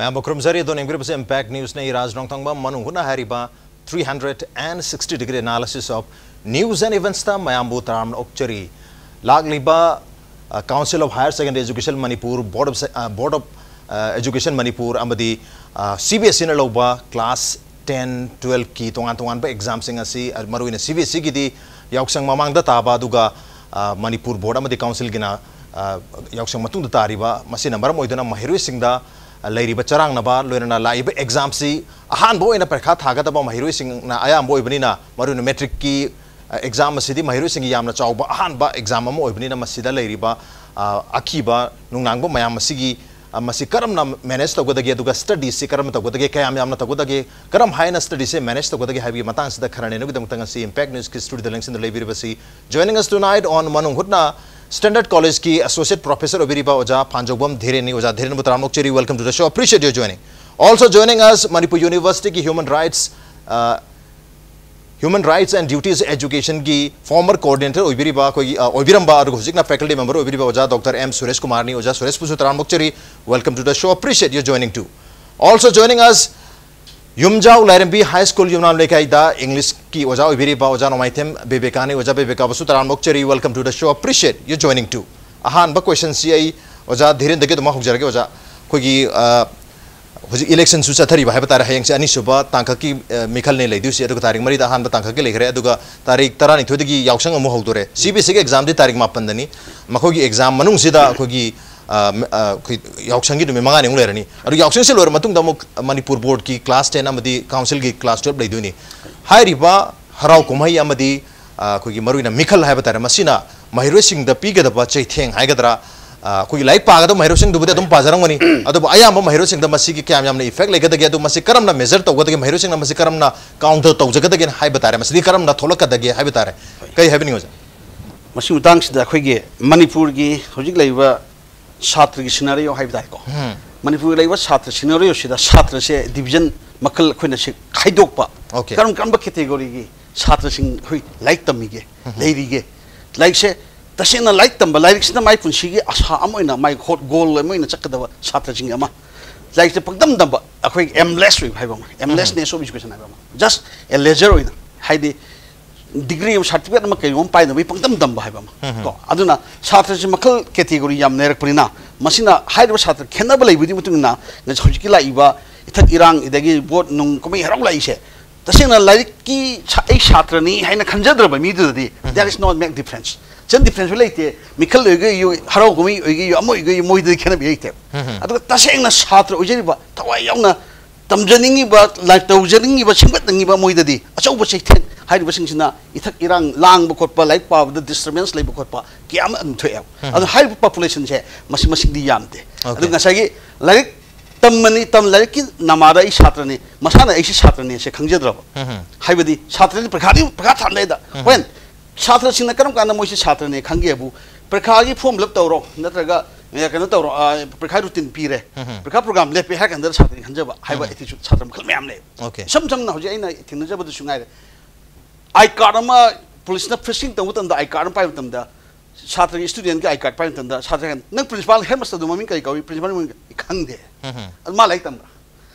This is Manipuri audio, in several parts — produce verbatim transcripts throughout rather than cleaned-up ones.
ꯃꯌꯥꯝꯕꯨ ꯈꯨꯔꯨꯝꯖꯔꯤ꯫ ꯑꯗꯣ ꯌꯦꯡꯕꯤꯔꯤꯕꯁꯤ Impact Newsꯅꯤ꯫ ꯏꯔꯥꯖ ꯅꯣꯡꯊꯪꯕ꯫ ꯃꯅꯨꯡ ꯍꯨꯠꯅ ꯍꯥꯏꯔꯤꯕ three hundred and sixty degree analysis of news and eventsꯇ ꯃꯌꯥꯝꯕꯨ ꯇꯔꯥꯝꯅ ꯑꯣꯛꯆꯔꯤ꯫ ꯂꯥꯛꯂꯤꯕ, ꯑ, Council of Higher Secondary Education Manipur, Board of Se-, ꯑ, Board of, ꯑ, Education Manipur ꯑꯃꯗꯤ, ꯑ, CBSEꯅ ꯂꯧꯕ class ten, twelveꯀꯤ ꯇꯣꯉꯥꯟ ꯇꯣꯉꯥꯟꯕ examꯁꯤꯡ ꯑꯁꯤ, ꯑ, ꯃꯔꯨꯑꯣꯏꯅ CBSEꯒꯤꯗꯤ ꯌꯥꯎꯁꯪ ꯃꯃꯥꯡꯗ ꯇꯥꯕ, ꯑꯗꯨꯒ, ꯑ, ꯃꯅꯤꯄꯨꯔ Board ꯑꯃꯗꯤ Councilꯒꯤꯅ, ꯑ, ꯌꯥꯎꯁꯪ ꯃꯇꯨꯡꯗ ꯇꯥꯔꯤꯕ, ꯃꯁꯤꯅ ꯃꯔꯝ ꯑꯣꯏꯗꯨꯅ ꯃꯍꯩꯔꯣꯏꯁꯤꯡꯗ, ꯑ, ꯂꯩꯔꯤꯕ ꯆꯔꯥꯡꯅꯕ, ꯂꯣꯏꯅꯅ ꯂꯥꯛꯏꯕ examꯁꯤ ꯑꯍꯥꯟꯕ ꯑꯣꯏꯅ ꯄꯔꯤꯈꯥ ꯊꯥꯒꯗꯕ ꯃꯍꯩꯔꯣꯏꯁꯤꯡꯅ ꯑꯌꯥꯝꯕ ꯑꯣꯏꯕꯅꯤꯅ, ꯃꯔꯨꯑꯣꯏꯅ matricꯀꯤ, ꯑ, exam ꯑꯁꯤꯗꯤ ꯃꯍꯩꯔꯣꯏꯁꯤꯡꯒꯤ ꯌꯥꯝꯅ ꯆꯥꯎꯕ ꯑꯍꯥꯟꯕ exam ꯑꯃ ꯑꯣꯏꯕꯅꯤꯅ, ꯃꯁꯤꯗ ꯂꯩꯔꯤꯕ, ꯑ, ꯑꯀꯤꯕ ꯅꯨꯡꯅꯥꯡꯕ ꯃꯌꯥꯝ ꯑꯁꯤꯒꯤ, ꯑ, ꯃꯁꯤ ꯀꯔꯝꯅ manage ꯇꯧꯒꯗꯒꯦ, ꯑꯗꯨꯒ studiesꯁꯤ ꯀꯔꯝꯅ ꯇꯧꯒꯗꯒꯦ, ꯀꯌꯥꯝ ꯌꯥꯝꯅ ꯇꯧꯒꯗꯒꯦ, ꯀꯔꯝ ꯍꯥꯏꯅ studiesꯁꯦ manage ꯇꯧꯒꯗꯒꯦ ꯍꯥꯏꯕꯒꯤ ꯃꯇꯥꯡꯁꯤꯗ ꯈꯟꯅ ꯅꯩꯅꯕꯒꯤꯗꯃꯛꯇ ꯉꯁꯤ Impact Newsꯀꯤ studioꯗ ꯂꯦꯡꯁꯤꯟꯗꯨꯅ ꯂꯩꯕꯤꯔꯤꯕꯁꯤ, joining us tonight on ꯃꯅꯨꯡ ꯍꯨꯠꯅ Standard Collegeꯀꯤ associate professor ꯑꯣꯏꯕꯤꯔꯤꯕ ꯑꯣꯖꯥ ꯐꯥꯟꯖꯧꯕꯝ ꯙꯤꯔꯦꯟꯅꯤ꯫ ꯑꯣꯖꯥ ꯙꯤꯔꯦꯟꯕꯨ ꯇꯔꯥꯝꯅ ꯑꯣꯛꯆꯔꯤ꯫ Welcome to the show. Appreciate your joining. Also joining us, Manipur Universityꯒꯤ human rights, ꯑ, Human Rights and Duties Educationꯒꯤ former coordinator ꯑꯣꯏꯕꯤꯔꯤꯕ ꯑꯩꯈꯣꯏꯒꯤ, ꯑ, ꯑꯣꯏꯕꯤꯔꯝꯕ, ꯑꯗꯨꯒ ꯍꯧꯖꯤꯛꯅ faculty member ꯑꯣꯏꯕꯤꯔꯤꯕ ꯑꯣꯖꯥ Doctor M ꯁꯨꯔꯦꯁ ꯀꯨꯃꯥꯔꯅꯤ꯫ ꯑꯣꯖꯥ ꯁꯨꯔꯦꯁꯄꯨꯁꯨ ꯇꯔꯥꯝꯅ ꯑꯣꯛꯆꯔꯤ꯫ Welcome to the show. Appreciate your joining too. Also joining us, ꯌꯨꯝꯖꯥꯎ ꯂꯥꯏꯔꯦꯝꯕꯤ High School ꯌꯨꯝꯅꯥꯝ ꯂꯩꯀꯥꯏꯗ Englishꯀꯤ ꯑꯣꯖꯥ ꯑꯣꯏꯕꯤꯔꯤꯕ ꯑꯣꯖꯥ ꯅꯣꯡꯃꯥꯏꯊꯦꯝ ꯕꯦꯕꯦꯀꯥꯅꯤ꯫ ꯑꯣꯖꯥ ꯕꯦꯕꯦꯀꯥꯕꯨꯁꯨ ꯇꯔꯥꯝꯅ ꯑꯣꯛꯆꯔꯤ꯫ Welcome to the show. Appreciate your joining too. ꯑꯍꯥꯟꯕ questionꯁꯤ ꯑꯩ ꯑꯣꯖꯥ ꯙꯤꯔꯦꯟꯗꯒꯤ ꯑꯗꯨꯝ ꯍꯧꯖꯔꯒꯦ꯫ ꯑꯣꯖꯥ, ꯑꯩꯈꯣꯏꯒꯤ, ꯑ, ꯍꯧꯖꯤꯛ electionꯁꯨ ꯆꯠꯊꯔꯤꯕ ꯍꯥꯏꯕ ꯇꯥꯔꯦ꯫ ꯍꯌꯦꯡꯁꯦ ꯑꯅꯤꯁꯨꯕ ꯇꯥꯡꯀꯛꯀꯤ, ꯑ, ꯃꯤꯈꯜꯅꯦ ꯂꯩꯗꯣꯏꯁꯦ꯫ ꯑꯗꯨꯒ ꯇꯥꯔꯤꯛ ꯃꯔꯤꯗ ꯑꯍꯥꯟꯕ ꯇꯥꯡꯀꯛꯀꯤ ꯂꯩꯈ꯭ꯔꯦ꯫ ꯑꯗꯨꯒ ꯇꯥꯔꯤꯛ ꯇꯔꯥꯅꯤꯊꯣꯏꯗꯒꯤ ꯌꯥꯎꯁꯪ ꯑꯃꯨꯛ ꯍꯧꯗꯣꯔꯦ꯫ CBSEꯒꯤ examꯗꯤ ꯇꯥꯔꯤꯛ ꯃꯥꯄꯟꯗꯅꯤ꯫ ꯃꯈꯣꯏꯒꯤ exam ꯃꯅꯨꯡꯁꯤꯗ ꯑꯩꯈꯣꯏꯒꯤ, ꯑ, ꯃ-, ꯑ, ꯑꯩꯈꯣꯏ ꯌꯥꯎꯁꯪꯒꯤ ꯅꯨꯃꯤꯠ ꯃꯉꯥꯅꯤꯃꯨꯛ ꯂꯩꯔꯅꯤ꯫ ꯑꯗꯨ ꯌꯥꯎꯁꯪꯁꯤ ꯂꯣꯏꯔ ꯃꯇꯨꯡꯗ ꯑꯃꯨꯛ ꯃꯅꯤꯄꯨꯔ Boardꯀꯤ class ten ꯑꯃꯗꯤ Councilꯒꯤ class twelve ꯂꯩꯗꯣꯏꯅꯤ꯫ ꯍꯥꯏꯔꯤꯕ ꯍꯔꯥꯎ ꯀꯨꯝꯍꯩ ꯑꯃꯗꯤ, ꯑ, ꯑꯩꯈꯣꯏꯒꯤ ꯃꯔꯨꯑꯣꯏꯅ ꯃꯤꯈꯜ ꯍꯥꯏꯕ ꯇꯥꯔꯦ, ꯃꯁꯤꯅ ꯃꯍꯩꯔꯣꯏꯁꯤꯡꯗ ꯄꯤꯒꯗꯕ ꯆꯩꯊꯦꯡ ꯍꯥꯏꯒꯗ꯭ꯔꯥ, ꯑ, ꯑꯩꯈꯣꯏꯒꯤ ꯂꯥꯏꯔꯤꯛ ꯄꯥꯒꯗꯕ ꯃꯍꯩꯔꯣꯏꯁꯤꯡꯗꯨꯕꯨꯗꯤ ꯑꯗꯨꯝ ꯄꯥꯖꯔꯝꯒꯅꯤ, ꯑꯗꯨꯕꯨ ꯑꯌꯥꯝꯕ ꯃꯍꯩꯔꯣꯏꯁꯤꯡꯗ ꯃꯁꯤꯒꯤ ꯀꯌꯥꯝ ꯌꯥꯝꯅ effect ꯂꯩꯒꯗꯒꯦ, ꯑꯗꯨ ꯃꯁꯤ ꯀꯔꯝꯅ measure ꯇꯧꯒꯗꯒꯦ, ꯃꯍꯩꯔꯣꯏꯁꯤꯡꯅ ꯃꯁꯤ ꯀꯔꯝꯅ counter ꯇꯧꯖꯒꯗꯒꯦ ꯍꯥꯏꯕ ꯇꯥꯔꯦ, ꯃꯁꯤꯗꯤ ꯀꯔꯝꯅ ꯊꯣꯛꯂꯛꯀꯗꯒꯦ ꯍꯥꯏꯕ ꯇꯥꯔꯦ? ꯀꯩ ꯍꯥꯏꯕꯤꯅꯤꯡꯉꯤ ꯑꯣꯖꯥ? ꯃꯁꯤ ꯃꯇꯥꯡꯁꯤꯗ ꯑꯩꯈꯣꯏꯒꯤ ꯃꯅꯤꯄꯨꯔꯒꯤ ꯍꯧꯖꯤꯛ ꯂꯩꯔꯤꯕ ꯁꯥꯇ꯭ꯔꯒꯤ scenario ꯍꯥꯏꯕ ꯇꯥꯏꯀꯣ꯫ ꯎꯝ꯫ ꯃꯅꯤꯄꯨꯔꯒꯤ ꯂꯩꯔꯤꯕ ꯁꯥꯇ꯭ꯔ scenarioꯁꯤꯗ ꯁꯥꯇ꯭ꯔꯁꯦ division ꯃꯈꯜ ꯑꯩꯈꯣꯏꯅ ꯁꯤ ꯈꯥꯏꯗꯣꯛꯄ꯫ Okay꯫ ꯀꯔꯝ ꯀꯔꯝꯕ categoryꯒꯤ ꯁꯥꯇ꯭ꯔꯁꯤꯡ ꯑꯩꯈꯣꯏ ꯂꯥꯏꯔꯤꯛ ꯇꯝꯃꯤꯒꯦ, ꯎꯝ꯫ ꯂꯩꯔꯤꯒꯦ? ꯂꯥꯏꯔꯤꯛꯁꯦ ꯇꯁꯦꯡꯅ ꯂꯥꯏꯔꯤꯛ ꯇꯝꯕ, ꯂꯥꯏꯔꯤꯛꯁꯤꯅ ꯃꯥꯏ ꯄꯨꯟꯁꯤꯒꯤ ꯑꯁꯥ ꯑꯃ ꯑꯣꯏꯅ, ꯃꯥꯏ ꯍꯣꯠ goal ꯑꯃ ꯑꯣꯏꯅ ꯆꯠꯀꯗꯕ ꯁꯥꯇ꯭ꯔꯁꯤꯡꯒꯤ ꯑꯃ꯫ ꯂꯥꯏꯔꯤꯛꯁꯦ ꯄꯪꯇꯝ ꯇꯝꯕ, ꯑꯩꯈꯣꯏꯒꯤ aimless ꯑꯣꯏꯕ ꯍꯥꯏꯕ ꯑꯃ, aimlessness of education ꯍꯥꯏꯕ ꯑꯃ, just a leisure ꯑꯣꯏꯅ, ꯍꯥꯏꯗꯤ ꯗꯤꯒ꯭ꯔꯤ ꯑꯃ, ꯁꯥꯔꯇꯤꯐꯤꯀꯦꯠ ꯑꯃ, ꯀꯩꯅꯣꯝ ꯄꯥꯏꯅꯕꯒꯤ ꯄꯪꯇꯝ ꯇꯝꯕ ꯍꯥꯏꯕ ꯑꯃ꯫ ꯀꯣ, ꯑꯗꯨꯅ ꯁꯥꯇ꯭ꯔꯁꯤ ꯃꯈꯜ, ꯀꯦꯇꯦꯒꯣꯔꯤ ꯌꯥꯝ ꯂꯩꯔꯛꯄꯅꯤꯅ, ꯃꯁꯤꯅ ꯍꯥꯏꯔꯤꯕ ꯁꯥꯇ꯭ꯔ ꯈꯦꯠꯅꯕ ꯂꯩꯕꯒꯤ ꯃꯇꯨꯡ ꯏꯟꯅ ꯉꯁꯤ ꯍꯧꯖꯤꯛꯀꯤ ꯂꯥꯛꯏꯕ ꯏꯊꯛ ꯏꯔꯥꯡ, ꯑꯗꯒꯤ ꯚꯣꯠ ꯅꯨꯡ, ꯀꯨꯝꯍꯩ ꯍꯔꯥꯎ ꯂꯥꯛꯏꯁꯦ, ꯇꯁꯦꯡꯅ ꯂꯥꯏꯔꯤꯛꯀꯤ ꯁꯥ-, ꯑꯩ ꯁꯥꯇ꯭ꯔꯅꯤ ꯍꯥꯏꯅ ꯈꯟꯖꯗ꯭ꯔꯕ ꯃꯤꯗꯨꯗꯗꯤ, there is no make difference, ꯆꯟ ꯗꯤꯐ꯭ꯔꯦꯟꯁ ꯂꯩꯇꯦ꯫ ꯃꯤꯈꯜ ꯑꯣꯏꯒꯦ, ꯍꯔꯥꯎ ꯀꯨꯝꯍꯩ ꯑꯣꯏꯒꯦ, ꯑꯃ ꯑꯣꯏꯒꯦ, ꯃꯣꯏꯗꯗꯤ ꯈꯦꯠꯅꯕ ꯂꯩꯇꯦ꯫ ꯑꯗꯨꯒ ꯇꯁꯦꯡꯅ ꯁꯥꯇ꯭ꯔ ꯑꯣꯏꯖꯔꯤꯕ, ꯊꯋꯥꯏ ꯌꯥꯎꯅ ꯇꯝꯖꯅꯤꯡꯉꯤꯕ, ꯂꯥꯏꯔꯤꯛ ꯇꯧꯖꯅꯤꯡꯉꯤꯕ, ꯁꯦꯝꯒꯠꯅꯤꯡꯉꯤꯕ ꯃꯣꯏꯗꯗꯤ ꯑꯆꯧꯕ ꯆꯩꯊꯦꯡ ꯍꯥꯏꯔꯤꯕꯁꯤꯡꯁꯤꯅ, ꯏꯊꯛ ꯏꯔꯥꯡ, ꯂꯥꯡꯕ ꯈꯣꯠꯄ, ꯂꯥꯏꯔꯤꯛ ꯄꯥꯕꯗ disturbance ꯂꯩꯕ ꯈꯣꯠꯄ ꯀꯌꯥ ꯑꯃ ꯑꯗꯨꯝ ꯊꯣꯛꯑꯦꯕ꯫ ꯑꯗꯨ ꯍꯥꯏꯔꯤꯕ populationꯁꯦ ꯃꯁꯤ, ꯃꯁꯤꯡꯗꯤ ꯌꯥꯝꯗꯦ꯫ ꯑꯗꯨ OK꯫ ꯉꯁꯥꯏꯒꯤ ꯂꯥꯏꯔꯤꯛ ꯇꯝꯃꯅꯤ, ꯇꯝ, ꯂꯥꯏꯔꯤꯛꯀꯤ ꯅꯃꯥꯗ ꯑꯩ ꯁꯥꯇ꯭ꯔꯅꯤ, ꯃꯁꯥꯅ ꯑꯩꯁꯤ ꯁꯥꯇ꯭ꯔꯅꯤ ꯁꯦ ꯈꯪꯖꯗ꯭ꯔꯕ, ꯍꯥꯏꯕꯗꯤ ꯁꯥꯇ꯭ꯔꯗꯤ ꯄ꯭ꯔꯤꯈꯥꯗꯤ, ꯄ꯭ꯔꯤꯈꯥ ꯊꯥꯅꯩꯗ꯫ ꯍꯣꯔꯦꯟ ꯁꯥꯇ꯭ꯔꯁꯤꯡꯅ ꯀꯔꯝ ꯀꯥꯟꯗ ꯃꯣꯏꯁꯤ ꯁꯥꯇ꯭ꯔꯅꯦ ꯈꯪꯒꯦꯕꯨ, ꯄ꯭ꯔꯤꯈꯥꯒꯤ form fill up ꯇꯧꯔꯣ, ꯅꯠꯇ꯭ꯔꯒ, ꯑꯦ, ꯀꯩꯅꯣ ꯇꯧꯔꯣ, ꯑ, ꯄ꯭ꯔꯤꯈꯥ routine ꯄꯤꯔꯦ, ꯄ꯭ꯔꯤꯈꯥ program ꯂꯦꯞꯄꯦ ꯍꯥꯏ ꯀꯥꯟꯗ ꯁꯥꯇ꯭ꯔꯅꯤ ꯈꯟꯖꯕ ꯍꯥꯏꯕ attitude ꯁꯥꯇ꯭ꯔ ꯃꯈꯜ ꯃꯌꯥꯝ ꯂꯩꯌꯦꯕ꯫ OK꯫ ꯏꯁꯝ ꯁꯝꯅ ꯍꯧꯖꯤꯛ ꯑꯩꯅ ꯊꯦꯡꯅꯖꯕꯗꯁꯨ ꯉꯥꯏꯔꯦ, I card ꯑꯃ, ꯄꯨꯂꯤꯁꯅ frisking ꯇꯧꯕ ꯃꯇꯝꯗ I card ꯑꯃ ꯄꯥꯏꯕ ꯃꯇꯝꯗ, ꯁꯥꯇ꯭ꯔꯒꯤ, studentꯒꯤ I card ꯄꯥꯏꯕ ꯃꯇꯝꯗ, ꯁꯥꯇ꯭ꯔ, "ꯅꯪ principal, headmasterꯗꯨ ꯃꯃꯤꯡ ꯀꯔꯤ ꯀꯧꯏ? Principal ꯃꯃꯤꯡ ꯀꯔꯤ?" "ꯈꯪꯗꯦ꯫ ꯑꯗꯨ ꯃꯥ ꯂꯥꯏꯔꯤꯛ ꯇꯝꯕ꯭ꯔꯥ?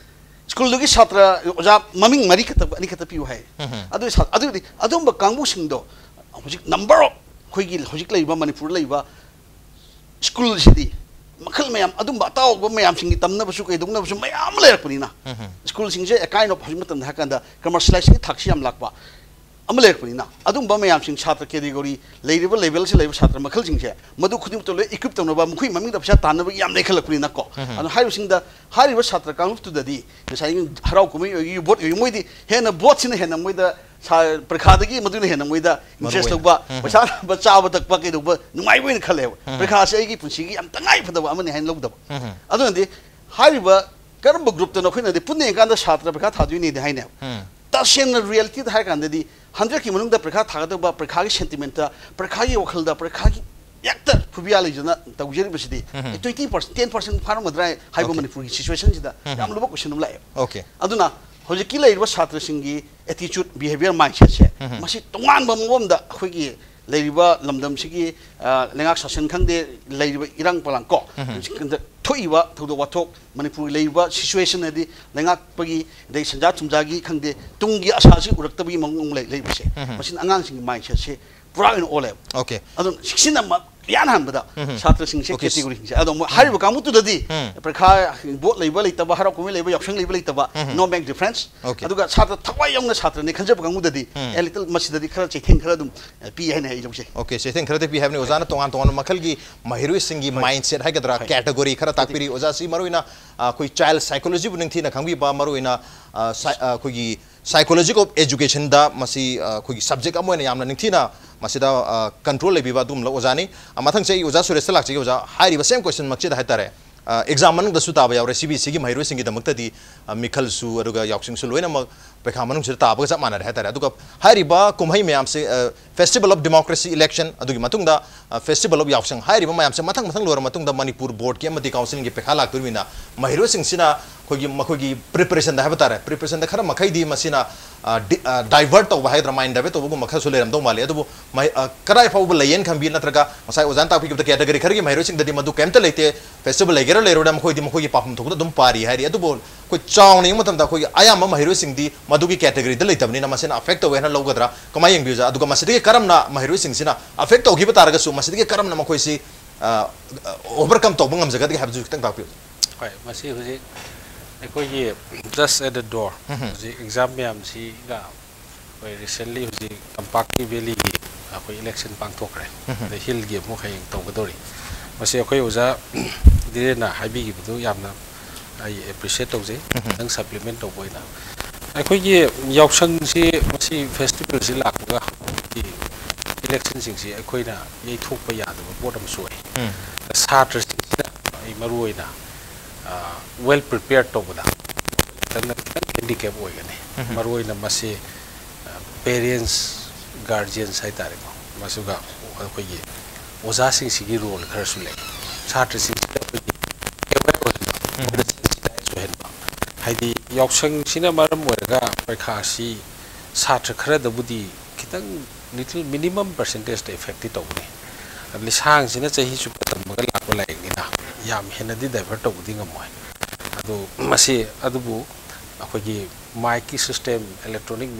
ꯁ꯭ꯀꯨꯜꯗꯨꯒꯤ ꯁꯥꯇ꯭ꯔ ꯑꯣꯖꯥ ꯃꯃꯤꯡ ꯃꯔꯤ ꯈꯛꯇ, ꯑꯅꯤ ꯈꯛꯇ ꯄꯤꯌꯨ" ꯍꯥꯏ꯫ ꯑꯗꯨ ꯁꯥ-, ꯑꯗꯨꯗꯤ ꯑꯗꯨꯝꯕ ꯀꯥꯡꯕꯨꯁꯤꯡꯗꯣ ꯍꯧꯖꯤꯛ number of, ꯑꯩꯈꯣꯏꯒꯤ ꯍꯧꯖꯤꯛ ꯂꯩꯔꯤꯕ ꯃꯅꯤꯄꯨꯔꯗ ꯂꯩꯔꯤꯕ ꯁ꯭ꯀꯨꯜꯁꯤꯗꯤ ꯃꯈꯜ ꯃꯌꯥꯝ, ꯑꯗꯨꯝꯕ ꯑꯇꯥꯎꯕ ꯃꯌꯥꯝꯁꯤꯡꯒꯤ ꯇꯝꯅꯕꯁꯨ ꯀꯩꯗꯧꯅꯕꯁꯨ ꯃꯌꯥꯝ ꯑꯃ ꯂꯩꯔꯛꯄꯅꯤꯅ, ꯁ꯭ꯀꯨꯜꯁꯤꯡꯁꯦ, a kind of, ꯍꯧꯖꯤꯛ ꯃꯇꯝꯗ ꯍꯥꯏꯔꯀꯥꯟꯗ commercializationꯒꯤ ꯊꯥꯛꯁꯤ ꯌꯥꯝ ꯂꯥꯛꯄ ꯑꯃ ꯂꯩꯔꯛꯄꯅꯤꯅ, ꯑꯗꯨꯝꯕ ꯃꯌꯥꯝꯁꯤꯡ, ꯁꯥꯇ꯭ꯔ category, ꯂꯩꯔꯤꯕ levelꯁꯤ ꯂꯩꯕ ꯁꯥꯇ꯭ꯔ ꯃꯈꯜꯁꯤꯡꯁꯦ, ꯃꯗꯨ ꯈꯨꯗꯤꯡꯃꯛꯇ ꯂꯣꯏ equip ꯇꯧꯅꯕ, ꯃꯈꯣꯏ ꯃꯃꯤꯡꯗ ꯄꯩꯁꯥ ꯇꯥꯟꯅꯕꯒꯤ ꯌꯥꯝ ꯂꯩꯈꯠꯂꯛꯄꯅꯤꯅꯀꯣ꯫ ꯑꯗꯨꯅ ꯍꯥꯏꯔꯤꯕꯁꯤꯡꯗ, ꯍꯥꯏꯔꯤꯕ ꯁꯥꯇ꯭ꯔ ꯀꯥꯡꯂꯨꯞꯇꯨꯗꯗꯤ ꯉꯁꯥꯏꯒꯤ ꯍꯔꯥꯎ ꯀꯨꯝꯍꯩ ꯑꯣꯏꯒꯦ, ꯚꯣꯠ ꯑꯣꯏꯒꯦ, ꯃꯣꯏꯗꯤ ꯍꯦꯟꯅ, ꯚꯣꯠꯁꯤꯅ ꯍꯦꯟꯅ ꯃꯣꯏꯗ ꯁꯥ-, ꯄ꯭ꯔꯤꯈꯥꯗꯒꯤ ꯃꯗꯨꯅ ꯍꯦꯟꯅ ꯃꯣꯏꯗ interest ꯂꯧꯕ, ꯄꯩꯁꯥ ꯇꯥꯟꯕ, ꯆꯥꯕ ꯊꯛꯄ, ꯀꯩꯗꯧꯕ ꯅꯨꯡꯉꯥꯏꯕ ꯑꯣꯏꯅ ꯈꯜꯂꯦꯕ꯫ ꯄ꯭ꯔꯤꯈꯥꯁꯦ ꯑꯩꯒꯤ ꯄꯨꯟꯁꯤꯒꯤ ꯌꯥꯝ ꯇꯉꯥꯏ ꯐꯗꯕ ꯑꯃꯅꯤ ꯍꯥꯏꯅ ꯂꯧꯗꯕ꯫ ꯑꯗꯨꯅꯗꯤ ꯍꯥꯏꯔꯤꯕ ꯀꯔꯝꯕ groupꯇꯅꯣ ꯑꯩꯈꯣꯏꯅꯗꯤ ꯄꯨꯟꯅ ꯌꯦꯡꯀꯥꯟꯗ ꯁꯥꯇ꯭ꯔ ꯄ꯭ꯔꯤꯈꯥ ꯊꯥꯗꯣꯏꯅꯦꯗꯤ ꯍꯥꯏꯅꯦꯕ꯫ ꯇꯁꯦꯡꯅ realityꯗ ꯍꯥꯏꯔ ꯀꯥꯟꯗꯗꯤ hundredꯀꯤ ꯃꯅꯨꯡꯗ ꯄ꯭ꯔꯤꯈꯥ ꯊꯥꯒꯗꯧꯕ, ꯄ꯭ꯔꯤꯈꯥꯒꯤ sentimentꯇ, ꯄ꯭ꯔꯤꯈꯥꯒꯤ ꯋꯥꯈꯜꯗ, ꯄ꯭ꯔꯤꯈꯥꯒꯤ ꯍꯦꯛꯇ ꯐꯨꯕꯤꯌꯥ ꯂꯩꯖꯅ ꯇꯧꯖꯔꯤꯕꯁꯤꯗꯤ twenty percent, ten percent ꯐꯥꯔꯝꯒꯗ꯭ꯔꯥ ꯍꯥꯏꯕ OK꯫ ꯃꯅꯤꯄꯨꯔꯒꯤ situationꯁꯤꯗ ꯌꯥꯝ ꯂꯨꯕ question ꯑꯃ ꯂꯥꯛꯑꯦꯕ꯫ OK꯫ ꯑꯗꯨꯅ ꯍꯧꯖꯤꯛꯀꯤ ꯂꯩꯔꯤꯕ ꯁꯥꯇ꯭ꯔꯁꯤꯡꯒꯤ attitude, behaviour, mindsetꯁꯦ ꯃꯁꯤ ꯇꯣꯉꯥꯟꯕ ꯃꯑꯣꯡ ꯑꯃꯗ ꯑꯩꯈꯣꯏꯒꯤ ꯂꯩꯔꯤꯕ ꯂꯝꯗꯝꯁꯤꯒꯤ, ꯑ, ꯂꯩꯉꯥꯛ ꯁꯥꯁꯟ ꯈꯪꯗꯦ, ꯂꯩꯔꯤꯕ ꯏꯔꯥꯡ ꯄꯂꯥꯡ ꯀꯣ, ꯍꯧꯖꯤꯛ ꯍꯟꯗꯛ ꯊꯣꯛꯏꯕ ꯊꯧꯗꯣꯛ ꯋꯥꯊꯣꯛ, ꯃꯅꯤꯄꯨꯔꯒꯤ ꯂꯩꯔꯤꯕ situation, ꯍꯥꯏꯗꯤ ꯂꯩꯉꯥꯛꯄꯒꯤ, ꯑꯗꯩ ꯁꯦꯟꯖꯥ ꯊꯨꯝꯖꯥꯒꯤ ꯈꯪꯗꯦ, ꯇꯨꯡꯒꯤ ꯑꯁꯥꯁꯤ ꯎꯔꯛꯇꯕꯒꯤ ꯃꯑꯣꯡ ꯑꯃ ꯂꯩ, ꯂꯩꯕꯁꯦ, ꯎꯝ꯫ ꯃꯁꯤꯅ ꯑꯉꯥꯡꯁꯤꯡꯒꯤ mindsetꯁꯦ ꯄꯨꯔꯥ ꯑꯣꯏꯅ ꯑꯣꯜꯂꯦꯕ꯫ Okay꯫ ꯑꯗꯨꯝ ꯁꯤꯛꯁꯤꯟ ꯑꯃ ꯏꯍꯥꯟ ꯍꯥꯟꯕꯗ ꯎꯝ꯫ ꯁꯥꯇ꯭ꯔꯁꯤꯡꯁꯦ, Okay꯫ categoryꯁꯤꯡꯁꯦ꯫ ꯑꯗꯣ ꯃꯣꯏ ꯍꯥꯏꯔꯤꯕ ꯀꯥꯡꯕꯨꯗꯨꯗꯗꯤ ꯎꯝ꯫ ꯄꯔꯤꯈꯥ, ꯕꯣꯠ ꯂꯩꯕ ꯂꯩꯇꯕ, ꯍꯔꯥꯎ ꯀꯨꯝꯍꯩ ꯂꯩꯕ, ꯌꯥꯎꯁꯪ ꯂꯩꯕ ꯂꯩꯇꯕ, ꯎꯝ꯫ no make difference꯫ Okay꯫ ꯑꯗꯨꯒ ꯁꯥꯇ꯭ꯔ ꯊꯋꯥꯏ ꯌꯥꯎꯅ ꯁꯥꯇ꯭ꯔꯅꯤ ꯈꯟꯖꯕ ꯀꯥꯡꯕꯨꯗꯗꯤ ꯎꯝ꯫ a little, ꯃꯁꯤꯗꯗꯤ ꯈꯔ ꯆꯩꯊꯦꯡ ꯈꯔ ꯑꯗꯨꯝ, ꯑ, ꯄꯤ ꯍꯥꯏꯅ ꯑꯩ ꯂꯧꯖꯩ꯫ Okay, ꯆꯩꯊꯦꯡ ꯈꯔꯗꯤ ꯄꯤ ꯍꯥꯏꯕꯅꯤ꯫ ꯑꯣꯖꯥꯅ ꯇꯣꯉꯥꯟ ꯇꯣꯉꯥꯟꯕ ꯃꯈꯜꯒꯤ ꯃꯍꯩꯔꯣꯏꯁꯤꯡꯒꯤ ꯍꯣꯏ꯫ mindset ꯍꯥꯏꯒꯗ꯭ꯔꯥ, ꯍꯣꯏ꯫ category ꯈꯔ ꯇꯥꯛꯄꯤꯔꯤ꯫ ꯑꯣꯖꯥꯁꯤ ꯃꯔꯨꯑꯣꯏꯅ, ꯑ, ꯑꯩꯈꯣꯏ child psychologyꯕꯨ ꯅꯤꯡꯊꯤꯅ ꯈꯪꯕꯤꯕ, ꯃꯔꯨꯑꯣꯏꯅ, ꯑ, psy-, ꯑ, ꯑꯩꯈꯣꯏꯒꯤ psychology of educationꯗ ꯃꯁꯤ, ꯑ, ꯑꯩꯈꯣꯏꯒꯤ subject ꯑꯃ ꯑꯣꯏꯅ ꯌꯥꯝꯅ ꯅꯤꯡꯊꯤꯅ ꯃꯁꯤꯗ, ꯑ, control ꯂꯩꯕꯤꯕ ꯑꯗꯨꯒꯨꯝꯂꯕ ꯑꯣꯖꯥꯅꯤ꯫ ꯑ, ꯃꯊꯪꯁꯦ ꯑꯩ ꯑꯣꯖꯥ ꯁꯨꯔꯦꯁꯇ ꯂꯥꯛꯆꯒꯦ꯫ ꯑꯣꯖꯥ, ꯍꯥꯏꯔꯤꯕ same questionꯃꯛꯁꯤꯗ ꯍꯥꯏꯇꯥꯔꯦ, ꯑ, exam ꯃꯅꯨꯡꯗꯁꯨ ꯇꯥꯕ ꯌꯥꯎꯔꯦ꯫ CBSEꯒꯤ ꯃꯍꯩꯔꯣꯏꯁꯤꯡꯒꯤꯗꯃꯛꯇꯗꯤ, ꯑ, ꯃꯤꯈꯜꯁꯨ ꯑꯗꯨꯒ ꯌꯥꯎꯁꯪꯁꯨ ꯂꯣꯏꯅꯃꯛ ꯄꯩꯈꯥ ꯃꯅꯨꯡꯁꯤꯗ ꯇꯥꯕꯒ ꯆꯞ ꯃꯥꯟꯅꯔꯦ ꯍꯥꯏꯇꯥꯔꯦ꯫ ꯑꯗꯨꯒ ꯍꯥꯏꯔꯤꯕ ꯀꯨꯝꯍꯩ ꯃꯌꯥꯝꯁꯦ, ꯑ, Festival of Democracy election, ꯑꯗꯨꯒꯤ ꯃꯇꯨꯡꯗ, ꯑ, Festival of ꯌꯥꯎꯁꯪ ꯍꯥꯏꯔꯤꯕ ꯃꯌꯥꯝꯁꯦ ꯃꯊꯪ ꯃꯊꯪ ꯂꯣꯏꯔ ꯃꯇꯨꯡꯗ ꯃꯅꯤꯄꯨꯔ boardꯀꯤ ꯑꯃꯗꯤ councilꯒꯤ ꯄꯩꯈꯥ ꯂꯥꯛꯇꯣꯔꯤꯕꯅꯤꯅ ꯃꯍꯩꯔꯣꯏꯁꯤꯡꯁꯤꯅ ꯑꯩꯈꯣꯏꯒꯤ, ꯃꯈꯣꯏꯒꯤ preparationꯗ ꯍꯥꯏꯕ ꯇꯥꯔꯦ, preparationꯗ ꯈꯔ ꯃꯈꯩꯗꯤ ꯃꯁꯤꯅ, ꯑ, ꯗꯤ-, ꯑ, divert ꯇꯧꯕ ꯍꯥꯏꯒꯗ꯭ꯔꯥ, mind divert ꯇꯧꯕꯒꯨꯝꯕ ꯈꯔꯁꯨ ꯂꯩꯔꯝꯗꯧ ꯃꯥꯜꯂꯤ꯫ ꯑꯗꯨꯕꯨ ꯃꯍꯩ-, ꯑ, ꯀꯗꯥꯏ ꯐꯥꯎꯕ ꯂꯩꯌꯦꯅ ꯈꯟꯕꯤ, ꯅꯠꯇ꯭ꯔꯒ ꯉꯁꯥꯏ ꯑꯣꯖꯥꯅ ꯇꯥꯛꯄꯤꯈꯤꯕꯗ category ꯈꯔꯒꯤ ꯃꯍꯩꯔꯣꯏꯁꯤꯡꯗꯗꯤ ꯃꯗꯨ ꯀꯩꯝꯇ ꯂꯩꯇꯦ, festival ꯂꯩꯒꯦꯔꯥ ꯂꯩꯔꯣꯏꯔꯥ ꯃꯈꯣꯏꯗꯤ ꯃꯈꯣꯏꯒꯤ ꯄꯥꯐꯝ ꯊꯣꯛꯄꯗ ꯑꯗꯨꯝ ꯄꯥꯔꯤ ꯍꯥꯏꯔꯤ꯫ ꯑꯗꯨꯕꯨ ꯑꯩꯈꯣꯏ ꯆꯥꯎꯅ ꯌꯦꯡꯕ ꯃꯇꯝꯗ ꯑꯩꯈꯣꯏꯒꯤ ꯑꯌꯥꯝꯕ ꯃꯍꯩꯔꯣꯏꯁꯤꯡꯗꯤ ꯃꯗꯨꯒꯤ categoryꯗ ꯂꯩꯇꯕꯅꯤꯅ ꯃꯁꯤꯅ affect ꯇꯧꯋꯦ ꯍꯥꯏꯅ ꯂꯧꯒꯗ꯭ꯔꯥ? ꯀꯃꯥꯏꯅ ꯌꯦꯡꯕꯤꯕꯖꯥ? ꯑꯗꯨꯒ ꯃꯁꯤꯗꯒꯤ ꯀꯔꯝꯅ ꯃꯍꯩꯔꯣꯏꯁꯤꯡꯁꯤꯅ affect ꯇꯧꯈꯤꯕ ꯇꯥꯔꯒꯁꯨ ꯃꯁꯤꯗꯒꯤ ꯀꯔꯝꯅ ꯃꯈꯣꯏꯁꯤ, ꯑ, overcome ꯇꯧꯕ ꯉꯝꯖꯒꯗꯒꯦ ꯍꯥꯏꯕꯗꯨꯁꯨ ꯈꯤꯇꯪ ꯇꯥꯛꯄꯤꯌꯨ꯫ ꯍꯣꯏ, ꯃꯁꯤ ꯍꯧꯖꯤꯛ ꯑꯩꯈꯣꯏꯒꯤ just at the door, ꯎꯝ꯫ ꯍꯧꯖꯤꯛ exam ꯃꯌꯥꯝꯁꯤꯒ ꯑꯩꯈꯣꯏ recently ꯍꯧꯖꯤꯛ ꯇꯝꯄꯥꯛꯀꯤ valleyꯒꯤ ꯑꯩꯈꯣꯏ election ꯄꯥꯡꯊꯣꯛꯈ꯭ꯔꯦ꯫ ꯎꯝ꯫ ꯑꯗꯩ hillꯒꯤ ꯑꯃꯨꯛ ꯍꯌꯦꯡ ꯇꯧꯒꯗꯧꯔꯤ꯫ ꯃꯁꯤ ꯑꯩꯈꯣꯏ ꯑꯣꯖꯥ ꯙꯤꯔꯦꯟꯅ ꯍꯥꯏꯕꯤꯈꯤꯕꯗꯨ ꯌꯥꯝꯅ ꯑꯩ appreciate ꯇꯧꯖꯩ꯫ ꯎꯝ꯫ ꯈꯤꯇꯪ supplement ꯇꯧꯕ ꯑꯣꯏꯅ ꯑꯩꯈꯣꯏꯒꯤ ꯌꯥꯎꯁꯪꯁꯤ, ꯃꯁꯤ festivalꯁꯤ ꯂꯥꯛꯄꯒ ꯍꯧꯖꯤꯛꯀꯤ electionꯁꯤꯡꯁꯤ ꯑꯩꯈꯣꯏꯅ ꯌꯩꯊꯣꯛꯄ ꯌꯥꯗꯕ ꯄꯣꯠ ꯑꯃꯁꯨ ꯑꯣꯏ꯫ ꯎꯝ꯫ ꯁꯥꯇ꯭ꯔꯁꯤꯡꯁꯤꯗ ꯑꯩ ꯃꯔꯨ ꯑꯣꯏꯅ, ꯑ, well prepared ꯇꯧꯕꯗ ꯈꯤꯇꯪ, ꯈꯤꯇꯪ handicap ꯑꯣꯏꯒꯅꯤ꯫ ꯎꯝ꯫ ꯃꯔꯨ ꯑꯣꯏꯅ ꯃꯁꯤ, ꯑ, parents, guardians ꯍꯥꯏꯇꯥꯔꯦꯀꯣ, ꯃꯁꯤꯒ ꯑꯩꯈꯣꯏꯒꯤ ꯑꯣꯖꯥꯁꯤꯡꯁꯤꯒꯤ role ꯈꯔꯁꯨ ꯂꯩ꯫ ꯁꯥꯇ꯭ꯔꯁꯤꯡꯁꯤꯗ ꯑꯩꯈꯣꯏꯒꯤ aware ꯑꯣꯏꯍꯟꯕ, ꯎꯝ꯫ ꯑꯃꯗꯤ sensitize ꯑꯣꯏꯍꯟꯕ꯫ ꯍꯥꯏꯗꯤ ꯌꯥꯎꯁꯪꯁꯤꯅ ꯃꯔꯝ ꯑꯣꯏꯔꯒ ꯄꯔꯤꯈꯥꯁꯤ ꯁꯥꯇ꯭ꯔ ꯈꯔꯗꯕꯨꯗꯤ ꯈꯤꯇꯪ little minimum percentageꯇ effectꯇꯤ ꯇꯧꯒꯅꯤ꯫ ꯂꯤꯁꯥꯡꯁꯤꯅ ꯆꯍꯤ ꯆꯨꯞꯄ ꯇꯝꯃꯒ ꯂꯥꯛꯄ ꯂꯥꯏꯔꯤꯛꯅꯤꯅ ꯌꯥꯝ ꯍꯦꯟꯅꯗꯤ divert ꯇꯧꯕꯗꯤ ꯉꯝꯃꯣꯏ꯫ ꯑꯗꯨ ꯃꯁꯤ ꯑꯗꯨꯕꯨ ꯑꯩꯈꯣꯏꯒꯤ micꯀꯤ system, electronic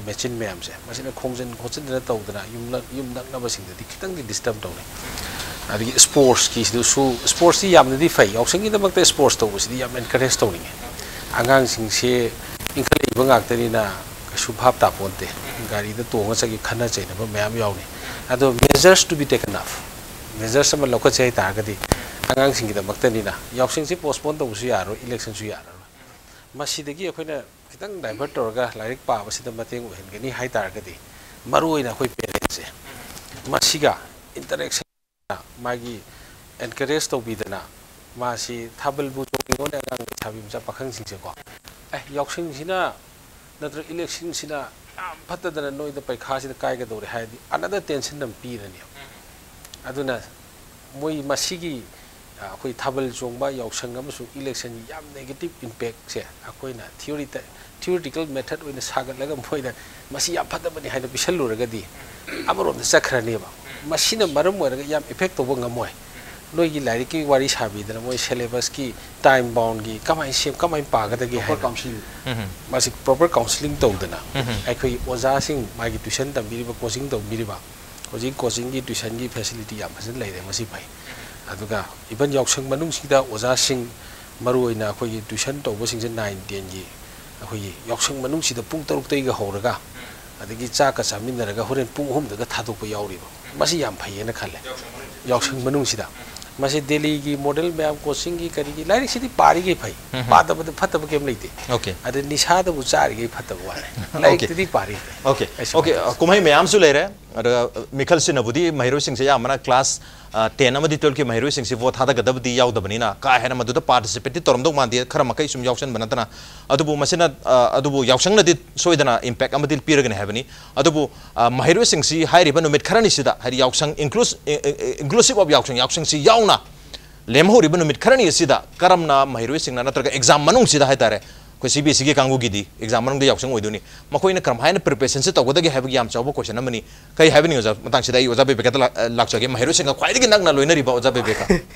ꯃꯦꯆꯤꯟ ꯃꯌꯥꯝꯁꯦ ꯃꯁꯤꯅ ꯈꯣꯡꯖꯤꯟ ꯈꯣꯠꯆꯤꯟꯗꯅ ꯇꯧꯗꯅ ꯌꯨꯝ ꯌꯨꯝ ꯅꯛꯅꯕꯁꯤꯡꯗꯗꯤ ꯈꯤꯇꯪꯗꯤ disturb ꯇꯧꯅꯩ꯫ ꯑꯗꯒꯤ sportsꯀꯤꯁꯤꯗꯁꯨ, sportsꯇꯤ ꯌꯥꯝꯅꯗꯤ ꯐꯩ, ꯌꯥꯎꯁꯪꯒꯤꯗꯃꯛꯇ sports ꯇꯧꯕꯁꯤꯗꯤ ꯌꯥꯝ encourage ꯇꯧꯅꯤꯡꯉꯤ꯫ ꯑꯉꯥꯡꯁꯤꯡꯁꯦ ꯏꯟꯈꯠꯂꯛꯏꯕ ꯉꯥꯛꯇꯅꯤꯅ ꯀꯩꯁꯨ ꯚꯥꯞ ꯇꯥꯄꯣꯟꯇꯦ꯫ ꯒꯥꯔꯤꯗ ꯇꯣꯡꯉ ꯆꯠꯈꯤ, ꯈꯠꯅ ꯆꯩꯅꯕ ꯃꯌꯥꯝ ꯌꯥꯎꯅꯤ꯫ ꯑꯗꯣ measures to be taken of, measures ꯑꯃ ꯂꯧꯈꯠꯁꯦ ꯍꯥꯏꯇꯥꯔꯒꯗꯤ ꯑꯉꯥꯡꯁꯤꯡꯒꯤꯗꯃꯛꯇꯅꯤꯅ ꯌꯥꯎꯁꯪꯁꯤ postpone ꯇꯧꯕꯁꯨ ꯌꯥꯔꯔꯣꯏ, electionꯁꯨ ꯌꯥꯔꯔꯣꯏ꯫ ꯃꯁꯤꯗꯒꯤ ꯑꯩꯈꯣꯏꯅ ꯈꯤꯇꯪ divert ꯇꯧꯔꯒ ꯂꯥꯏꯔꯤꯛ ꯄꯥꯕꯁꯤꯗ ꯃꯇꯦꯡ ꯑꯣꯏꯍꯟꯒꯅꯤ ꯍꯥꯏ ꯇꯥꯔꯒꯗꯤ, ꯃꯔꯨꯑꯣꯏꯅ ꯑꯩꯈꯣꯏ parentsꯁꯦ ꯃꯁꯤꯒ interaction, ꯃꯥꯒꯤ encourage ꯇꯧꯕꯤꯗꯅ, ꯃꯥꯁꯤ ꯊꯥꯕꯜꯕꯨ ꯆꯣꯡꯅꯤꯡꯉꯣꯅꯦ ꯑꯉꯥꯡ ꯂꯩꯁꯥꯕꯤ ꯃꯆꯥ ꯄꯥꯈꯪꯁꯤꯡꯁꯦꯀꯣ, ꯑꯦ, ꯌꯥꯎꯁꯪꯁꯤꯅ ꯅꯠꯇ꯭ꯔꯒ electionꯁꯤꯅ ꯌꯥꯝ ꯐꯠꯇꯗꯅ ꯅꯣꯏꯗ ꯄꯩꯈꯥꯁꯤꯗ ꯀꯥꯏꯒꯗꯧꯔꯦ ꯍꯥꯏꯔꯗꯤ another tension ꯑꯃ ꯄꯤꯔꯅꯦꯕ꯫ ꯑꯗꯨꯅ ꯃꯣꯏ ꯃꯁꯤꯒꯤ, ꯑ, ꯑꯩꯈꯣꯏ ꯊꯥꯕꯜ ꯆꯣꯡꯕ, ꯌꯥꯎꯁꯪ ꯑꯃꯁꯨꯡ electionꯒꯤ ꯌꯥꯝ negative impactꯁꯦ ꯑꯩꯈꯣꯏꯅ theory, theoretical method ꯑꯣꯏꯅ ꯁꯥꯒꯠꯂꯒ ꯃꯣꯏꯗ ꯃꯁꯤ ꯌꯥꯝ ꯐꯠꯇꯕꯅꯤ ꯍꯥꯏꯅ ꯄꯤꯁꯜꯂꯨꯔꯒꯗꯤ ꯑꯃꯔꯣꯝꯗ ꯆꯠꯈ꯭ꯔꯅꯦꯕ꯫ ꯃꯁꯤꯅ ꯃꯔꯝ ꯑꯣꯏꯔꯒ ꯌꯥꯝ effect ꯇꯧꯕ ꯉꯝꯃꯣꯏ꯫ ꯅꯣꯏꯒꯤ ꯂꯥꯏꯔꯤꯛꯀꯤ ꯋꯥꯔꯤ ꯁꯥꯕꯤꯗꯅ ꯃꯣꯏ syllabusꯀꯤ time boundꯒꯤ ꯀꯃꯥꯏꯅ ꯁꯦꯝ-, ꯀꯃꯥꯏꯅ ꯄꯥꯒꯗꯒꯦ proper ꯍꯥꯏꯕ counselling꯫ ꯎꯝ꯫ ꯃꯁꯤ proper counselling ꯇꯧꯗꯅ ꯎꯝ꯫ ꯑꯩꯈꯣꯏꯒꯤ ꯑꯣꯖꯥꯁꯤꯡ, ꯃꯥꯒꯤ tuition ꯇꯝꯕꯤꯔꯤꯕ, coaching ꯇꯧꯕꯤꯔꯤꯕ, ꯍꯧꯖꯤꯛ coachingꯒꯤ tuitionꯒꯤ facility ꯌꯥꯝ ꯐꯖꯅ ꯂꯩꯔꯦ, ꯃꯁꯤ ꯐꯩ꯫ ꯑꯗꯨꯒ even ꯌꯥꯎꯁꯪ ꯃꯅꯨꯡꯁꯤꯗ ꯑꯣꯖꯥꯁꯤꯡ, ꯃꯔꯨꯑꯣꯏꯅ ꯑꯩꯈꯣꯏꯒꯤ tuition ꯇꯧꯕꯁꯤꯡꯁꯦ nine tenꯒꯤ, ꯑꯩꯈꯣꯏꯒꯤ ꯌꯥꯎꯁꯪ ꯃꯅꯨꯡꯁꯤꯗ ꯄꯨꯡ ꯇꯔꯨꯛꯇꯒꯤꯒ ꯍꯧꯔꯒ ꯑꯗꯒꯤ ꯆꯥꯛꯀ ꯆꯥꯃꯤꯟꯅꯔꯒ ꯍꯣꯔꯦꯟ ꯄꯨꯡ ꯑꯍꯨꯝꯗꯒ ꯊꯥꯗꯣꯛꯄ ꯌꯥꯎꯔꯤꯕ, ꯃꯁꯤ ꯌꯥꯝ ꯐꯩꯌꯦꯅ ꯈꯜꯂꯦ꯫ ꯌꯥꯎꯁꯪ ꯃꯅꯨꯡꯁꯤꯗ ꯃꯁꯤ ꯗꯦꯜꯂꯤꯒꯤ model ꯃꯌꯥꯝ, coachingꯒꯤ ꯀꯔꯤꯒꯤ ꯂꯥꯏꯔꯤꯛꯁꯤꯗꯤ ꯄꯥꯔꯤꯈꯩ ꯐꯩ, ꯎꯝ꯫ ꯄꯥꯗꯕꯗ ꯐꯠꯇꯕ ꯀꯩꯝ ꯂꯩꯇꯦ꯫ Okay꯫ ꯑꯗ ꯅꯤꯁꯥꯗꯕꯨ ꯆꯥꯔꯤꯈꯩ ꯐꯠꯇꯕ ꯋꯥꯅꯤ꯫ Okay꯫ ꯂꯥꯏꯔꯤꯛꯇꯨꯗꯤ ꯄꯥꯔꯤꯈꯩ꯫ Okay꯫ ꯑꯩꯁꯨ Okay꯫ ꯐꯩ꯫ ꯑ, ꯀꯨꯝꯍꯩ ꯃꯌꯥꯝꯁꯨ ꯂꯩꯔꯦ꯫ ꯑꯗꯨꯒ, ꯑ, ꯃꯤꯈꯜꯁꯤꯅꯕꯨꯗꯤ ꯃꯍꯩꯔꯣꯏꯁꯤꯡꯁꯦ ꯑꯌꯥꯝꯕꯅ class, ꯑ, ten ꯑꯃꯗꯤ twelveꯀꯤ ꯃꯍꯩꯔꯣꯏꯁꯤꯡꯁꯤ vote ꯊꯥꯗꯒꯗꯕꯗꯤ ꯌꯥꯎꯗꯕꯅꯤꯅ ꯀꯥ ꯍꯦꯟꯅ ꯃꯗꯨꯗ participateꯇꯤ ꯇꯧꯔꯝꯗꯧ ꯃꯥꯟꯗꯦ, ꯈꯔ ꯃꯈꯩ ꯁꯨꯝ ꯌꯥꯎꯁꯟꯕ ꯅꯠꯇꯅ꯫ ꯑꯗꯨꯕꯨ ꯃꯁꯤꯅ, ꯑ, ꯑꯗꯨꯕꯨ ꯌꯥꯎꯁꯪꯅꯗꯤ ꯁꯣꯏꯗꯅ impact ꯑꯃꯗꯤ ꯄꯤꯔꯒꯅꯤ ꯍꯥꯏꯕꯅꯤ꯫ ꯑꯗꯨꯕꯨ, ꯑ, ꯃꯍꯩꯔꯣꯏꯁꯤꯡꯁꯤ ꯍꯥꯏꯔꯤꯕ ꯅꯨꯃꯤꯠ ꯈꯔꯅꯤꯁꯤꯗ, ꯍꯥꯏꯗꯤ ꯌꯥꯎꯁꯪ inclus-, E-, E-, inclusive of ꯌꯥꯎꯁꯪ, ꯌꯥꯎꯁꯪꯁꯤ ꯌꯥꯎꯅ ꯂꯦꯝꯍꯧꯔꯤꯕ ꯅꯨꯃꯤꯠ ꯈꯔꯅꯤ ꯑꯁꯤꯗ ꯀꯔꯝꯅ ꯃꯍꯩꯔꯣꯏꯁꯤꯡꯅ ꯅꯠꯇ꯭ꯔꯒ exam ꯃꯅꯨꯡꯁꯤꯗ ꯍꯥꯏꯇꯥꯔꯦ, ꯑꯩꯈꯣꯏ ꯁꯤ ꯕꯤ ꯑꯦꯁ ꯏꯒꯤ ꯀꯥꯡꯕꯨꯒꯤꯗꯤ ꯑꯦꯛꯖꯥꯝ ꯃꯅꯨꯡꯗ ꯌꯥꯎꯁꯪ ꯑꯣꯏꯗꯣꯏꯅꯤ꯫ ꯃꯈꯣꯏꯅ ꯀꯔꯝꯍꯥꯏꯅ ꯄ꯭ꯔꯤꯄꯦꯔꯦꯁꯟꯁꯦ ꯇꯧꯒꯗꯒꯦ ꯍꯥꯏꯕꯒꯤ ꯌꯥꯝ ꯆꯥꯎꯕ ꯀꯣꯏꯁꯟ ꯑꯃꯅꯤ꯫ ꯀꯩ ꯍꯥꯏꯕꯅꯤ ꯑꯣꯖꯥ? ꯃꯇꯥꯡꯁꯤꯗ ꯑꯩ ꯑꯣꯖꯥ ꯕꯦꯕꯦꯀꯥꯗ ꯂꯥꯛ-, ꯑ, ꯂꯥꯛꯆꯒꯦ꯫ ꯃꯍꯩꯔꯣꯏꯁꯤꯡꯒ ꯈ꯭ꯋꯥꯏꯗꯒꯤ ꯅꯛꯅ ꯂꯣꯏꯅꯔꯤꯕ ꯑꯣꯖꯥ ꯕꯦꯕꯦꯀꯥ꯫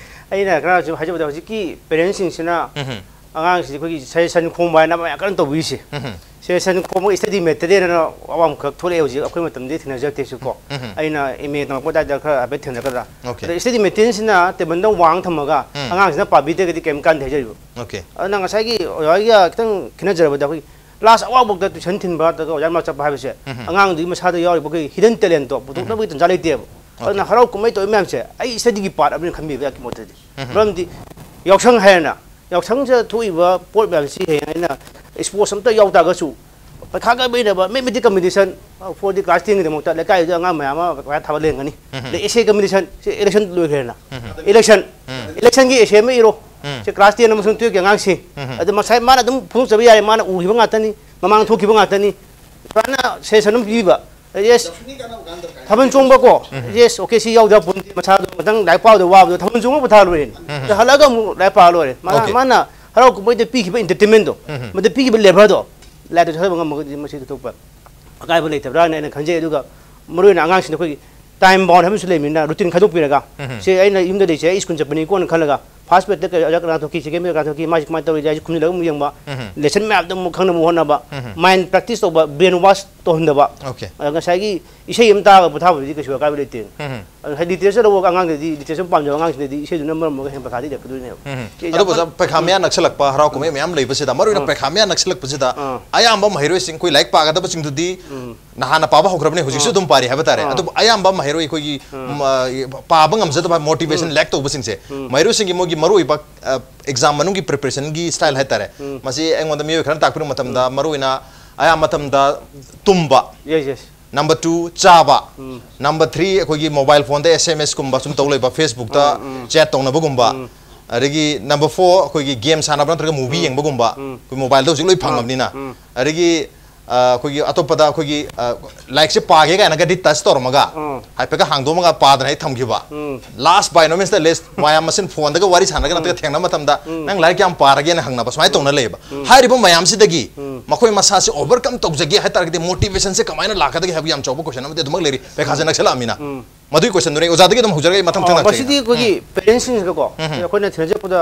ꯑꯩꯅ ꯈꯔꯁꯨ ꯍꯥꯏꯖꯕꯗ, ꯍꯧꯖꯤꯛꯀꯤ ꯄꯦꯔꯦꯟꯁꯁꯤꯡꯁꯤꯅ ꯎꯝ꯫ ꯑꯉꯥꯡꯁꯤꯗꯤ ꯑꯩꯈꯣꯏꯒꯤ ꯁꯖꯦꯁꯟ ꯈꯣꯝꯕ ꯍꯥꯏꯅ ꯑꯃ ꯌꯥꯝ ꯀꯟꯅ ꯇꯧꯕꯤꯔꯤꯁꯦ꯫ ꯎꯝ꯫ ꯁꯖꯦꯁꯟ ꯈꯣꯝꯕ ꯏꯁꯇꯗꯤ ꯃꯦꯇꯔꯤꯌꯦꯜ ꯑꯅ ꯑꯋꯥꯡꯕꯈꯛ ꯊꯣꯛꯂꯛꯑꯦ ꯍꯧꯖꯤꯛ, ꯑꯩꯈꯣꯏ ꯃꯇꯝꯗꯗꯤ ꯊꯦꯡꯅꯖꯔꯛꯇꯦꯁꯨ ꯀꯣ꯫ ꯎꯝ꯫ ꯑꯩꯅ ꯑꯦꯝ ꯑꯦ ꯇꯝꯃꯛꯄ ꯑꯗꯥꯏꯗ ꯈꯔ ꯍꯥꯏꯐꯦꯠ ꯊꯦꯡꯅꯔꯛꯀꯗ꯭ꯔꯥ꯫ ꯑꯣꯀꯦ꯫ ꯑꯗ ꯏꯁꯇꯗꯤ ꯃꯦꯇꯔꯤꯌꯦꯜꯁꯤꯅ ꯇꯦꯕꯜꯗ ꯋꯥꯡ ꯊꯝꯃꯒ ꯎꯝ꯫ ꯑꯉꯥꯡꯁꯤꯅ ꯄꯥꯕꯤꯗ꯭ꯔꯒꯗꯤ ꯀꯩꯝ ꯀꯥꯟꯗꯦ ꯍꯥꯏꯖꯔꯤꯕ꯫ ꯑꯣꯀꯦ꯫ ꯑꯗꯨꯅ ꯉꯁꯥꯏꯒꯤ ꯑꯣꯖꯥꯒ ꯈꯤꯇꯪ ꯈꯦꯠꯅꯖꯔꯕꯗ, ꯑꯩꯈꯣꯏ ꯀ꯭ꯂꯥꯁ ꯑꯋꯥꯡꯕꯧꯗ ꯇ꯭ꯌꯨꯁꯟ ꯊꯤꯟꯕ ꯅꯠꯇ꯭ꯔꯒ ꯑꯣꯖꯥ ꯃꯅꯥꯛ ꯆꯠꯄ ꯍꯥꯏꯕꯁꯦ ꯎꯝ꯫ ꯑꯉꯥꯡꯗꯨꯒꯤ ꯃꯁꯥꯗ ꯌꯥꯎꯔꯤꯕ ꯑꯩꯈꯣꯏꯒꯤ ꯍꯤꯗꯟ ꯇꯦꯂꯦꯟꯠꯇꯣ ꯄꯨꯊꯣꯛꯅꯕꯒꯤ ꯇꯟꯖꯥ ꯂꯩꯇꯦꯕ꯫ ꯑꯗꯨꯅ ꯑꯣꯀꯦ꯫ ꯍꯔꯥꯎ ꯀꯨꯝꯍꯩ ꯇꯧꯔꯤ ꯃꯌꯥꯝꯁꯦ ꯑꯩ ꯏꯁꯇꯗꯤꯒꯤ ꯄꯥꯔꯠ ꯑꯃꯅꯤ ꯈꯟꯕꯤꯕ ꯑꯩꯒꯤ ꯃꯣꯠꯇꯗꯤ꯫ ꯎꯝ꯫ ꯃꯔꯝꯗꯤ ꯌꯥꯎꯁꯪ ꯍꯥꯏꯔꯦꯅ, ꯌꯥꯎꯁꯪꯁꯤꯗ ꯊꯣꯛꯏꯕ ꯄꯣꯠ ꯃꯌꯥꯝꯁꯤ ꯍꯌꯦꯡ ꯑꯩꯅ ꯁ꯭ꯄꯣꯔꯠꯁ ꯑꯝꯇ ꯌꯥꯎ ꯇꯥꯔꯒꯁꯨ ꯄꯩꯈꯥꯒ ꯂꯩꯅꯕ ꯃꯦꯠꯃꯦꯇꯤꯛ ꯀꯝꯄꯤꯇꯤꯁꯟ, ꯐꯣꯔꯗꯤ ꯀ꯭ꯂꯥꯁ ꯇꯦꯟꯒꯤꯗꯃꯛꯇ ꯂꯩꯀꯥꯏꯗꯨꯗ ꯑꯉꯥꯡ ꯃꯌꯥꯝ ꯑꯃ ꯄꯩꯈꯥ ꯊꯥꯕ ꯂꯩꯔꯝꯒꯅꯤ꯫ ꯎꯝ꯫ ꯑꯗꯩ ꯑꯦꯁꯦ ꯀꯝꯄꯤꯇꯤꯁꯟ, ꯁꯤ ꯏꯂꯦꯛꯁꯟ ꯂꯣꯏꯈ꯭ꯔꯦꯅ꯫ ꯎꯝ꯫ ꯏꯂꯦꯛꯁꯟ, ꯎꯝ꯫ ꯏꯂꯦꯛꯁꯟꯒꯤ ꯑꯦꯁꯦ ꯑꯃ ꯏꯔꯣ꯫ ꯎꯝ꯫ ꯁꯤ ꯀ꯭ꯂꯥꯁ ꯇꯦꯟ ꯑꯃꯁꯨꯡ ꯇꯨꯌꯦꯜꯞꯀꯤ ꯑꯉꯥꯡꯁꯤ꯫ ꯎꯝ꯫ ꯑꯗꯨ ꯉꯁꯥꯏ ꯃꯥꯅ ꯑꯗꯨꯝ ꯐꯣꯡꯗꯣꯛꯆꯕ ꯌꯥꯔꯦ, ꯃꯥꯅ ꯎꯈꯤꯕ ꯉꯥꯛꯇꯅꯤ, ꯃꯃꯥꯡ ꯊꯣꯛꯈꯤꯕ ꯉꯥꯛꯇꯅꯤ꯫ ꯁꯨꯃꯥꯏꯅ ꯁꯖꯦꯁꯟ ꯑꯃ ꯄꯤꯕꯤꯕ꯫ ꯌꯦꯁ꯫ ꯊꯥꯕꯜ ꯆꯣꯡꯕꯀꯣ꯫ ꯎꯝ꯫ ꯌꯦꯁ, ꯑꯣꯀꯦ, ꯁꯤ ꯌꯥꯎꯗ ꯄꯨꯟꯁꯤ ꯃꯁꯥꯗꯣ ꯉꯥꯛꯇꯪ ꯂꯥꯏꯔꯤꯛ ꯄꯥꯕꯗ ꯋꯥꯕꯗꯣ ꯊꯥꯕꯜ ꯆꯣꯡꯕ ꯄꯣꯊꯥ ꯂꯣꯏꯔꯦ꯫ ꯎꯝ꯫ ꯑꯗ ꯍꯜꯂꯛꯑꯒ ꯑꯃꯨꯛ ꯂꯥꯏꯔꯤꯛ ꯄꯥ ꯂꯣꯏꯔꯦ꯫ ꯃꯥꯅ, ꯑꯣꯀꯦ꯫ ꯃꯥꯅ ꯍꯔꯥꯎ ꯀꯨꯝꯍꯩꯗ ꯄꯤꯈꯤꯕ ꯏꯟꯇꯔꯇꯦꯟꯃꯦꯟꯗꯣ, ꯎꯝ꯫ ꯃꯗ ꯄꯤꯈꯤꯕ ꯂꯦꯚꯔꯗꯣ ꯂꯥꯏꯔꯤꯛꯇ ꯊꯥꯗꯕ ꯉꯝꯃꯒꯗꯤ ꯃꯁꯤ ꯊꯣꯛꯄ ꯑꯀꯥꯏꯕ ꯂꯩꯇꯕ꯭ꯔꯥꯅ ꯑꯩꯅ ꯈꯟꯖꯩ꯫ ꯑꯗꯨꯒ ꯃꯔꯨꯑꯣꯏꯅ ꯑꯉꯥꯡꯁꯤꯡꯗ ꯑꯩꯈꯣꯏꯒꯤ ꯇꯥꯏꯝ ꯕꯥꯎꯟ ꯍꯥꯏꯕ ꯑꯃꯁꯨ ꯂꯩꯕꯅꯤꯅ, ꯔꯨꯇꯤꯟ ꯈꯥꯏꯗꯣꯛꯄꯤꯔꯒ, ꯎꯝ꯫ ꯁꯤ ꯑꯩꯅ ꯌꯨꯝꯗ ꯂꯩꯁꯦ, ꯑꯩ ꯁ꯭ꯀꯨꯜ ꯆꯠꯄꯅꯤꯀꯣꯅ ꯈꯜꯂꯒ, ꯐꯥꯔꯁ ꯄꯤꯔꯤꯌꯗꯇ ꯀꯩ ꯑꯣꯖꯥ ꯀꯅꯥ ꯊꯣꯛꯈꯤ, ꯁꯦꯀꯦꯟ ꯄꯤꯔꯤꯌꯗ ꯀꯅꯥ ꯊꯣꯛꯈꯤ, ꯃꯥꯁꯤ ꯀꯃꯥꯏꯅ ꯇꯧꯔꯤ ꯍꯥꯏꯁꯤ ꯈꯨꯝꯖꯤꯜꯂꯒ ꯑꯃꯨꯛ ꯌꯦꯡꯕ, ꯎꯝ꯫ ꯂꯦꯁꯟ ꯃꯌꯥꯝꯗꯣ ꯑꯃꯨꯛ ꯈꯪꯅꯕ ꯍꯣꯠꯅꯕ, ꯎꯝ꯫ ꯃꯥꯏꯟ ꯄ꯭ꯔꯦꯛꯇꯤꯁ ꯇꯧꯕ, ꯕ꯭ꯔꯦꯟ ꯋꯥꯁ ꯇꯧꯍꯟꯗꯕ꯫ ꯑꯣꯀꯦ꯫ ꯑꯗ ꯉꯁꯥꯏꯒꯤ ꯏꯁꯩ ꯑꯃ ꯇꯥꯔꯒ ꯄꯣꯊꯥꯕꯗꯨꯗꯤ ꯀꯩꯁꯨ ꯑꯀꯥꯏꯕ ꯂꯩꯇꯦ꯫ ꯎꯝ꯫ ꯑꯗ ꯍꯥꯏꯗꯤ ꯂꯤꯇꯔꯦꯆꯔ ꯂꯧꯕ ꯑꯉꯥꯡꯗꯗꯤ, ꯂꯤꯇꯔꯦꯆꯔ ꯄꯥꯝꯖꯕ ꯑꯉꯥꯡꯁꯤꯡꯗꯗꯤ ꯏꯁꯩꯗꯨꯅ ꯃꯔꯝ ꯑꯣꯏꯔꯒ ꯍꯦꯟꯅ ꯄꯩꯈꯥꯗꯤ ꯂꯦꯞꯀꯗꯣꯏꯅꯦꯕ꯫ ꯎꯝ꯫ ꯁꯤ ꯌꯥꯝ ꯑꯗꯨꯕꯨ ꯑꯣꯖꯥ, ꯀꯟ-, ꯄꯩꯈꯥ ꯎꯝ꯫ ꯃꯌꯥ ꯅꯛꯁꯜꯂꯛꯄ, ꯍꯔꯥꯎ ꯀꯨꯝꯍꯩ ꯎꯝ꯫ ꯃꯌꯥꯝ ꯂꯩꯕꯁꯤꯗ, ꯃꯔꯨꯑꯣꯏꯅ ꯑꯥ꯫ ꯄꯩꯈꯥ ꯃꯌꯥ ꯅꯛꯁꯜꯂꯛꯄꯁꯤꯗ ꯑꯥ꯫ ꯑꯌꯥꯝꯕ ꯃꯍꯩꯔꯣꯏꯁꯤꯡ, ꯑꯩꯈꯣꯏ ꯂꯥꯏꯔꯤꯛ ꯄꯥꯒꯗꯕꯁꯤꯡꯗꯨꯗꯤ ꯎꯝ꯫ ꯅꯍꯥꯟꯅ ꯄꯥꯕ ꯍꯧꯈ꯭ꯔꯕꯅꯤ, ꯍꯧꯖꯤꯛꯁꯨ ꯑꯥ꯫ ꯑꯗꯨꯝ ꯄꯥꯔꯤ ꯍꯥꯏꯕ ꯇꯥꯔꯦ꯫ ꯑꯥ꯫ ꯑꯗꯨꯕꯨ ꯑꯌꯥꯝꯕ ꯃꯍꯩꯔꯣꯏ ꯑꯩꯈꯣꯏꯒꯤ, ꯑꯥ꯫ ꯎꯝ, ꯑ, ꯄꯥꯕ ꯉꯝꯖꯗꯕ, ꯃꯣꯇꯤꯚꯦꯁꯟ ꯎꯝ꯫ ꯂꯦꯛ ꯇꯧꯕꯁꯤꯡꯁꯦ, ꯎꯝ꯫ ꯃꯍꯩꯔꯣꯏꯁꯤꯡꯒꯤ ꯃꯣꯏꯒꯤ ꯃꯔꯨꯑꯣꯏꯕ, ꯑ, ꯑꯦꯛꯖꯥꯝ ꯃꯅꯨꯡꯒꯤ ꯄ꯭ꯔꯤꯄꯦꯔꯦꯁꯟꯒꯤ ꯁ꯭ꯇꯥꯏꯜ ꯍꯥꯏꯇꯥꯔꯦ, ꯎꯝ꯫ ꯃꯁꯤ ꯑꯩꯉꯣꯟꯗ ꯃꯤꯑꯣꯏ ꯈꯔꯅ ꯇꯥꯛꯄꯤꯔꯛꯄ ꯃꯇꯝꯗ, ꯎꯝ꯫ ꯃꯔꯨꯑꯣꯏꯅ ꯑꯌꯥꯝꯕ ꯃꯇꯝꯗ ꯇꯨꯝꯕ, ꯌꯦꯁ, ꯌꯦꯁ꯫ ꯅꯝꯕꯔ ꯇꯨ, ꯆꯥꯕ꯫ ꯎꯝ꯫ ꯅꯝꯕꯔ ꯊ꯭ꯔꯤ, ꯑꯩꯈꯣꯏꯒꯤ ꯃꯣꯕꯥꯏꯜ ꯐꯣꯟꯗ ꯑꯦꯁ ꯑꯦꯝ ꯑꯦꯁ ꯀꯨꯝꯕ ꯁꯨꯝ ꯇꯧ ꯂꯩꯕ, ꯐꯦꯁꯕꯨꯛꯇ ꯎꯝ, ꯎꯝ꯫ ꯆꯦꯠ ꯇꯧꯅꯕꯒꯨꯝꯕ꯫ ꯎꯝ꯫ ꯑꯗꯒꯤ ꯅꯝꯕꯔ ꯐꯣꯔ, ꯑꯩꯈꯣꯏꯒꯤ ꯒꯦꯝ ꯁꯥꯟꯅꯕ ꯅꯠꯇ꯭ꯔꯒ ꯃꯨꯚꯤ ꯎꯝ꯫ ꯌꯦꯡꯕꯒꯨꯝꯕ꯫ ꯎꯝ꯫ ꯑꯩꯈꯣꯏ ꯃꯣꯕꯥꯏꯜꯗ ꯍꯧꯖꯤꯛ ꯂꯣꯏ ꯎꯝ, ꯐꯪꯉꯕꯅꯤꯅ꯫ ꯎꯝ꯫ ꯑꯗꯒꯤ ꯑ, ꯑꯩꯈꯣꯏꯒꯤ ꯑꯇꯣꯞꯄꯗ ꯑꯩꯈꯣꯏꯒꯤ, ꯑ, ꯂꯥꯏꯔꯤꯛꯁꯦ ꯄꯥꯒꯦ ꯀꯥꯏꯅꯒꯗꯤ ꯇꯆ ꯇꯧꯔꯝꯃꯒ, ꯎꯝ꯫ ꯍꯥꯏꯐꯦꯠꯀ ꯍꯥꯡꯗꯣꯛꯑꯃꯒ ꯄꯥꯗꯅ ꯍꯦꯛ ꯊꯝꯈꯤꯕ꯫ ꯎꯝ꯫ Last by no means the least, ꯃꯌꯥꯝ ꯃꯁꯦꯟ ꯐꯣꯟꯗꯒ ꯋꯥꯔꯤ ꯁꯥꯟꯅꯒ ꯅꯠꯇ꯭ꯔꯒ ꯊꯦꯡꯅꯕ ꯃꯇꯝꯗ, ꯎꯝ꯫ "ꯅꯪ ꯂꯥꯏꯔꯤꯛ ꯀꯌꯥꯝ ꯄꯥꯔꯒꯦꯅ?" ꯍꯪꯅꯕ ꯁꯨꯃꯥꯏꯅ ꯇꯧꯅ ꯂꯩꯌꯦꯕ꯫ ꯎꯝ꯫ ꯍꯥꯏꯔꯤꯕ ꯃꯌꯥꯝꯁꯤꯗꯒꯤ ꯎꯝ꯫ ꯃꯈꯣꯏ ꯃꯁꯥꯁꯦ ꯑꯣꯚꯔꯀꯝ ꯇꯧꯖꯒꯦ ꯍꯥꯏ ꯇꯥꯔꯒꯗꯤ ꯃꯣꯇꯤꯚꯦꯁꯟꯁꯦ ꯀꯃꯥꯏꯅ ꯂꯥꯛꯀꯗꯒꯦ ꯍꯥꯏꯕꯒꯤ ꯌꯥꯝ ꯆꯥꯎꯕ ꯀꯣꯏꯁꯟ ꯑꯃꯗꯤ ꯑꯗꯨꯃꯛ ꯂꯩꯔꯤ꯫ ꯄꯩꯈꯥꯁꯦ ꯅꯛꯁꯜꯂꯛꯑꯃꯤꯅ꯫ ꯎꯝ꯫ ꯃꯗꯨꯒꯤ ꯀꯣꯏꯁꯟꯗꯨꯅꯦ ꯑꯣꯖꯥꯗꯒꯤ ꯑꯗꯨꯝ ꯍꯧꯖꯔꯒ ꯑꯩ ꯃꯊꯪ ꯑꯣ, ꯊꯪ ꯂꯥꯛꯆꯒꯦ꯫ ꯃꯁꯤꯗꯤ ꯑꯩꯈꯣꯏꯒꯤ ꯎꯝ꯫ ꯄꯦꯔꯦꯟꯁꯁꯤꯡꯁꯤꯒꯀꯣ, ꯎꯝ꯫ ꯑꯩꯈꯣꯏꯅ ꯊꯦꯡꯅꯖꯔꯛꯄꯗ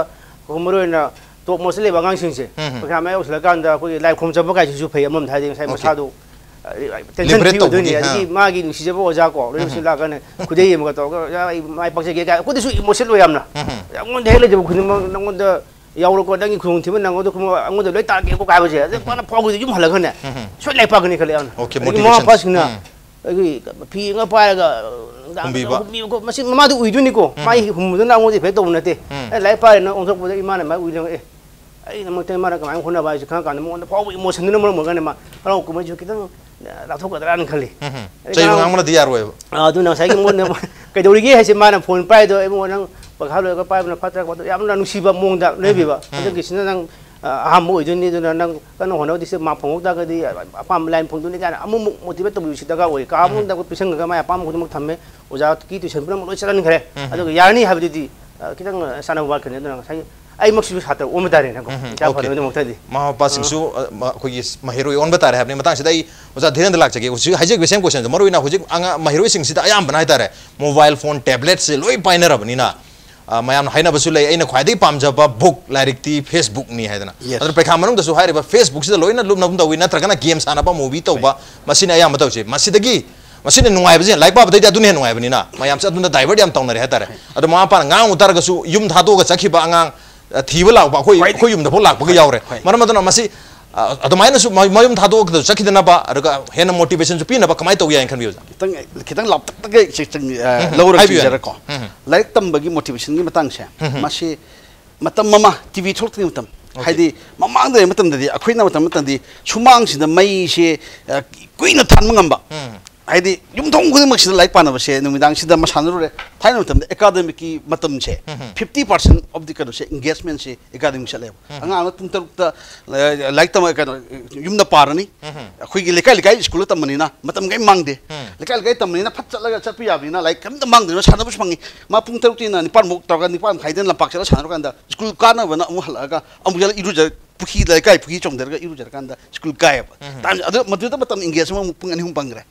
ꯃꯔꯨ ꯑꯣꯏꯅ ꯇꯣꯞ ꯃꯣꯁꯇ ꯂꯩꯕ ꯑꯉꯥꯡꯁꯤꯡꯁꯦ ꯎꯝ꯫ ꯄꯩꯈꯥ ꯃꯌꯥ ꯌꯧꯁꯤꯜꯂꯀꯥꯟꯗ ꯑꯩꯈꯣꯏꯒꯤ ꯂꯥꯏ ꯈꯨꯔꯨꯝ ꯆꯠꯄ ꯀꯥꯏꯁꯤꯁꯨ ꯐꯩ, ꯑꯃꯔꯣꯝꯗ ꯍꯥꯏꯗꯤ ꯉꯁꯥꯏ ꯑꯣꯀꯦ꯫ ꯃꯁꯥꯗꯣ ꯇꯦꯟꯁꯟ ꯂꯤꯕꯔꯦꯠ ꯐ꯭ꯔꯤ ꯑꯣꯏꯗꯣꯏꯅꯤ꯫ ꯇꯧꯕꯒꯤ, ꯑꯗꯒꯤ ꯑꯥ꯫ ꯃꯥꯒꯤ ꯅꯨꯡꯁꯤꯖꯕ ꯑꯣꯖꯥ ꯀꯣ, ꯂꯣꯏꯅ ꯎꯝ꯫ ꯁꯤ ꯂꯥꯛꯀꯥꯟꯗ ꯈꯨꯗꯩ ꯑꯃꯒ ꯇꯧꯔꯒ, "ꯑꯣꯖꯥ, ꯑꯩ ꯃꯥꯏ ꯄꯥꯛꯆꯒꯦ" ꯀꯥꯏ ꯑꯩꯈꯣꯏꯗꯁꯨ ꯏꯃꯣꯁꯟ ꯑꯣꯏ ꯌꯥꯝꯅ꯫ ꯎꯝ꯫ ꯑꯩꯉꯣꯟꯗ ꯍꯦꯛ ꯂꯩꯖꯕ ꯈꯨꯗꯤꯡꯃꯛ ꯅꯪꯉꯣꯟꯗ ꯌꯥꯎꯔꯣꯀꯣ, ꯅꯪꯒꯤ ꯈꯨꯗꯣꯡꯊꯤꯕ ꯅꯪꯉꯣꯟꯗ ꯈꯨꯗꯤꯡꯃꯛ ꯑꯩꯉꯣꯟꯗ ꯂꯣꯏ ꯇꯥꯔꯛꯀꯦꯀꯣ ꯀꯥꯏꯕꯁꯦ꯫ ꯑꯗꯨ ꯎꯝ꯫ ꯃꯥꯅ ꯐꯥꯎꯕꯗ ꯌꯨꯝ ꯍꯜꯂꯒꯅꯦ, ꯎꯝ꯫ ꯁꯣꯏ ꯂꯥꯏꯔꯤꯛ ꯄꯥꯒꯅꯤ ꯈꯜꯂꯦ ꯌꯥꯝꯅ꯫ ꯑꯣꯀꯦ, ꯑꯗꯒꯤ ꯃꯃꯥ ꯃꯣꯇꯤꯚꯦꯁꯟ꯫ ꯃꯄꯥꯁꯤꯡꯅ ꯎꯝ꯫ ꯑꯩꯈꯣꯏꯒꯤ ꯐꯤ ꯑꯃ ꯄꯥꯏꯔꯒ ꯅꯨꯡꯗꯥꯡꯗ ꯍꯨꯝꯕꯤꯕ꯫ ꯍꯨꯝꯕꯤꯕꯀꯣ꯫ ꯃꯁꯤ ꯃꯃꯥꯗꯨ ꯎꯏꯗꯣꯏꯅꯤꯀꯣ꯫ ꯎꯝ꯫ ꯃꯥꯒꯤ ꯍꯨꯝꯕꯗꯨꯅ ꯑꯩꯉꯣꯟꯗ ꯏꯐꯦꯛ ꯇꯧꯕ ꯅꯠꯇꯦ꯫ ꯎꯝ꯫ ꯑꯩ ꯂꯥꯏꯔꯤꯛ ꯄꯥꯔꯦꯅ ꯑꯣꯟꯊꯣꯛꯄꯗ ꯏꯃꯥꯅ ꯃꯥꯏ ꯎꯏꯗꯅ, "ꯑꯦ, ꯑꯩꯒꯤꯗꯃꯛꯇ ꯃꯥꯅ ꯀꯃꯥꯏꯅ ꯍꯣꯠꯅꯕ ꯍꯥꯏꯁꯦ?" ꯈꯪꯉꯀꯥꯟꯗ ꯃꯉꯣꯟꯗ ꯐꯥꯎꯕ ꯏꯃꯣꯁꯟꯗꯨꯅ ꯃꯔꯝ ꯑꯣꯏꯔꯒꯅꯦ ꯃꯥ ꯍꯔꯥꯎ ꯀꯨꯝꯍꯩꯁꯨ ꯈꯤꯇꯪ, ꯑ, ꯂꯥꯞꯊꯣꯛꯀꯗ꯭ꯔꯥꯅ ꯈꯜꯂꯤ꯫ ꯎꯝ꯫ ꯑꯩ ꯆꯩꯕ ꯉꯔꯥꯡ ꯉꯥꯡꯕꯅꯗꯤ ꯌꯥꯔꯣꯏꯕ꯫ ꯑ, ꯑꯗꯨꯅ ꯉꯁꯥꯏꯒꯤ ꯃꯉꯣꯟꯗ "ꯀꯩꯗꯧꯔꯤꯒꯦ?" ꯍꯥꯏꯁꯦ ꯃꯥꯅ ꯐꯣꯟ ꯄꯥꯏꯗꯣ, "ꯑꯩ ꯃꯉꯣꯟꯗ ꯅꯪ ꯄꯩꯈꯥ ꯂꯣꯏꯔꯒ ꯄꯥꯏꯕꯅ ꯐꯠꯇ꯭ꯔꯥ ꯈꯣꯠꯇ꯭ꯔꯥ?" ꯌꯥꯝꯅ ꯅꯨꯡꯁꯤꯕ ꯃꯑꯣꯡꯗ ꯂꯣꯏꯕꯤꯕ꯫ ꯎꯝ꯫ ꯍꯟꯗꯛꯀꯤꯁꯤꯅ ꯅꯪ, ꯑ, ꯑꯍꯥꯟꯕ ꯑꯣꯏꯗꯣꯏꯅꯤ, ꯑꯗꯨꯅ ꯅꯪ ꯀꯟꯅ ꯍꯣꯠꯅꯧ, ꯁꯤ ꯃꯥ ꯐꯪꯍꯧ ꯇꯥꯔꯒꯗꯤ ꯑꯄꯥꯝꯕ ꯂꯥꯏꯟ ꯐꯪꯗꯣꯏꯅꯤ ꯀꯥꯏꯅ ꯑꯃꯨꯛꯃꯨꯛ ꯃꯣꯇꯤꯚꯦꯠ ꯇꯧꯕꯤꯕꯁꯤ ꯗꯔꯀꯥꯔ ꯑꯣꯏ꯫ ꯀꯥ ꯎꯝ꯫ ꯑꯃꯗ ꯑꯩꯈꯣꯏ ꯄꯤꯁꯟꯈ꯭ꯔꯒ ꯃꯥꯏ ꯑꯄꯥꯝꯕ ꯈꯨꯗꯤꯡꯃꯛ ꯊꯝꯃꯦ꯫ ꯑꯣꯖꯥꯒꯤ ꯇꯨꯏꯁꯟ ꯄꯨꯝꯅꯃꯛ ꯂꯣꯏ ꯆꯠꯍꯟꯈ꯭ꯔꯦ꯫ ꯎꯝ꯫ ꯑꯗꯨꯒ ꯌꯥꯔꯅꯤ ꯍꯥꯏꯕꯗꯨꯗꯤ, ꯑ, ꯈꯤꯇꯪ, ꯑ, ꯆꯥꯟꯅꯕ ꯋꯥꯠꯈ꯭ꯔꯅꯤ꯫ ꯑꯗꯨꯅ ꯉꯁꯥꯏꯒꯤ ꯑꯩꯃꯛꯁꯨ ꯁꯥꯇ꯭ꯔ ꯑꯣꯟꯕ ꯇꯥꯔꯦꯅꯀꯣ, ꯎꯝ, ꯏꯆꯥ ꯑꯣꯀꯦ꯫ ꯐꯅꯕꯒꯤꯗꯃꯛꯇꯗꯤ꯫ ꯃꯃꯥ ꯃꯄꯥꯁꯤꯡꯁꯨ, ꯑ, ꯃ-, ꯑꯩꯈꯣꯏꯒꯤ ꯃꯍꯩꯔꯣꯏ ꯑꯣꯟꯕ ꯇꯥꯔꯦ ꯍꯥꯏꯕꯅꯤ꯫ ꯃꯇꯥꯡꯁꯤꯗ ꯑꯩ ꯑꯣꯖꯥ ꯙꯤꯔꯦꯟꯗ꯭ꯔ ꯂꯥꯛꯆꯒꯦ꯫ ꯍꯧꯖꯤꯛ ꯍꯥꯏꯖꯈꯤꯕ ꯁꯦꯝ ꯀꯣꯏꯁꯟꯗꯣ, ꯃꯔꯨꯑꯣꯏꯅ ꯍꯧꯖꯤꯛ ꯑꯉꯥꯡ ꯃꯍꯩꯔꯣꯏꯁꯤꯡꯁꯤꯗ ꯑꯌꯥꯝꯕꯅ ꯍꯥꯏꯇꯥꯔꯦ, ꯃꯣꯕꯥꯏꯜ ꯐꯣꯟ, ꯇꯦꯕ꯭ꯂꯦꯠꯁꯦ ꯂꯣꯏ ꯄꯥꯏꯅꯔꯕꯅꯤꯅ, ꯑ, ꯃꯌꯥꯝꯅ ꯍꯥꯏꯅꯕꯁꯨ ꯂꯩ, ꯑꯩꯅ ꯈ꯭ꯋꯥꯏꯗꯒꯤ ꯄꯥꯝꯖꯕ ꯕꯨꯛ, ꯂꯥꯏꯔꯤꯛꯇꯤ ꯐꯦꯁꯕꯨꯛꯅꯤ ꯍꯥꯏꯗꯅ꯫ ꯌꯦꯁ꯫ ꯑꯗꯨꯅ ꯄꯩꯈꯥ ꯃꯅꯨꯡꯗꯁꯨ ꯍꯥꯏꯔꯤꯕ ꯐꯦꯁꯕꯨꯛꯁꯤꯗ ꯂꯣꯏꯅ ꯂꯨꯞꯅꯒꯨꯝ ꯇꯧꯋꯤ, ꯅꯠꯇ꯭ꯔꯒꯅ ꯒꯦꯝ ꯁꯥꯟꯅꯕ, ꯃꯨꯚꯤ ꯇꯧꯕ, ꯍꯣꯏ꯫ ꯃꯁꯤꯅ ꯑꯌꯥꯝꯕ ꯇꯧꯁꯦ꯫ ꯃꯁꯤꯗꯒꯤ, ꯃꯁꯤꯅ ꯅꯨꯡꯉꯥꯏꯕꯁꯦ, ꯂꯥꯏꯔꯤꯛ ꯄꯥꯕꯗꯩꯗꯤ ꯑꯗꯨꯅ ꯍꯦꯟꯅ ꯅꯨꯡꯉꯥꯏꯕꯅꯤꯅ, ꯃꯌꯥꯝꯁꯦ ꯑꯗꯨꯅ ꯗꯥꯏꯚꯔꯠ ꯌꯥꯝ ꯇꯧꯅꯔꯦ ꯍꯥꯏꯇꯥꯔꯦ꯫ ꯍꯣꯏ꯫ ꯑꯗꯣ ꯃꯃꯥ ꯃꯄꯥꯅ ꯉꯥꯡꯉꯨ ꯇꯥꯔꯒꯁꯨ ꯌꯨꯝ ꯊꯥꯗꯣꯛꯑꯒ ꯆꯠꯈꯤꯕ ꯑꯉꯥꯡ, ꯑ, ꯊꯤꯕ ꯂꯥꯛꯄ ꯑꯩꯈꯣꯏ, ꯈ꯭ꯋꯥꯏꯗꯒꯤ ꯑꯩꯈꯣꯏ ꯌꯨꯝꯗꯐꯥꯎ ꯂꯥꯛꯄꯒ ꯍꯣꯏ, ꯌꯥꯎꯔꯦ꯫ ꯍꯣꯏ꯫ ꯃꯔꯝ ꯑꯗꯨꯅ ꯃꯁꯤ, ꯑ, ꯑꯗꯨꯃꯥꯏꯅꯁꯨ ꯃ-, ꯃꯌꯨꯝ ꯊꯥꯗꯣꯛꯑꯒ ꯆꯠꯈꯤꯗꯅꯕ, ꯑꯗꯨꯒ ꯍꯦꯟꯅ ꯃꯣꯇꯤꯚꯦꯁꯟꯁꯨ ꯄꯤꯅꯕ ꯀꯃꯥꯏꯅ ꯇꯧꯕ ꯌꯥꯏꯅ ꯈꯟꯕꯤ, ꯑꯣꯖꯥ? ꯈꯤꯇꯪ, ꯈꯤꯇꯪ ꯂꯥꯞꯇꯛꯅꯒ ꯆ-, ꯆ-, ꯑ, ꯎꯝ, ꯂꯧꯔꯒ ꯍꯥꯏꯕꯤꯌꯨ, ꯍꯥꯏꯕꯤꯌꯨ꯫ ꯆꯤꯡꯖꯔꯒꯀꯣ꯫ ꯎꯝ꯫ ꯂꯥꯏꯔꯤꯛ ꯇꯝꯕꯒꯤ ꯃꯣꯇꯤꯚꯦꯁꯟꯒꯤ ꯃꯇꯥꯡꯁꯦ, ꯎꯝ꯫ ꯃꯁꯤ ꯃꯇꯝ ꯑꯃ ꯇꯤ ꯚꯤ ꯊꯣꯛꯂꯛꯇ꯭ꯔꯤꯉꯩ ꯃꯇꯝ, ꯑꯣꯀꯦ꯫ ꯍꯥꯏꯗꯤ ꯃꯃꯥꯡꯗ ꯂꯩꯕ ꯃꯇꯝꯗꯗꯤ, ꯑꯩꯈꯣꯏꯅ ꯃꯇꯝ ꯃꯇꯝꯗꯗꯤ ꯁꯨꯃꯥꯡꯁꯤꯗ ꯃꯩꯁꯦ, ꯑ, ꯀꯨꯏꯅ ꯊꯥꯟꯕ ꯉꯝꯕ꯫ ꯎꯝ꯫ ꯍꯥꯏꯗꯤ ꯌꯨꯝꯊꯣꯡ ꯈꯨꯗꯤꯡꯃꯛꯁꯤꯗ ꯂꯥꯏꯔꯤꯛ ꯄꯥꯅꯕꯁꯦ ꯅꯨꯃꯤꯗꯥꯡꯁꯤꯗ ꯃꯁꯥꯟꯅꯔꯨꯔꯦ꯫ ꯊꯥꯏꯅ ꯃꯇꯝꯗ ꯑꯦꯀꯥꯗꯃꯤꯛꯀꯤ ꯃꯇꯝꯁꯦ ꯐꯤꯐꯇꯤ ꯄꯥꯔꯁꯦꯟ ꯑꯣꯐ ꯗꯤ ꯀꯩꯅꯣꯁꯦ, ꯏꯟꯒꯦꯖꯃꯦꯟꯁꯦ ꯑꯦꯀꯥꯗꯃꯤꯛ ꯆꯠꯂꯦꯕ꯫ ꯑꯉꯥꯡꯅ ꯄꯨꯡ ꯇꯔꯨꯛꯇ ꯂꯥꯏꯔꯤꯛ ꯇꯝꯃ ꯀꯩꯅꯣ ꯌꯨꯝꯗ ꯄꯥꯔꯅꯤ꯫ ꯑꯩꯈꯣꯏꯒꯤ ꯂꯩꯀꯥꯏ ꯂꯩꯀꯥꯏ ꯁ꯭ꯀꯨꯜꯗ ꯇꯝꯕꯅꯤꯅ ꯃꯇꯝ ꯀꯔꯤꯝ ꯃꯥꯡꯗꯦ꯫ ꯂꯩꯀꯥꯏ ꯂꯩꯀꯥꯏ ꯇꯝꯕꯅꯤꯅ ꯐꯠ ꯆꯠꯂꯒ ꯆꯠꯄ ꯌꯥꯕꯅꯤꯅ ꯂꯥꯏꯔꯤꯛ ꯀꯔꯤꯝꯇ ꯃꯥꯡꯗꯅ ꯁꯥꯟꯅꯕꯁꯨ ꯐꯪꯉꯤ꯫ ꯃꯥ ꯄꯨꯡ ꯇꯔꯨꯛꯇꯩꯅ ꯅꯤꯄꯥꯟꯃꯨꯛ ꯇꯧꯔꯒ ꯅꯤꯄꯥꯟ ꯃꯈꯥꯏꯗꯩꯅ ꯂꯝꯄꯥꯛ ꯆꯠꯂ ꯁꯥꯟꯅꯔꯀꯥꯟꯗ ꯁ꯭ꯀꯨꯜ ꯀꯥꯅꯕꯅ ꯑꯃꯨꯛ ꯍꯜꯂꯛꯑꯒ ꯑꯃꯨꯛ ꯆꯠꯂ ꯏꯔꯨꯖ ꯄꯨꯈ꯭ꯔꯤꯗ ꯂꯩꯀꯥꯏ ꯄꯨꯈ꯭ꯔꯤ ꯆꯣꯡꯊꯔꯒ ꯏꯔꯨꯖꯔꯀꯥꯟꯗ ꯁ꯭ꯀꯨꯜ ꯀꯥꯏꯌꯦꯕ꯫ ꯇꯥꯏꯝ ꯑꯗꯨ ꯃꯗꯨꯗ ꯃꯇꯝ ꯏꯟꯒꯦꯖ ꯑꯃꯃꯨꯛ ꯄꯨꯡ ꯑꯅꯤ ꯑꯍꯨꯝ ꯄꯪꯈ꯭ꯔꯦ꯫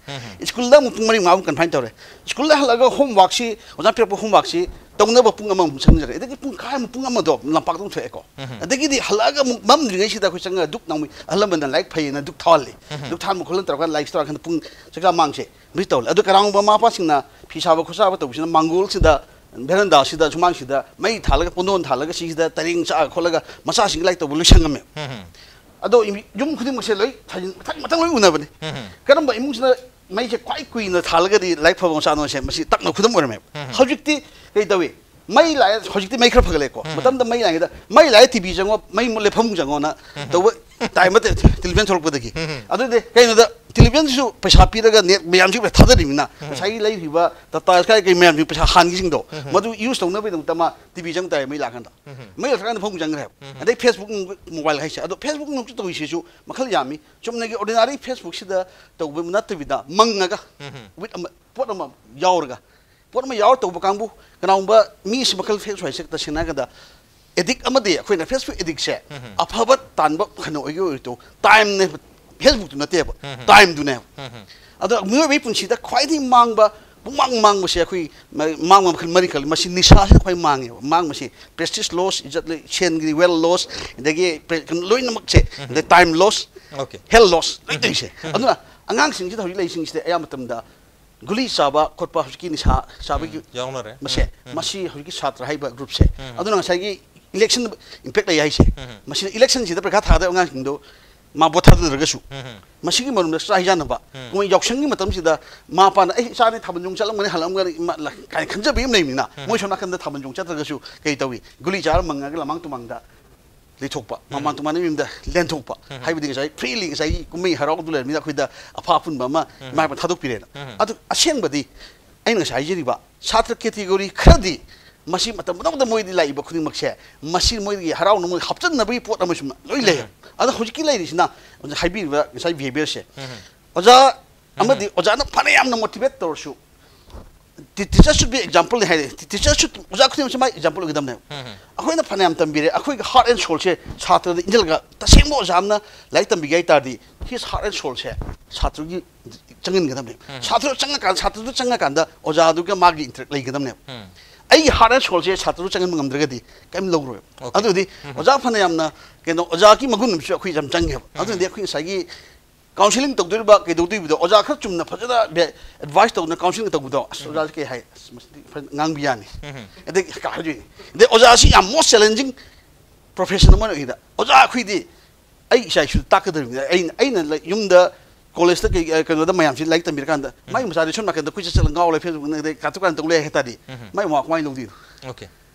ꯁ꯭ꯀꯨꯜꯗ ꯑꯃꯨꯛ ꯄꯨꯡ ꯃꯔꯤ ꯃꯉꯥꯃꯨꯛ ꯀꯟꯐꯥꯏꯟ ꯇꯧꯔꯦ꯫ ꯁ꯭ꯀꯨꯜꯗ ꯍꯜꯂꯛꯑꯒ ꯍꯣꯝꯋꯥꯛꯁꯤ ꯑꯣꯖꯥ ꯄꯤꯔꯛꯄ ꯍꯣꯝꯋꯥꯛꯁꯤ ꯇꯧꯅꯕ ꯄꯨꯡ ꯑꯃꯃꯨꯛ ꯆꯪꯖꯔꯦ꯫ ꯑꯗꯒꯤ ꯄꯨꯡꯈꯥꯏꯃꯨꯛ ꯄꯨꯡ ꯑꯃꯗꯣ ꯂꯝꯄꯥꯛꯇ ꯑꯃꯨꯛ ꯊꯣꯛꯑꯦꯀꯣ꯫ ꯑꯗꯒꯤꯗꯤ ꯍꯜꯂꯛꯑꯒ ꯑꯃꯨꯛ ꯃꯝꯗ꯭ꯔꯤꯉꯩꯁꯤꯗ ꯑꯩꯈꯣꯏ ꯆꯪꯉꯒ ꯙꯨꯛ ꯅꯥꯎꯃꯩ ꯑꯍꯜ ꯂꯃꯟꯅ ꯂꯥꯏꯔꯤꯛ ꯐꯩꯌꯦꯅ ꯙꯨꯛ ꯊꯥꯜꯂꯤ꯫ ꯙꯨꯛ ꯊꯥꯟꯕ ꯈꯣꯠꯍꯟ ꯇꯧꯔꯀꯥꯟꯗ ꯂꯥꯏꯔꯤꯛ ꯇꯧꯔꯀꯥꯟꯗ ꯄꯨꯡ ꯆꯥꯛꯆꯥ ꯃꯥꯡꯁꯦ ꯃꯁꯤ ꯇꯧꯔꯦ꯫ ꯑꯗꯣ ꯀꯅꯥꯒꯨꯝꯕ ꯃꯃꯥ ꯃꯄꯥꯁꯤꯡꯅ ꯐꯤ ꯁꯥꯕ ꯈꯣꯠꯁꯥꯕ ꯇꯧꯕꯁꯤꯅ ꯃꯥꯡꯒꯣꯜꯁꯤꯗ ꯚꯦꯔꯟꯗꯥꯁꯤꯗ ꯁꯨꯃꯥꯡꯁꯤꯗ ꯃꯩ ꯊꯥꯜꯂꯒ ꯄꯣꯟꯗꯣꯟ ꯊꯥꯜꯂꯒ ꯁꯤꯁꯤꯗ ꯇꯔꯦꯡ ꯆꯥꯛꯑ ꯈꯣꯠꯂꯒ ꯃꯆꯥꯁꯤꯡꯒꯤ ꯂꯥꯏꯔꯤꯛ ꯇꯧꯕ ꯂꯣꯏꯁꯪꯉꯝꯃꯦꯕ꯫ ꯑꯗꯣ ꯏꯃꯤ- ꯌꯨꯝ ꯈꯨꯗꯤꯡꯃꯛꯁꯦ ꯂꯣꯏ ꯊꯥꯖꯤꯟ ꯃꯊꯪ ꯃꯊꯪ ꯂꯣꯏ ꯎꯅꯕꯅꯤ꯫ ꯀꯔꯝꯕ ꯏꯃꯨꯡꯁꯤꯅ ꯃꯩꯁꯦ ꯈ꯭ꯋꯥꯏ ꯀꯨꯏꯅ ꯊꯥꯜꯂꯒꯗꯤ ꯂꯥꯏꯔꯤꯛ ꯐꯕ ꯃꯆꯥꯅꯣꯁꯦ ꯃꯁꯤ ꯇꯛꯅ ꯈꯨꯗꯝ ꯑꯣꯏꯔꯝꯃꯦꯕ꯫ ꯍꯧꯖꯤꯛꯇꯤ ꯀꯩ ꯇꯧꯏ? ꯃꯩ ꯂꯥꯛꯑꯦ, ꯍꯧꯖꯤꯛꯇꯤ ꯃꯩ ꯈꯔ ꯐꯒꯠꯂꯦꯀꯣ꯫ ꯃꯇꯝꯗ ꯃꯩ ꯂꯥꯛꯏꯉꯩꯗ ꯃꯩ ꯂꯥꯛꯑꯦ ꯇꯤ ꯚꯤ ꯆꯪꯉꯣ, ꯃꯩ ꯃꯨꯠꯂꯦ ꯐꯃꯨꯡ ꯆꯪꯉꯣꯅ ꯇꯧꯕ ꯇꯥꯏꯝ ꯑꯃ ꯇꯦꯂꯤꯚꯤꯖꯟ ꯊꯣꯛꯂꯛꯄꯗꯒꯤ꯫ ꯑꯗꯨꯗꯤ ꯀꯩꯅꯣꯗ ꯇꯦꯂꯤꯚꯤꯖꯟꯁꯤꯁꯨ ꯄꯩꯁꯥ ꯄꯤꯔꯒ ꯅꯦꯠ ꯃꯌꯥꯝꯁꯤ ꯄꯩꯁꯥ ꯊꯥꯗꯔꯤꯕꯅꯤꯅ ꯉꯁꯥꯏꯒꯤ ꯂꯩꯔꯤꯕ ꯇꯥꯇꯥ ꯁ꯭ꯀꯥꯏ ꯀꯩ ꯃꯌꯥꯝꯁꯤ ꯄꯩꯁꯥ ꯍꯥꯟꯈꯤꯁꯤꯡꯗꯣ ꯃꯗꯨ ꯌꯨꯁ ꯇꯧꯅꯕꯒꯤꯗꯃꯛꯇ ꯃꯥ ꯇꯤ ꯚꯤ ꯆꯪ ꯇꯥꯏ ꯃꯩ ꯂꯥꯛꯀꯥꯟꯗ꯫ ꯃꯩ ꯂꯥꯛꯇ꯭ꯔꯀꯥꯟꯗ ꯐꯃꯨꯡ ꯆꯪꯈ꯭ꯔꯦꯕ꯫ ꯑꯗꯩ ꯐꯦꯁꯕꯨꯛ, ꯃꯣꯕꯥꯏꯜ ꯍꯥꯏꯁꯦ꯫ ꯑꯗꯣ ꯐꯦꯁꯕꯨꯛ ꯅꯨꯡꯁꯨ ꯇꯧꯔꯤꯁꯤꯁꯨ ꯃꯈꯜ ꯌꯥꯝꯃꯤ꯫ ꯆꯨꯝꯅꯒꯤ ꯑꯣꯔꯗꯤꯅꯥꯔꯤ ꯐꯦꯁꯕꯨꯛꯁꯤꯗ ꯇꯧꯕ ꯅꯠꯇꯕꯤꯗ ꯃꯪꯉꯒ ꯋꯤꯠ ꯑꯃ ꯄꯣꯠ ꯑꯃ ꯌꯥꯎꯔꯒ ꯄꯣꯠ ꯑꯃ ꯌꯥꯎꯔ ꯇꯧꯕ ꯀꯥꯡꯕꯨ꯫ ꯀꯅꯥꯒꯨꯝꯕ ꯃꯤꯁꯤ ꯃꯈꯜ ꯐꯦꯁ ꯍꯥꯏꯁꯦ ꯇꯁꯦꯡꯅ ꯍꯥꯏꯔꯀꯥꯟꯗ ꯑꯦꯗꯤꯛ ꯑꯃꯗꯤ ꯑꯩꯈꯣꯏꯅ ꯐꯦꯁꯕꯨꯛ ꯑꯦꯗꯤꯛꯁꯦ ꯑꯐꯕ ꯇꯥꯟꯕ ꯐꯅ ꯑꯣꯏꯒꯦ ꯑꯣꯏꯔꯣꯏꯗꯣ ꯇꯥꯏꯝꯅꯦꯕ, ꯐꯦꯁꯕꯨꯛꯇꯨ ꯅꯠꯇꯦꯕ, ꯇꯥꯏꯝꯗꯨꯅꯦꯕ꯫ ꯑꯗꯣ ꯃꯤꯑꯣꯏꯕꯒꯤ ꯄꯨꯟꯁꯤꯗ ꯈ꯭ꯋꯥꯏꯗꯒꯤ ꯃꯥꯡꯕ ꯄꯨꯡꯃꯥꯡ ꯃꯥꯡꯕꯁꯦ ꯑꯩꯈꯣꯏ ꯃ- ꯃꯥꯡꯕ ꯃꯈꯜ ꯃꯔꯤ ꯈꯜꯂꯤ꯫ ꯃꯁꯤ ꯅꯤꯁꯥꯁꯤꯅ ꯈ꯭ꯋꯥꯏ ꯃꯥꯡꯉꯦꯕ꯫ ꯃꯥꯡꯕꯁꯤ ꯄ꯭ꯔꯦꯁꯇꯤꯖ ꯂꯣꯁ, ꯏꯖꯠ ꯂꯩ, ꯁꯦꯟꯒꯤ ꯋꯦꯜ ꯂꯣꯁ, ꯑꯗꯒꯤ ꯄ꯭ꯔꯦ- ꯀꯩꯅꯣ ꯂꯣꯏꯅꯃꯛꯁꯦ, ꯑꯗꯩ ꯇꯥꯏꯝ ꯂꯣꯁ, ꯑꯣꯀꯦ꯫ ꯍꯦꯜ ꯂꯣꯁ ꯂꯣꯏ ꯇꯧꯔꯤꯁꯦ꯫ ꯑꯗꯨꯅ ꯑꯉꯥꯡꯁꯤꯡꯁꯤꯗ ꯍꯧꯖꯤꯛ ꯂꯩꯔꯤꯁꯤꯡꯁꯤꯗ ꯑꯌꯥꯝꯕ ꯃꯇꯝꯗ ꯒꯨꯂꯤ ꯆꯥꯕ ꯈꯣꯠꯄ ꯍꯧꯖꯤꯛꯀꯤ ꯅꯤꯁꯥ ꯆꯥꯕꯒꯤ ꯌꯥꯎꯅꯔꯦ꯫ ꯃꯁꯦ ꯎꯝ, ꯎꯝ꯫ ꯃꯁꯤ ꯍꯧꯖꯤꯛꯀꯤ ꯁꯥꯇ꯭ꯔ ꯍꯥꯏꯕ ꯒ꯭ꯔꯨꯞꯁꯦ꯫ ꯎꯝ꯫ ꯑꯗꯨꯅ ꯉꯁꯥꯏꯒꯤ ꯏꯂꯦꯛꯁꯟ ꯏꯝꯄꯦꯛ ꯂꯩ ꯍꯥꯏꯁꯦ꯫ ꯎꯝ꯫ ꯃꯁꯤꯅ ꯏꯂꯦꯛꯁꯟꯁꯤꯗ ꯄꯩꯈꯥ ꯊꯥꯗꯕ ꯑꯉꯥꯡꯁꯤꯡꯗꯣ ꯃꯥ ꯚꯣꯠ ꯊꯥꯗꯅꯔꯒꯁꯨ ꯎꯝ꯫ ꯃꯁꯤꯒꯤ ꯃꯔꯝꯗ ꯆꯥꯛ ꯍꯩꯖꯥꯟꯅꯕ ꯎꯝ꯫ ꯀꯨꯝꯍꯩ ꯌꯥꯎꯁꯪꯒꯤ ꯃꯇꯝꯁꯤꯗ ꯃꯃꯥ ꯃꯄꯥꯅ ꯑꯩ ꯏꯆꯥꯅꯤ ꯊꯥꯕꯜ ꯆꯣꯡ ꯆꯠꯂꯝꯒꯅꯤ ꯍꯜꯂꯛꯑꯝꯒꯅꯤ ꯏꯃꯥ ꯂ- ꯀꯥꯏꯅ ꯈꯟꯖꯕ ꯑꯃ ꯂꯩꯕꯅꯤꯅ ꯎꯝ꯫ ꯃꯣꯏ ꯁꯣꯝ ꯅꯥꯀꯟꯗ ꯊꯥꯕꯜ ꯆꯣꯡ ꯆꯠꯇ꯭ꯔꯒꯁꯨ ꯀꯩ ꯇꯧꯏ? ꯒꯨꯂꯤ ꯆꯥꯔ ꯃꯪꯉꯒ ꯂꯃꯥꯡ ꯇꯨꯃꯥꯡꯗ ꯂꯩꯊꯣꯛꯄ, ꯃꯃꯥꯟ ꯇꯨꯃꯥꯟꯅꯕ ꯃꯌꯨꯝꯗ ꯂꯦꯟꯊꯣꯛꯄ ꯍꯥꯏꯕꯗꯤ ꯉꯁꯥꯏ freely ꯉꯁꯥꯏꯒꯤ ꯀꯨꯝꯍꯩ ꯍꯔꯥꯎꯗꯨ ꯂꯩꯔꯕꯅꯤꯅ ꯑꯩꯈꯣꯏꯗ ꯑꯐꯥ ꯑꯄꯨꯟꯕ ꯑꯃ ꯏꯃꯥ ꯏꯄꯥ ꯊꯥꯗꯣꯛꯄꯤꯔꯦꯅ꯫ ꯑꯗꯨ ꯑꯁꯦꯡꯕꯗꯤ ꯑꯩꯅ ꯉꯁꯥꯏ ꯍꯥꯏꯖꯔꯤꯕ ꯁꯥꯇ꯭ꯔ category ꯈꯔꯗꯤ ꯃꯁꯤ ꯃꯇꯝ ꯄꯨꯝꯅꯃꯛꯇ ꯃꯣꯏꯗꯤ ꯂꯥꯛꯏꯕ ꯈꯨꯗꯤꯡꯃꯛꯁꯦ ꯃꯁꯤ ꯃꯣꯏꯗꯒꯤ ꯍꯔꯥꯎꯅ ꯃꯣꯏ ꯍꯥꯞꯆꯤꯟꯅꯕꯒꯤ ꯄꯣꯠ ꯑꯃꯁꯨ ꯂꯣꯏ ꯂꯩ꯫ ꯑꯗꯣ ꯍꯧꯖꯤꯛꯀꯤ ꯂꯩꯔꯤꯁꯤꯅ ꯍꯥꯏꯕꯤꯔꯤꯕ ꯉꯁꯥꯏ behaviourꯁꯦ꯫ ꯑꯣꯖꯥ ꯑꯃꯗꯤ ꯑꯣꯖꯥꯅ ꯐꯅ ꯌꯥꯝꯅ motivate ꯇꯧꯔꯁꯨ, T- teacher should be example ꯅꯤ ꯍꯥꯏꯔꯦ꯫ ꯇꯤ- teacher should, ꯑꯣꯖꯥ ꯈꯨꯗꯤꯡꯃꯛꯁꯦ ꯃꯥꯏ example ꯑꯣꯏꯒꯗꯕꯅꯦꯕ꯫ ꯑꯩꯈꯣꯏꯅ ꯐꯅꯌꯥꯝ ꯇꯝꯕꯤꯔꯦ, ꯑꯩꯈꯣꯏꯒꯤ heart and soulꯁꯦ ꯁꯥꯇ꯭ꯔꯗ ꯏꯟꯁꯤꯜꯂꯒ ꯇꯁꯦꯡꯕ ꯑꯣꯖꯥ ꯑꯃꯅ ꯂꯥꯏꯔꯤꯛ ꯇꯝꯕꯤꯒꯦ ꯍꯥꯏ ꯇꯥꯔꯗꯤ his heart and soulꯁꯦ ꯁꯥꯇ꯭ꯔꯒꯤ ꯆꯪꯍꯟꯒꯗꯕꯅꯦꯕ꯫ ꯁꯥꯇ꯭ꯔ ꯆꯪꯉꯀꯥꯟꯗ, ꯁꯥꯇ꯭ꯔꯗꯨ ꯆꯪꯉꯀꯥꯟꯗ ꯑꯣꯖꯥꯗꯨꯒ ꯃꯥꯒꯤ interact ꯂꯩꯒꯗꯕꯅꯦꯕ꯫ ꯑꯩꯒꯤ heart and soulꯁꯦ ꯁꯥꯇ꯭ꯔꯗꯨ ꯆꯪꯍꯟꯕ ꯉꯝꯗ꯭ꯔꯒꯗꯤ ꯀꯩꯝ ꯂꯧꯔꯣꯏꯕ꯫ ꯑꯗꯨꯗꯤ ꯑꯣꯖꯥ ꯐꯅ ꯌꯥꯝꯅ ꯀꯩꯅꯣ ꯑꯣꯖꯥꯒꯤ ꯃꯒꯨꯟ ꯑꯃꯁꯨ ꯑꯩꯈꯣꯏ ꯌꯥꯝ ꯆꯪꯉꯦꯕ꯫ ꯑꯗꯨꯅꯗꯤ ꯑꯩꯈꯣꯏ ꯉꯁꯥꯏꯒꯤ counselling ꯇꯧꯗꯣꯔꯤꯕ ꯀꯩꯗꯧꯗꯣꯔꯤꯕꯗꯣ ꯑꯣꯖꯥ ꯈꯔ ꯆꯨꯝꯅ ꯐꯖꯅ advice ꯇꯧꯗꯅ counselling ꯇꯧꯕꯗꯣ ꯑꯁ ꯑꯣꯖꯥꯁꯤ ꯀꯩ ꯍꯥꯏ ꯑꯁ ꯃꯁꯤꯗꯤ ꯐꯖꯅ ꯉꯥꯡꯕ ꯌꯥꯅꯤ꯫ ꯑꯗꯩ ꯀꯩ ꯍꯥꯏꯗꯣꯏꯅꯤ? ꯑꯗꯩ ꯑꯣꯖꯥꯁꯤ ꯌꯥꯝ most challenging profession ꯑꯃ ꯑꯣꯏꯅ ꯑꯣꯏꯗ ꯑꯣꯖꯥ ꯑꯩꯈꯣꯏꯗꯤ ꯑꯩ ꯏꯆꯥ ꯏꯁꯨꯗ ꯇꯥꯛꯀꯗꯧꯔꯤꯕꯅꯤ꯫ ꯑꯩꯅ ꯑꯩꯅ ꯂꯩ- ꯌꯨꯝꯗ ꯀꯣꯂꯦꯖꯇ ꯀꯩ ꯑ, ꯀꯩꯅꯣꯗ ꯃꯌꯥꯝꯁꯤ ꯂꯥꯏꯔꯤꯛ ꯇꯝꯕꯤꯔꯀꯥꯟꯗ ꯃꯥꯏ ꯃꯆꯥꯗꯤ ꯁꯣꯝ ꯅꯥꯀꯟꯗ ꯀꯣꯏꯆꯠ ꯆꯠꯂ ꯉꯥꯎ ꯂꯩ, Facebook ꯑꯗꯩ ꯀꯥꯇꯨ ꯀꯥꯔꯟ ꯇꯧ ꯂꯩ ꯍꯥꯏ ꯇꯥꯔꯗꯤ ꯃꯥꯏ ꯃꯃꯥ ꯀꯃꯥꯏꯅ ꯂꯧꯗꯣꯏꯅꯣ? Okay.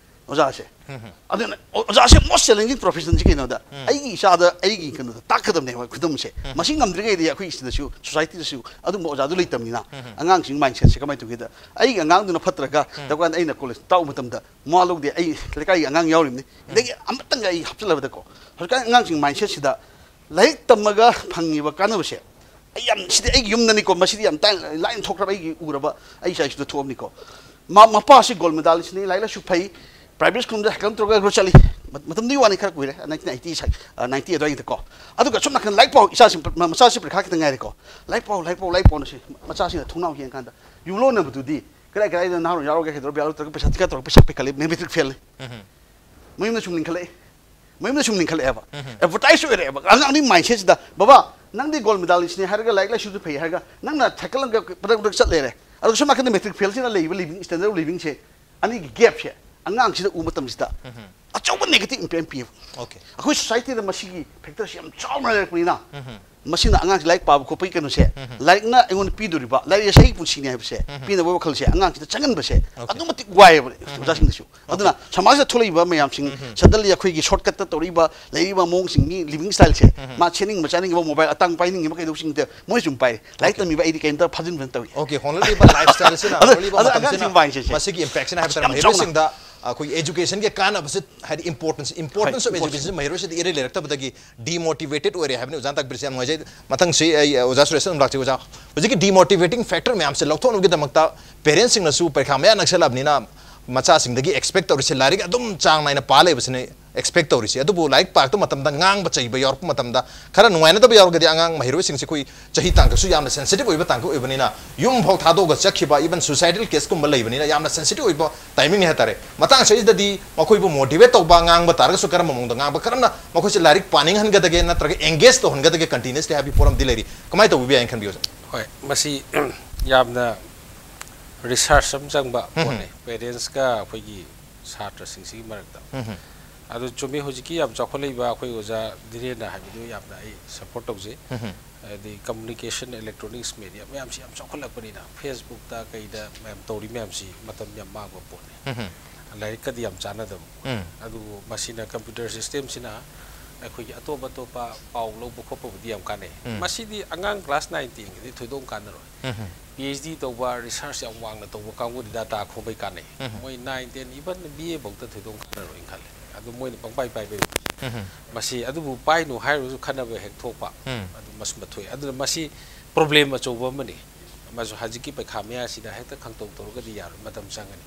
ꯑꯣꯖꯥꯁꯦ ꯑꯗꯨꯅ ꯑꯣ- ꯑꯣꯖꯥꯁꯦ most challenging professionꯁꯦ ꯀꯩꯅꯣꯗ ꯑꯩꯒꯤ ꯏꯆꯥꯗ ꯑꯩꯒꯤ ꯀꯩꯅꯣꯗ ꯇꯥꯛꯀꯗꯕꯅꯦꯕ ꯈꯨꯗꯝꯁꯦ꯫ ꯃꯁꯤ ꯉꯝꯗ꯭ꯔꯤꯉꯩꯗꯤ ꯑꯩꯈꯣꯏ ꯁꯤꯗꯁꯨ societyꯗꯁꯨ ꯑꯗꯨꯝꯕ ꯑꯣꯖꯥꯗꯨ ꯂꯩꯇꯕꯅꯤꯅ ꯑꯉꯥꯡꯁꯤꯡ mindsetꯁꯦ ꯀꯃꯥꯏꯅ ꯇꯧꯒꯦꯗ ꯑꯩꯒꯤ ꯑꯉꯥꯡꯗꯨꯅ ꯐꯠꯇ꯭ꯔꯒ ꯇꯧꯀꯥꯟꯗ ꯑꯩꯅ ꯀꯣꯂꯦꯖ ꯇꯥꯛꯎ ꯃꯇꯝꯗ ꯃꯋꯥ ꯂꯧꯗꯦ꯫ ꯑꯩ ꯂꯩꯀꯥꯏꯒꯤ ꯑꯉꯥꯡ ꯌꯥꯎꯔꯤꯕꯅꯤ ꯑꯗꯒꯤ ꯑꯃꯇꯪꯒ ꯑꯩ ꯍꯥꯞꯆꯤꯜꯂꯕꯗꯀꯣ ꯍꯧꯖꯤꯛꯀꯥꯟ ꯑꯉꯥꯡꯁꯤꯡ mindsetꯁꯤꯗ ꯂꯥꯏꯔꯤꯛ ꯇꯝꯃꯒ ꯐꯪꯉꯤꯕ ꯀꯥꯟꯅꯕꯁꯦ ꯑꯩ ꯌꯥꯝ ꯁꯤꯗꯤ ꯑꯩꯒꯤ ꯌꯨꯝꯗꯅꯤꯀꯣ ꯃꯁꯤꯗꯤ ꯌꯥꯝ ꯇꯥꯏ ꯂꯥꯏꯅ ꯊꯣꯛꯈ꯭ꯔꯕ ꯑꯩꯒꯤ ꯎꯔꯕ ꯑꯩ ꯏꯆꯥ ꯏꯁꯨꯗ ꯊꯣꯛꯑꯕꯅꯤꯀꯣ꯫ ꯃꯥ ꯃꯄꯥꯁꯤ gold medalistꯅꯤ ꯂꯥꯏꯔꯤꯛ ꯂꯥꯏꯁꯨ ꯐꯩ private schoolꯗ ꯍꯦꯀꯝ ꯇꯧꯔꯒ ꯆꯠꯂꯤ꯫ ꯃꯇꯝꯗꯨꯒꯤ ꯋꯥꯅꯤ ꯈꯔ ꯀꯨꯏꯔꯦ nineteen eighty ninety ꯑꯗꯨꯋꯥꯏꯒꯤꯗꯀꯣ꯫ ꯑꯗꯨꯒ ꯁꯣꯝ ꯅꯥꯀꯟ ꯂꯥꯏꯔꯤꯛ ꯄꯥꯎ ꯏꯆꯥꯁꯤ ꯃꯆꯥꯁꯤ ꯄꯔꯤꯈꯥ ꯈꯤꯇꯪ ꯉꯥꯏꯔꯦꯀꯣ꯫ ꯂꯥꯏꯔꯤꯛ ꯄꯥꯎ ꯂꯥꯏꯔꯤꯛ ꯄꯥꯎ ꯂꯥꯏꯔꯤꯛ ꯄꯥꯎꯅ ꯁꯤ ꯃꯆꯥꯁꯤꯡꯅ ꯊꯣꯡꯅꯥꯎ ꯌꯦꯡꯀꯥꯟꯗ ꯌꯨꯝꯂꯣꯟꯅꯕꯗꯨꯗꯤ ꯀꯗꯥꯏ ꯀꯗꯥꯏꯗ ꯅꯍꯥꯔꯣꯜ ꯌꯥꯎꯔꯒꯦ ꯀꯩꯗꯧꯔ ꯌꯥꯎꯔꯛꯇ꯭ꯔꯒ ꯄꯩꯁꯥ ꯊꯤꯀꯥ ꯇꯧꯔꯒ ꯄꯩꯁꯥ ꯄꯤꯈꯠꯂꯦ matric failꯅꯤ꯫ ꯃꯌꯨꯝꯗ ꯁꯨꯝ ꯂꯤꯡꯈꯠꯂꯛꯏ꯫ ꯃꯌꯨꯝꯗ ꯁꯨꯝ ꯂꯤꯡꯈꯠꯂꯛꯑꯦꯕ꯫ Advertise ꯑꯣꯏꯔꯛꯑꯦꯕ ꯑꯉꯥꯡꯗꯤ mindsetꯁꯤꯗ ꯕꯕꯥ ꯅꯪꯗꯤ gold medalistꯅꯤ ꯍꯥꯏꯔꯒ ꯂꯥꯏꯔꯤꯛ ꯂꯥꯏꯁꯨꯁꯨ ꯐꯩ ꯍꯥꯏꯔꯒ ꯅꯪꯅ ꯁꯥꯏꯀꯜ ꯑꯃꯒ ꯄꯗꯛ ꯄꯗꯛ ꯆꯠ ꯂꯩꯔꯦ꯫ ꯑꯗꯨꯒ ꯁꯣꯝ ꯅꯥꯀꯟꯗ matric failꯁꯤꯅ ꯂꯩꯕ living standard of livingꯁꯦ ꯑꯅꯤꯒꯤ gapꯁꯦ ꯑꯉꯥꯡꯁꯤꯗ ꯎꯕ ꯃꯇꯝꯁꯤꯗ ꯑꯆꯧꯕ negative impact ꯄꯤꯌꯦꯕ꯫ Okay. ꯑꯩꯈꯣꯏ societyꯗ ꯃꯁꯤꯒꯤ factorꯁꯤ ꯌꯥꯝ ꯆꯥꯎꯅ ꯂꯩꯔꯛꯄꯅꯤꯅ ꯃꯁꯤꯅ ꯑꯉꯥꯡꯁꯤ ꯂꯥꯏꯔꯤꯛ ꯄꯥꯕ ꯈꯣꯠꯄꯒꯤ ꯀꯩꯅꯣꯁꯦ, ꯂꯥꯏꯔꯤꯛꯅ ꯑꯩꯉꯣꯟꯗ ꯄꯤꯗꯣꯔꯤꯕ, ꯂꯥꯏꯔꯤꯛ ꯑꯁꯦ ꯑꯩꯒꯤ ꯄꯨꯟꯁꯤꯅꯤ ꯍꯥꯏꯕꯁꯦ ꯄꯤꯅꯕ ꯋꯥꯈꯜꯁꯦ ꯑꯉꯥꯡꯁꯤꯗ ꯆꯪꯍꯟꯕꯁꯦ ꯑꯗꯨꯛꯀꯤ ꯃꯇꯤꯛ ꯋꯥꯏꯑꯦꯕ ꯑꯣꯖꯥꯁꯤꯡꯗꯁꯨ꯫ ꯑꯗꯨꯅ ꯁꯃꯥꯖꯗ ꯊꯣꯛꯂꯛꯏꯕ ꯃꯌꯥꯝꯁꯤꯡ, ꯁꯗꯟꯂꯤ ꯑꯩꯈꯣꯏꯒꯤ ꯁꯣꯔꯠꯀꯠꯇ ꯇꯧꯔꯛꯏꯕ, ꯂꯩꯔꯤꯕ ꯃꯑꯣꯡꯁꯤꯡꯒꯤ ꯂꯤꯕꯤꯡ ꯁ꯭ꯇꯥꯏꯜꯁꯦ, ꯃꯥ ꯁꯦꯠꯅꯤꯡꯕ ꯆꯥꯅꯤꯡꯕ ꯃꯣꯕꯥꯏꯜ ꯑꯇꯥꯡ ꯄꯥꯏꯅꯤꯡꯉꯤꯕ ꯀꯩꯗꯧꯕꯁꯤꯡꯗ ꯃꯣꯏ ꯁꯨꯝ ꯄꯥꯏꯔꯦ꯫ ꯂꯥꯏꯔꯤꯛ ꯇꯝꯃꯤꯕ ꯑꯩꯗꯤ ꯀꯩꯝꯇ ꯐꯥꯖꯤꯟꯕꯅ ꯇꯧꯏ꯫ ꯑꯣꯀꯦ, ꯍꯣꯡꯂꯛꯂꯤꯕ ꯂꯥꯏꯐ ꯁ꯭ꯇꯥꯏꯜꯁꯤꯅ, ꯑꯗ ꯍꯣꯡꯂꯛꯂꯤꯕ ꯑꯗ ꯃꯇꯝꯁꯤꯅ ꯑꯉꯥꯡꯁꯤꯡ ꯋꯥꯏꯁꯦ ꯁꯦ꯫ ꯃꯁꯤꯒꯤ ꯏꯝꯄꯦꯛꯁꯤꯅ ꯍꯥꯏꯕ ꯇꯥꯔꯦ ꯌꯥꯝ ꯆꯥꯎꯅ꯫ ꯃꯍꯩꯔꯣꯏꯁꯤꯡꯗ ꯑꯩꯈꯣꯏꯒꯤ ꯑꯦꯖꯨꯀꯦꯁꯟꯒꯤ ꯀꯥꯟꯅꯕꯁꯤ, ꯍꯥꯏꯗꯤ ꯏꯝꯄꯣꯔꯇꯦꯟꯁ, ꯏꯝꯄꯣꯔꯇꯦꯟꯁ ꯑꯣꯐ ꯏꯝꯄꯣꯔꯇꯦꯟꯁ꯫ ꯑꯦꯖꯨꯀꯦꯁꯟꯁꯤ ꯃꯍꯩꯔꯣꯏꯁꯤꯗ ꯏꯔꯩ ꯂꯩꯔꯛꯇꯕꯗꯒꯤ ꯗꯤꯃꯣꯇꯤꯚꯦꯇꯦꯠ ꯑꯣꯏꯔꯦ ꯍꯥꯏꯕꯅꯤ ꯑꯣꯖꯥꯅ ꯇꯥꯛꯄꯤꯔꯤꯁꯦ꯫ ꯌꯥꯝ ꯅꯨꯡꯉꯥꯏꯖꯩ꯫ ꯃꯊꯪꯁꯤ ꯑꯩ ꯑꯣꯖꯥ ꯁꯨꯔꯦꯁꯇ ꯑꯗꯨꯝ ꯂꯥꯛꯆꯩ꯫ ꯑꯣꯖꯥ, ꯍꯧꯖꯤꯛꯀꯤ ꯗꯤꯃꯣꯇꯤꯚꯦꯇꯤꯡ ꯐꯦꯛꯇꯔ ꯃꯌꯥꯝꯁꯦ ꯂꯧꯊꯣꯛꯅꯕꯒꯤꯗꯃꯛꯇ ꯄꯦꯔꯦꯟꯁꯁꯤꯡꯅꯁꯨ ꯄꯔꯤꯈꯥ ꯃꯌꯥ ꯅꯛꯁꯜꯂꯛꯑꯕꯅꯤꯅ ꯃꯆꯥꯁꯤꯡꯗꯒꯤ ꯑꯦꯛꯁꯄꯦꯛ ꯇꯧꯔꯤꯁꯦ ꯂꯥꯏꯔꯤꯛ ꯑꯗꯨꯝ ꯆꯥꯡ ꯅꯥꯏꯅ ꯄꯥ ꯂꯩꯕꯁꯤꯅ ꯑꯦꯛꯁꯄꯦꯛ ꯇꯧꯔꯤꯁꯦ꯫ ꯑꯗꯨꯕꯨ ꯂꯥꯏꯔꯤꯛ ꯄꯥꯔꯛꯄ ꯃꯇꯝꯗ ꯉꯥꯡꯕ ꯆꯩꯕ ꯌꯥꯎꯔꯛꯄ ꯃꯇꯝꯗ ꯈꯔ ꯅꯨꯡꯉꯥꯏꯅꯗꯕ ꯌꯥꯎꯔꯒꯗꯤ ꯑꯉꯥꯡ ꯃꯍꯩꯔꯣꯏꯁꯤꯡꯁꯦ ꯑꯩꯈꯣꯏ ꯆꯍꯤ ꯇꯥꯡꯀꯛꯁꯨ ꯌꯥꯝꯅ ꯁꯦꯟꯁꯤꯇꯤꯚ ꯑꯣꯏꯕ ꯇꯥꯡꯀꯛ ꯑꯣꯏꯕꯅꯤꯅ ꯌꯨꯝ ꯐꯥꯎ ꯊꯥꯗꯣꯛꯑꯒ ꯆꯠꯈꯤꯕ, ꯏꯚꯟ ꯁꯨꯏꯁꯥꯏꯗꯦꯜ ꯀꯦꯁꯀꯨꯝꯕ ꯂꯩꯕꯅꯤꯅ ꯌꯥꯝꯅ ꯁꯦꯟꯁꯤꯇꯤꯚ ꯑꯣꯏꯕ ꯇꯥꯏꯃꯤꯡꯅꯤ ꯍꯥꯏꯇꯥꯔꯦ꯫ ꯃꯇꯥꯡ ꯑꯁꯤꯗꯗꯤ ꯃꯈꯣꯏꯕꯨ ꯃꯣꯇꯤꯚꯦꯠ ꯇꯧꯕ, ꯉꯥꯡꯕ ꯇꯥꯔꯒꯁꯨ ꯀꯔꯝꯕ ꯃꯑꯣꯡꯗ ꯉꯥꯡꯕ, ꯀꯔꯝꯅ ꯃꯈꯣꯏꯁꯦ ꯂꯥꯏꯔꯤꯛ ꯄꯥꯅꯤꯡꯍꯟꯒꯗꯒꯦ ꯅꯠꯇ꯭ꯔꯒ ꯑꯦꯡꯒꯦꯖ ꯇꯧꯍꯟꯒꯗꯒꯦ ꯀꯟꯇꯤꯅ꯭ꯌꯨꯁꯂꯤ ꯍꯥꯏꯕꯒꯤ ꯄꯣꯠ ꯑꯃꯗꯤ ꯂꯩꯔꯤ꯫ ꯀꯃꯥꯏꯅ ꯇꯧꯕꯤꯕ ꯌꯥꯏꯅ ꯈꯟꯕꯤ ꯑꯣꯖꯥ? ꯍꯣꯏ, ꯃꯁꯤ ꯌꯥꯝꯅ ꯔꯤꯁꯔꯁ ꯑꯃ ꯆꯪꯕ ꯎꯝ꯫ ꯄꯣꯠꯅꯤ, ꯄꯦꯔꯦꯟꯁꯀ ꯑꯩꯈꯣꯏꯒꯤ ꯁꯥꯇ꯭ꯔꯁꯤꯡꯁꯤꯒꯤ ꯃꯔꯛꯇ꯫ ꯎꯝ꯫ ꯑꯗꯨ ꯆꯨꯝꯃꯤ, ꯍꯧꯖꯤꯛꯀꯤ ꯌꯥꯝ ꯆꯥꯎꯈꯠꯂꯛꯏꯕ ꯑꯩꯈꯣꯏ ꯑꯣꯖꯥ ꯙꯤꯔꯦꯟꯅ ꯍꯥꯏꯕꯗꯨ ꯌꯥꯝꯅ ꯑꯩ ꯁꯄꯣꯔꯠ ꯇꯧꯖꯩ꯫ ꯎꯝ꯫ ꯍꯥꯏꯗꯤ ꯀꯝꯃꯨꯅꯤꯀꯦꯁꯟ, ꯏꯂꯦꯛꯇ꯭ꯔꯣꯅꯤꯛꯁ ꯃꯦꯗꯤꯌꯥ ꯃꯌꯥꯝꯁꯤ ꯌꯥꯝ ꯆꯥꯎꯈꯠꯂꯛꯄꯅꯤꯅ, ꯐꯦꯁꯕꯨꯛꯇ ꯀꯩꯗ ꯃꯌꯥꯝ ꯇꯧꯔꯤ ꯃꯌꯥꯝꯁꯤ ꯃꯇꯝ ꯌꯥꯝ ꯃꯥꯡꯕ ꯄꯣꯠꯅꯤ꯫ ꯎꯝ꯫ ꯂꯥꯏꯔꯤꯛꯀꯗꯤ ꯌꯥꯝ ꯆꯥꯟꯅꯗꯕ ꯄꯣꯠꯅꯤ꯫ ꯎꯝ꯫ ꯑꯗꯨꯕꯨ ꯃꯁꯤꯅ, ꯀꯝꯄ꯭ꯌꯨꯇꯔ ꯁꯤꯁꯇꯦꯝꯁꯤꯅ ꯑꯩꯈꯣꯏꯒꯤ ꯑꯇꯣꯞ ꯑꯇꯣꯞꯄ ꯄꯥꯎ ꯂꯧꯕ ꯈꯣꯠꯄꯕꯨꯗꯤ ꯌꯥꯝ ꯀꯥꯟꯅꯩ꯫ ꯎꯝ꯫ ꯃꯁꯤꯗꯤ ꯑꯉꯥꯡ ꯀ꯭ꯂꯥꯁ ꯅꯥꯏꯟ ꯇꯦꯟꯒꯤꯗꯤ ꯊꯣꯏꯗꯣꯛ ꯀꯥꯟꯅꯔꯣꯏ꯫ ꯎꯝ꯫ ꯄꯤ ꯑꯩꯆ ꯗꯤ ꯇꯧꯕ, ꯔꯤꯁꯔꯁ ꯌꯥꯝ ꯋꯥꯡꯅ ꯇꯧꯕ ꯀꯥꯡꯕꯨꯗꯤ ꯗꯥꯇꯥ ꯈꯣꯝꯕꯩ ꯀꯥꯟꯅꯩ꯫ ꯎꯝ꯫ ꯃꯣꯏ nine ten, even B A ꯐꯧꯗ ꯊꯣꯏꯗꯣꯛ ꯀꯥꯟꯅꯔꯣꯏꯅ ꯈꯜꯂꯦ꯫ ꯑꯗꯨ ꯃꯣꯏꯅ ꯄꯪꯄꯥꯏ ꯄꯥꯏꯕꯩ ꯋꯥꯅꯤ꯫ ꯎꯝ꯫ ꯃꯁꯤ ꯑꯗꯨꯕꯨ ꯄꯥꯏꯅꯨ ꯍꯥꯏꯔꯨꯔꯁꯨ ꯈꯟꯅꯕ ꯍꯦꯛ ꯊꯣꯛꯄ, ꯎꯝ꯫ ꯑꯗꯨ ꯃꯁꯤꯃ ꯊꯣꯛꯑꯦ꯫ ꯑꯗꯨꯅ ꯃꯁꯤ ꯄ꯭ꯔꯣꯕ꯭ꯂꯦꯝ ꯑꯆꯧꯕ ꯑꯃꯅꯤ꯫ ꯃꯁꯨ ꯍꯧꯖꯤꯛꯀꯤ ꯄꯩꯈꯥ ꯃꯌꯥꯁꯤꯗ ꯍꯦꯛꯇ ꯈꯪꯇꯧ ꯇꯧꯔꯒꯗꯤ ꯌꯥꯔꯣꯏ, ꯃꯇꯝ ꯆꯪꯒꯅꯤ꯫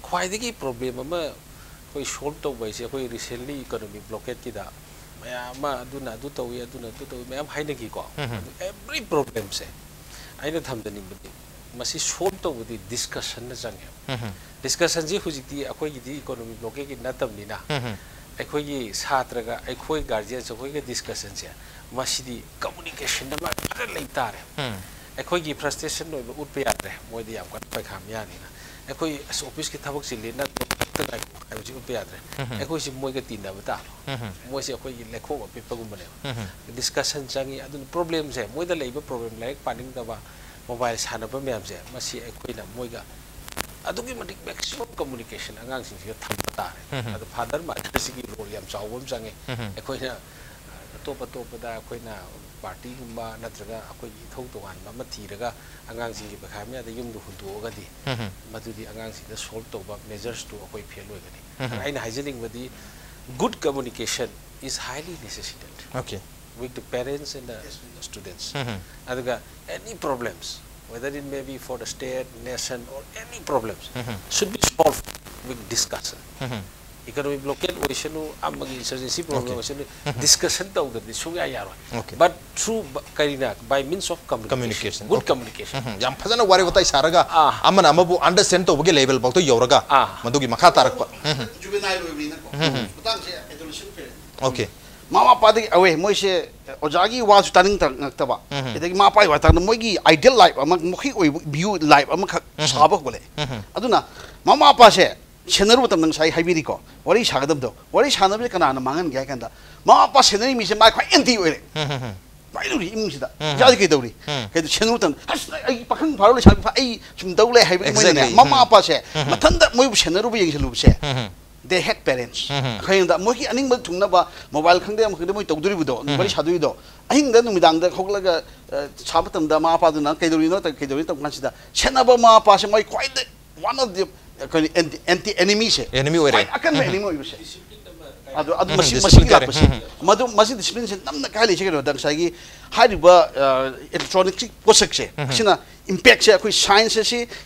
ꯈ꯭ꯋꯥꯏꯗꯒꯤ ꯄ꯭ꯔꯣꯕ꯭ꯂꯦꯝ ꯑꯃ ꯑꯩꯈꯣꯏ ꯁꯣꯜꯕ ꯇꯧꯕ ꯍꯥꯏꯁꯦ, ꯑꯩꯈꯣꯏ ꯔꯤꯁꯦꯟꯂꯤ ꯏꯀꯣꯅꯣꯃꯤꯛ ꯕ꯭ꯂꯣꯀꯦꯠꯀꯤꯗ ꯃꯌꯥꯝ ꯑꯃ ꯑꯗꯨꯅ ꯑꯗꯨ ꯇꯧꯏ, ꯑꯗꯨꯅ ꯑꯗꯨ ꯇꯧꯏ, ꯃꯌꯥꯝ ꯍꯥꯏꯅꯈꯤꯀꯣ꯫ ꯎꯝ꯫ ꯑꯗꯨ ꯑꯦꯚ꯭ꯔꯤ ꯄ꯭ꯔꯣꯕ꯭ꯂꯦꯝꯁꯦ ꯑꯩꯅ ꯊꯝꯖꯅꯤꯡꯕꯗꯤ, ꯃꯁꯤ ꯁꯣꯜꯕ ꯇꯧꯕꯗꯤ ꯗꯤꯁꯀꯁꯟꯅ ꯆꯪꯉꯦꯕ꯫ ꯎꯝ꯫ ꯗꯤꯁꯀꯁꯟꯁꯤ ꯍꯧꯖꯤꯛꯇꯤ ꯑꯩꯈꯣꯏꯒꯤꯗꯤ ꯏꯀꯣꯅꯣꯃꯤꯛ ꯕ꯭ꯂꯣꯀꯦꯠꯀꯤ ꯅꯠꯇꯕꯅꯤꯅ, ꯎꯝ꯫ ꯑꯩꯈꯣꯏꯒꯤ ꯁꯥꯇ꯭ꯔꯒ ꯑꯩꯈꯣꯏ ꯒꯥꯔꯖꯤꯌꯟꯁ ꯑꯩꯈꯣꯏꯒ ꯗꯤꯁꯀꯁꯟꯁꯦ, ꯃꯁꯤꯗꯤ ꯀꯝꯃꯨꯅꯤꯀꯦꯁꯟ ꯑꯃ ꯐꯖꯅ ꯂꯩ ꯇꯥꯔꯦ꯫ ꯎꯝ꯫ ꯑꯩꯈꯣꯏꯒꯤ ꯐ꯭ꯔꯁꯇ꯭ꯔꯦꯁꯟ ꯑꯣꯏꯕ ꯎꯠꯄ ꯌꯥꯗ꯭ꯔꯦ, ꯃꯣꯏꯗꯤ ꯌꯥꯝ ꯀꯟꯅ ꯄꯩꯈꯥ ꯃꯌꯥꯅꯤꯅ꯫ ꯑꯩꯈꯣꯏ ꯑꯁ ꯑꯣꯐꯤꯁꯀꯤ ꯊꯕꯛ ꯆꯤꯜꯂꯤ, ꯅꯪ ꯈꯛꯇ ꯉꯥꯏꯈꯣ ꯍꯥꯏꯕꯁꯤ ꯎꯠꯄ ꯌꯥꯗ꯭ꯔꯦ꯫ ꯑꯩꯈꯣꯏꯁꯤ ꯃꯣꯏꯒ ꯇꯤꯟꯅꯕ ꯇꯥꯕ꯫ ꯃꯣꯏꯁꯦ ꯑꯩꯈꯣꯏꯒꯤ ꯂꯩꯈꯣꯝ ꯑꯄꯤꯛꯄꯒꯨꯝꯕꯅꯦꯕ꯫ ꯗꯤꯁꯀꯁꯟ ꯆꯪꯉꯤ꯫ ꯑꯗꯨꯅ ꯄ꯭ꯔꯣꯕ꯭ꯂꯦꯝꯁꯦ, ꯃꯣꯏꯗ ꯂꯩꯕ ꯄ꯭ꯔꯣꯕ꯭ꯂꯦꯝ, ꯂꯥꯏꯔꯤꯛ ꯄꯥꯅꯤꯡꯗꯕ, ꯃꯣꯕꯥꯏꯜ ꯁꯥꯟꯅꯕ ꯃꯌꯥꯝꯁꯦ, ꯃꯁꯤ ꯑꯩꯈꯣꯏꯅ ꯃꯣꯏꯒ ꯑꯗꯨꯛꯀꯤ ꯃꯇꯤꯛ ꯃꯦꯛꯁꯤꯃꯝ ꯀꯝꯃꯨꯅꯤꯀꯦꯁꯟ ꯑꯉꯥꯡꯁꯤꯡꯁꯤꯒ ꯊꯝꯕ ꯇꯥꯔꯦ꯫ ꯑꯗꯣ ꯐꯥꯗꯔ ꯃꯥꯗꯔꯁꯤꯒꯤ ꯔꯣꯜ ꯌꯥꯝ ꯆꯥꯎꯕ ꯑꯃ ꯆꯪꯉꯦ꯫ ꯑꯩꯈꯣꯏꯅ ꯑꯇꯣꯞ ꯑꯇꯣꯞꯄꯗ ꯑꯩꯈꯣꯏꯅ ꯄꯥꯔꯇꯤꯒꯨꯝꯕ ꯅꯠꯇ꯭ꯔꯒ ꯑꯩꯈꯣꯏꯒꯤ ꯏꯊꯧ ꯇꯣꯉꯥꯟꯕ ꯑꯃ ꯊꯤꯔꯒ ꯑꯉꯥꯡꯁꯤꯡꯒꯤ ꯄꯩꯈꯥ ꯃꯌꯥꯗ ꯌꯨꯝꯗ ꯍꯨꯟꯗꯣꯛꯑꯒꯗꯤ, ꯃꯗꯨꯗꯤ ꯑꯉꯥꯡꯁꯤꯡꯗ ꯁꯣꯜꯕ ꯇꯧꯕ ꯃꯦꯖꯔꯁꯇꯨ ꯑꯩꯈꯣꯏ ꯐꯦꯜ ꯑꯣꯏꯒꯅꯤ꯫ ꯑꯗ ꯑꯩꯅ ꯍꯥꯏꯖꯅꯤꯡꯕꯗꯤ, good communication is highly necessitated Okay. with the parents and the students. ꯑꯗꯨꯒ any problems, whether it may be for the state, nation, or any problems, should be solved with discussion. Economic blockade ꯑꯣꯏꯁꯅꯨ, ꯑꯃꯒꯤ insurgency problem Okay. ꯑꯣꯏꯁꯅꯨ, ꯗꯤꯁꯀꯁꯟ ꯇꯧꯗ꯭ꯔꯗꯤ ꯁꯨꯡꯌꯥ ꯌꯥꯔꯣꯏ꯫ Okay. But through ꯀꯔꯤꯅ, by means of communication, Communication. Good Okay. communication. ꯎꯝ, ꯌꯥꯝ ꯐꯖꯅ ꯋꯥꯔꯤ ꯋꯥꯇꯥꯏ ꯁꯥꯔꯒ ꯑꯥ꯫ ꯑꯃꯅ ꯑꯃꯕꯨ ꯑꯟꯗꯔꯁ꯭ꯇꯦꯟ ꯇꯧꯕꯒꯤ ꯂꯦꯚꯦꯜ ꯐꯥꯎꯗ ꯌꯧꯔꯒ ꯑꯥ꯫ ꯃꯗꯨꯒꯤ ꯃꯈꯥ ꯇꯥꯔꯛꯄ꯫ ꯖꯨꯕꯦꯅꯥꯏꯜ ꯑꯣꯏꯕꯅꯤꯅꯀꯣ꯫ ꯃꯇꯥꯡꯁꯦ adolescent period. Okay. ꯃꯃꯥ ꯃꯄꯥꯗꯒꯤ ꯑꯋꯦ ꯃꯣꯏꯁꯦ ꯑꯣꯖꯥꯒꯤ ꯋꯥꯁꯨ ꯇꯥꯅꯤꯡꯉꯛꯇꯕ, ꯑꯗꯒꯤ ꯃꯃꯥ ꯃꯄꯥꯒꯤ ꯋꯥ ꯇꯥꯅ ꯃꯣꯏꯒꯤ ideal life ꯑꯃ, ꯃꯈꯣꯏꯒꯤ ꯑꯣꯏꯕ view life ꯑꯃꯈꯛ ꯁꯥꯕ ꯍꯧꯒꯠꯂꯛꯑꯦ꯫ ꯑꯗꯨꯅ ꯃꯃꯥ ꯃꯄꯥꯁꯦ ꯁꯦꯟꯅꯔꯨꯕ ꯃꯇꯝꯗ ꯉꯁꯥꯏ ꯍꯥꯏꯕꯤꯔꯤꯀꯣ, ꯋꯥꯔꯤ ꯁꯥꯒꯗꯕꯗꯣ, ꯋꯥꯔꯤ ꯁꯥꯟꯅꯕꯁꯦ ꯀꯅꯥꯅ ꯃꯥꯡꯍꯟꯒꯦ ꯍꯥꯏ ꯀꯥꯟꯗ, ꯃꯃꯥ ꯃꯄꯥ ꯁꯦꯟꯅꯔꯤ ꯃꯤꯁꯦ ꯃꯥ ꯈ꯭ꯋꯥꯏ ꯑꯦꯟꯇꯤ ꯑꯣꯏꯔꯦ꯫ ꯀꯃꯥꯏꯅ ꯇꯧꯔꯤ ꯏꯃꯨꯡꯁꯤꯗ? ꯏꯆꯥꯗꯤ ꯀꯩꯗꯧꯔꯤ? ꯀꯩꯗꯧ ꯁꯦꯟꯅꯔꯨꯕ ꯃꯇꯝꯗ, "ꯑꯁ, ꯑꯩ ꯄꯥꯈꯪ ꯐꯥꯔꯣ ꯂꯩꯁꯥꯕꯤ ꯐꯥ-, ꯑꯩ ꯁꯨꯝ ꯇꯧ ꯂꯩ" ꯍꯥꯏꯕꯒꯤ ꯃꯣꯏꯅꯅꯦ, Exactly. ꯃꯃꯥ ꯃꯄꯥꯁꯦ ꯃꯊꯟꯇ ꯃꯣꯏꯕꯨ ꯁꯦꯟꯅꯔꯨꯕ ꯌꯦꯡꯁꯤꯜꯂꯨꯕꯁꯦ, they had parents. ꯑꯩꯈꯣꯏꯅ ꯃꯣꯏꯒꯤ ꯑꯅꯤꯡꯕ ꯊꯨꯡꯅꯕ ꯃꯣꯕꯥꯏꯜ ꯈꯪꯗꯦ, ꯑꯃ ꯈꯪꯗꯦ, ꯃꯣꯏ ꯇꯧꯗꯣꯔꯤꯕꯗꯣ, ꯋꯥꯔꯤ ꯁꯥꯗꯣꯔꯤꯗꯣ, ꯑꯍꯤꯡꯗ ꯅꯨꯃꯤꯗꯥꯡꯗ ꯍꯧꯒꯠꯂꯒ, ꯑ, ꯁꯥꯕ ꯃꯇꯝꯗ ꯃꯃꯥ ꯃꯄꯥꯗꯨꯅ "ꯀꯩꯗꯧꯔꯤꯅꯣ? ꯀꯩꯗꯧꯔꯤꯅꯣ?" ꯇꯧꯕ ꯀꯥꯟꯁꯤꯗ, ꯁꯦꯟꯅꯕ ꯃꯃꯥ ꯃꯄꯥꯁꯦ ꯃꯣꯏ ꯈ꯭ꯋꯥꯏꯗꯩ one of the, ꯑꯩꯈꯣꯏ anti, anti enemy ꯁꯦ, Enemy ꯑꯣꯏꯔꯦ꯫ ꯈ꯭ꯋꯥꯏ ꯑꯀꯟꯕ enemy ꯑꯣꯏꯕꯁꯦ꯫ ꯑꯗꯨ, ꯑꯗꯨ ꯃꯁꯤ, Discipline ꯃꯁꯤꯒꯤ ꯇꯥꯔꯦ꯫ ꯂꯥꯛꯄꯁꯦ꯫ ꯃꯗꯨ, ꯃꯁꯤ ꯗꯤꯁꯤꯄ꯭ꯂꯤꯟꯁꯦ ꯅꯝꯅ ꯀꯥꯏ ꯂꯩꯁꯦ ꯀꯩꯅꯣꯗ, ꯉꯁꯥꯏꯒꯤ ꯍꯥꯏꯔꯤꯕ, ꯑ, electronic ꯁꯤ ꯄꯣꯠꯁꯛꯁꯦ, ꯑꯁꯤꯅ impactꯁꯦ ꯑꯩꯈꯣꯏ science ꯑꯁꯤ,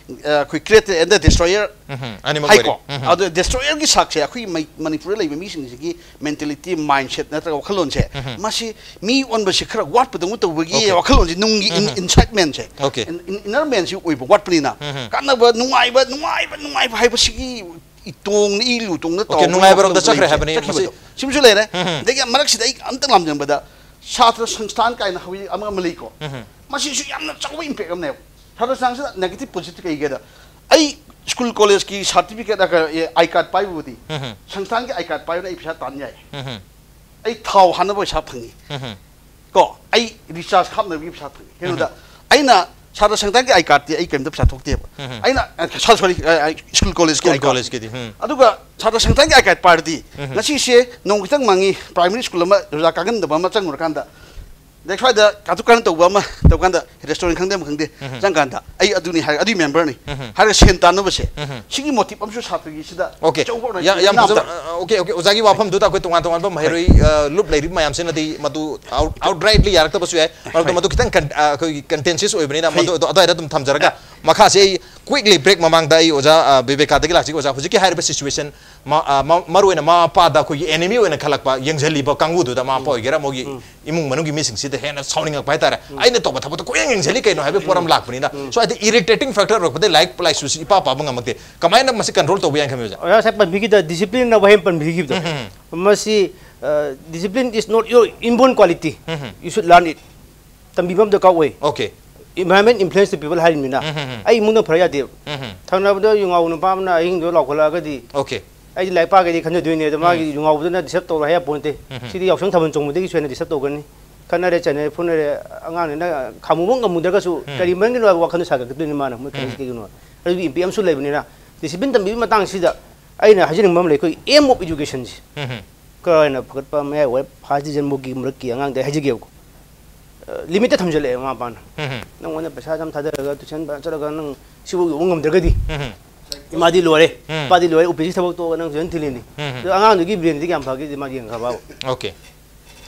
ꯑ, ꯑꯩꯈꯣꯏ creator and the destroyer ꯑꯅꯤꯃꯛ ꯍꯥꯏꯀꯣ꯫ ꯑꯣꯏꯔꯦ꯫ ꯑꯗꯣ destroyerꯒꯤ ꯁꯥꯛꯁꯦ ꯑꯩꯈꯣꯏ ꯃꯩ-, ꯃꯅꯤꯄꯨꯔꯗ ꯂꯩꯕ ꯃꯤꯁꯤꯡꯁꯤꯒꯤ mentality, mindset ꯅꯠꯇ꯭ꯔꯒ ꯋꯥꯈꯜꯂꯣꯟꯁꯦ, ꯃꯁꯤ ꯃꯤ ꯑꯣꯟꯕꯁꯤ ꯈꯔ ꯋꯥꯠꯄꯗꯧꯅ ꯇꯧꯕꯒꯤ Okay. ꯋꯥꯈꯜꯂꯣꯟꯁꯦ, ꯅꯨꯡꯒꯤ in-, incitement say, Okay. in-, in-, inner man ꯁꯤ ꯑꯣꯏꯕ ꯋꯥꯠꯄꯅꯤꯅ, ꯀꯥꯟꯅꯕ, ꯅꯨꯡꯉꯥꯏꯕ, ꯅꯨꯡꯉꯥꯏꯕ, ꯅꯨꯡꯉꯥꯏꯕ ꯍꯥꯏꯕꯁꯤꯒꯤ ꯏꯇꯣꯡꯅ ꯏ ꯂꯨ ꯇꯣꯡꯅ Okay, ꯇꯧꯕ ꯅꯨꯡꯉꯥꯏꯕꯔꯣꯝꯗ ꯋꯥꯈꯜꯂꯣꯟ ꯆꯠꯈ꯭ꯔꯦ ꯂꯩꯕꯁꯦ ꯍꯥꯏꯕꯅꯤ, ꯆꯠꯈꯤꯕꯗꯣ꯫ ꯃꯁꯤ ꯁꯤꯃꯁꯨ ꯂꯩꯔꯦ꯫ ꯑꯗꯒꯤ ꯃꯔꯛꯁꯤꯗ ꯑꯩ ꯑꯝꯇ ꯂꯥꯝꯖꯟꯕꯗ, ꯁꯥꯇ꯭ꯔ ꯁꯪꯁꯊꯥꯟ ꯀꯥꯏꯅ ꯍꯧꯖꯤꯛ ꯑꯃ, ꯑꯃ ꯂꯩꯀꯣ꯫ ꯃꯁꯤꯁꯨ ꯌꯥꯝꯅ ꯆꯥꯎꯕ impact ꯑꯃꯅꯦꯕ꯫ ꯁꯥꯇ꯭ꯔ ꯁꯪꯁꯊꯥꯟꯁꯤꯗ negative positive ꯀꯩꯒꯦꯗ, ꯑꯩ ꯁ꯭ꯀꯨꯜ ꯀꯣꯂꯦꯖꯀꯤ ꯁꯥꯔꯇꯤꯐꯤꯀꯦꯠ, ꯑꯥꯏ ꯀꯥꯔꯗ ꯄꯥꯏꯕꯕꯨꯗꯤ, ꯎꯝ ꯍꯝ꯫ ꯁꯪꯁꯊꯥꯟꯒꯤ ꯑꯥꯏ ꯀꯥꯔꯗ ꯄꯥꯏꯕꯅ ꯑꯩ ꯄꯩꯁꯥ ꯇꯥꯟ ꯌꯥꯏ꯫ ꯎꯝ ꯍꯝ꯫ ꯑꯩ ꯊꯥꯎ ꯍꯥꯟꯅꯕ ꯄꯩꯁꯥ ꯐꯪꯉꯤ꯫ ꯎꯝ ꯍꯝ꯫ ꯀꯣ, ꯑꯩ ꯔꯤꯆꯥꯔꯖ ꯍꯥꯞꯅꯕꯒꯤ ꯄꯩꯁꯥ ꯐꯪꯉꯤ꯫ ꯎꯝ ꯀꯩꯅꯣꯗ ꯍꯝ꯫ ꯑꯩꯅ ꯁꯥꯇ꯭ꯔ ꯁꯪꯁꯊꯥꯟꯒꯤ ꯑꯥꯏ ꯀꯥꯔꯗꯇꯤ ꯑꯩ ꯀꯔꯤꯝꯇ ꯄꯩꯁꯥ ꯊꯣꯛꯇꯦꯕ꯫ ꯎꯝ ꯍꯝ꯫ ꯑꯩꯅ, ꯑ, ꯁꯣꯔꯤ, ꯁꯣꯔꯤ, ꯑ, ꯑ, ꯁ꯭ꯀꯨꯜ ꯀꯣꯂꯦꯖꯀꯤ ꯁ꯭ꯀꯨꯜ ꯑꯥꯏ ꯀꯥꯔꯗ꯫ ꯀꯣꯂꯦꯖꯀꯤꯗꯤ, ꯎꯝ꯫ ꯑꯗꯨꯒ ꯁꯥꯇ꯭ꯔ ꯁꯪꯁꯊꯥꯟꯒꯤ ꯑꯥꯏ ꯀꯥꯔꯗ ꯄꯥꯏꯔꯗꯤ, ꯎꯝ ꯍꯝ꯫ ꯉꯁꯤꯁꯦ ꯅꯣꯡ ꯈꯤꯇꯪ ꯃꯪꯉꯤ, ꯄ꯭ꯔꯥꯏꯃꯔꯤ ꯁ꯭ꯀꯨꯜ ꯑꯃ ꯔꯣꯖꯥ ꯀꯥꯒꯟꯗꯕ ꯑꯃ ꯆꯪꯉꯨꯔꯀꯥꯟꯗ, ꯂꯩꯀꯥꯏꯗ ꯀꯥꯇꯨ ꯀꯥꯔꯟ ꯇꯧꯕ ꯑꯃ ꯇꯧꯀꯥꯟꯗ, ꯔꯦꯁꯇꯨꯔꯦꯟ ꯈꯪꯗꯦ ꯑꯃ ꯈꯪꯗꯦ, ꯎꯝ ꯍꯝ꯫ ꯆꯪꯀꯥꯟꯗ ꯑꯩ ꯑꯗꯨꯅꯤ ꯍꯥꯏ, ꯑꯗꯨꯒꯤ ꯃꯦꯝꯕꯔꯅꯤ ꯎꯝ ꯍꯝ꯫ ꯍꯥꯏꯔꯒ ꯁꯦꯟ ꯇꯥꯟꯅꯕꯁꯦ, ꯎꯝ ꯍꯝ꯫ ꯁꯤꯒꯤ ꯃꯣꯇꯤꯞ ꯑꯃꯁꯨ ꯁꯥꯇ꯭ꯔꯒꯤꯁꯤꯗ ꯑꯣꯀꯦ꯫ ꯑꯆꯧꯕ ꯑꯣꯏꯅ ꯌꯥꯝ, ꯌꯥꯝ ꯌꯥꯝꯅ ꯐꯖꯕ꯫ ꯑ, ꯑꯣꯀꯦ, ꯑꯣꯀꯦ꯫ ꯑꯣꯖꯥꯒꯤ ꯋꯥꯐꯝꯗꯨꯗ ꯑꯩꯈꯣꯏ ꯇꯣꯉꯥꯟ ꯇꯣꯉꯥꯟꯕ ꯃꯍꯩꯔꯣꯏ, ꯑ, ꯂꯨꯞ ꯂꯩꯔꯤꯕ ꯃꯌꯥꯝꯁꯤꯅꯗꯤ ꯃꯗꯨ ꯑꯥꯎꯠ-, ꯑꯥꯎꯠꯔꯥꯏꯠꯂꯤ ꯌꯥꯔꯛꯇꯕꯁꯨ ꯌꯥꯏ꯫ ꯃꯔꯝꯗꯤ ꯍꯣꯏ꯫ ꯃꯗꯨ ꯈꯤꯇꯪ ꯀꯟ-, ꯑ, ꯑꯩꯈꯣꯏꯒꯤ ꯀꯟꯇꯦꯟꯁꯤꯌꯁ ꯑꯣꯏꯕꯅꯤꯅ ꯍꯣꯏ꯫ ꯃꯗꯨ ꯑꯗꯨ-, ꯑꯗꯨꯋꯥꯏꯗ ꯑꯗꯨꯝ ꯊꯝꯖꯔꯒ, ꯃꯈꯥꯁꯦ ꯑꯩ ꯀ꯭ꯋꯤꯛꯂꯤ ꯕ꯭ꯔꯦꯛ ꯃꯃꯥꯡꯗ ꯑꯩ ꯑꯣꯖꯥ, ꯑ, ꯕꯤꯕꯦꯀꯥꯗꯒꯤ ꯂꯥꯛꯆꯒꯦ꯫ ꯑꯣꯖꯥ, ꯍꯧꯖꯤꯛꯀꯤ ꯍꯥꯏꯔꯤꯕ ꯁꯤꯆꯨꯋꯦꯁꯟ ꯃ-, ꯑ, ꯃ-, ꯃꯔꯨ ꯑꯣꯏꯅ ꯃꯃꯥ ꯃꯄꯥꯗ ꯑꯩꯈꯣꯏꯒꯤ ꯑꯦꯅꯤꯃꯤ ꯑꯣꯏꯅ ꯈꯜꯂꯛꯄ, ꯌꯦꯡꯁꯤꯜꯂꯤꯕ ꯀꯥꯡꯕꯨꯗꯨꯗ, ꯃꯃꯥ ꯃꯄꯥ ꯎꯝ꯫ ꯑꯣꯏꯒꯦꯔꯥ, ꯃꯣꯏꯒꯤ ꯎꯝ꯫ ꯏꯃꯨꯡ ꯃꯅꯨꯡꯒꯤ ꯃꯤꯁꯤꯡꯁꯤꯗ ꯍꯦꯟꯅ ꯁꯥꯎꯅꯤꯡꯉꯛꯄ ꯍꯥꯏꯇꯥꯔꯦ꯫ ꯎꯝ꯫ ꯑꯩꯅ ꯇꯧꯕ ꯊꯕꯛꯇꯣ ꯀꯣꯏꯌꯦꯡ ꯌꯦꯡꯁꯤꯜꯂꯤ ꯀꯩꯅꯣ ꯍꯥꯏꯕꯒꯤ ꯄꯣꯠ ꯑꯃ ꯎꯝ꯫ ꯂꯥꯛꯄꯅꯤꯅ꯫ ꯎꯝ꯫ ꯁ꯭ꯋꯥꯏꯗ ꯏꯔꯤꯇꯦꯇꯤꯡ ꯐꯦꯛꯇꯔ ꯑꯣꯏꯔꯛꯄꯗꯒꯤ ꯂꯥꯏꯔꯤꯛ ꯂꯥꯏꯁꯨꯁꯤ ꯏꯄꯥ ꯄꯥꯕ ꯉꯝꯃꯛꯇꯦ꯫ ꯀꯃꯥꯏꯅ ꯃꯁꯤ ꯀꯟꯇ꯭ꯔꯣꯜ ꯇꯧꯕ ꯌꯥꯏ ꯈꯟꯕꯤꯕꯁꯦ? ꯑꯣꯖꯥ ꯉꯁꯥꯏ ꯄꯟꯕꯤꯈꯤꯗ ꯗꯤꯁꯤꯄ꯭ꯂꯤꯟ ꯑꯅ ꯋꯥꯍꯩ ꯑꯃ ꯄꯟꯕꯤꯈꯤꯕꯗꯣ, ꯎꯝ, ꯎꯝ꯫ ꯃꯁꯤ, ꯑ, discipline is not your inborn quality. Um, um. You should learn it. ꯇꯝꯕꯤꯕ ꯑꯃ ꯗꯔꯀꯥꯔ ꯑꯣꯏ꯫ Okay. Environment influence the people ꯍꯥꯏꯔꯤꯕꯅꯤꯅ, ꯎꯝ, ꯎꯝ, ꯎꯝ꯫ ꯑꯩ ꯏꯃꯨꯡꯗ ꯐꯔꯛ ꯌꯥꯗꯦꯕ꯫ ꯎꯝ, ꯎꯝ꯫ ꯊꯪꯅꯕꯗ ꯌꯨꯉꯥꯎ ꯅꯨꯄꯥ ꯑꯃꯅ ꯑꯍꯤꯡꯗꯣ ꯂꯥꯎꯈꯠꯂꯛꯑꯒꯗꯤ, ꯑꯣꯀꯦ꯫ ꯑꯩꯗꯤ ꯂꯥꯏꯔꯤꯛ ꯄꯥꯒꯦꯗꯤ ꯈꯟꯖꯗꯣꯏꯅꯦ, ꯑꯗꯣ ꯃꯥꯒꯤ ꯎꯝ꯫ ꯌꯨꯉꯥꯎꯕꯗꯨꯅ ꯗꯤꯁꯇꯔꯕ ꯇꯧꯔꯣ ꯍꯥꯏ ꯌꯥꯄꯣꯟꯇꯦ꯫ ꯎꯝ, ꯎꯝ꯫ ꯁꯤꯗꯤ ꯌꯥꯎꯁꯪ ꯊꯥꯕꯜ ꯆꯣꯡꯕꯗꯒꯤꯁꯨ ꯍꯦꯟꯅ ꯗꯤꯁꯇꯔꯕ ꯇꯧꯒꯅꯤ꯫ ꯈꯠꯅꯔꯦ, ꯆꯩꯅꯔꯦ, ꯐꯨꯅꯔꯦ, ꯑꯉꯥꯡꯅꯤꯅ ꯈꯥꯃꯨꯕ ꯉꯝꯃꯨꯗ꯭ꯔꯒꯁꯨ ꯎꯝ꯫ ꯀꯔꯤ ꯃꯔꯝꯒꯤꯅꯣ ꯍꯥꯏꯕ ꯋꯥꯈꯜꯗꯣ ꯁꯥꯒꯠꯀꯗꯣꯏꯅꯤ ꯃꯥꯅ, ꯃꯣꯏ ꯎꯝ꯫ ꯈꯠꯅꯔꯤꯁꯤ ꯀꯩꯒꯤꯅꯣ? ꯑꯗꯨꯒꯤ ꯏꯝꯄꯦꯛ ꯑꯃꯁꯨ ꯂꯩꯕꯅꯤꯅ, ꯗꯤꯁꯤꯄ꯭ꯂꯤꯟ ꯇꯝꯕꯤꯕꯒꯤ ꯃꯇꯥꯡꯁꯤꯗ ꯑꯩꯅ ꯍꯥꯏꯖꯅꯤꯡꯕ ꯑꯃ ꯂꯩ, ꯑꯩꯈꯣꯏ aim of educationꯁꯤ꯫ ꯎꯝ, ꯎꯝ꯫ ꯈꯔ ꯍꯦꯟꯅ ꯐꯒꯠꯄ, ꯃꯌꯥꯏ ꯑꯣꯏꯔꯞ, first division ꯐꯥꯎꯒꯤ ꯃꯔꯛꯀꯤ ꯑꯉꯥꯡꯗ ꯑꯩ ꯍꯥꯏꯖꯒꯦꯕꯀꯣ꯫ ꯑ, limit ꯊꯝꯖꯤꯜꯂꯛꯑꯦ ꯃꯃꯥ ꯃꯄꯥꯅ꯫ ꯎꯝ, ꯎꯝ꯫ ꯅꯪꯉꯣꯟꯗ ꯄꯩꯁꯥ ꯌꯥꯝ ꯊꯥꯗꯔꯒ tuition ꯆꯠꯂꯒ ꯅꯪ ꯁꯤꯐꯥꯎ ꯌꯧꯕ ꯉꯝꯗ꯭ꯔꯒꯗꯤ, ꯎꯝ, ꯎꯝ꯫ ꯏꯃꯥꯗꯤ ꯂꯣꯏꯔꯦ, ꯎꯝ꯫ ꯏꯄꯥꯗꯤ ꯂꯣꯏꯔꯦ, ꯑꯣꯐꯤꯁꯀꯤ ꯊꯕꯛ ꯇꯣꯛꯑꯒ ꯅꯪ tuition ꯊꯤꯜꯂꯤꯅꯤ꯫ ꯎꯝ, ꯎꯝ꯫ ꯑꯗꯣ ꯑꯉꯥꯡꯗꯨꯒꯤ brainꯗꯤ ꯀꯌꯥꯝ ꯐꯒꯦ ꯃꯥ ꯌꯦꯡꯈ꯭ꯔꯕ? ꯑꯣꯀꯦ꯫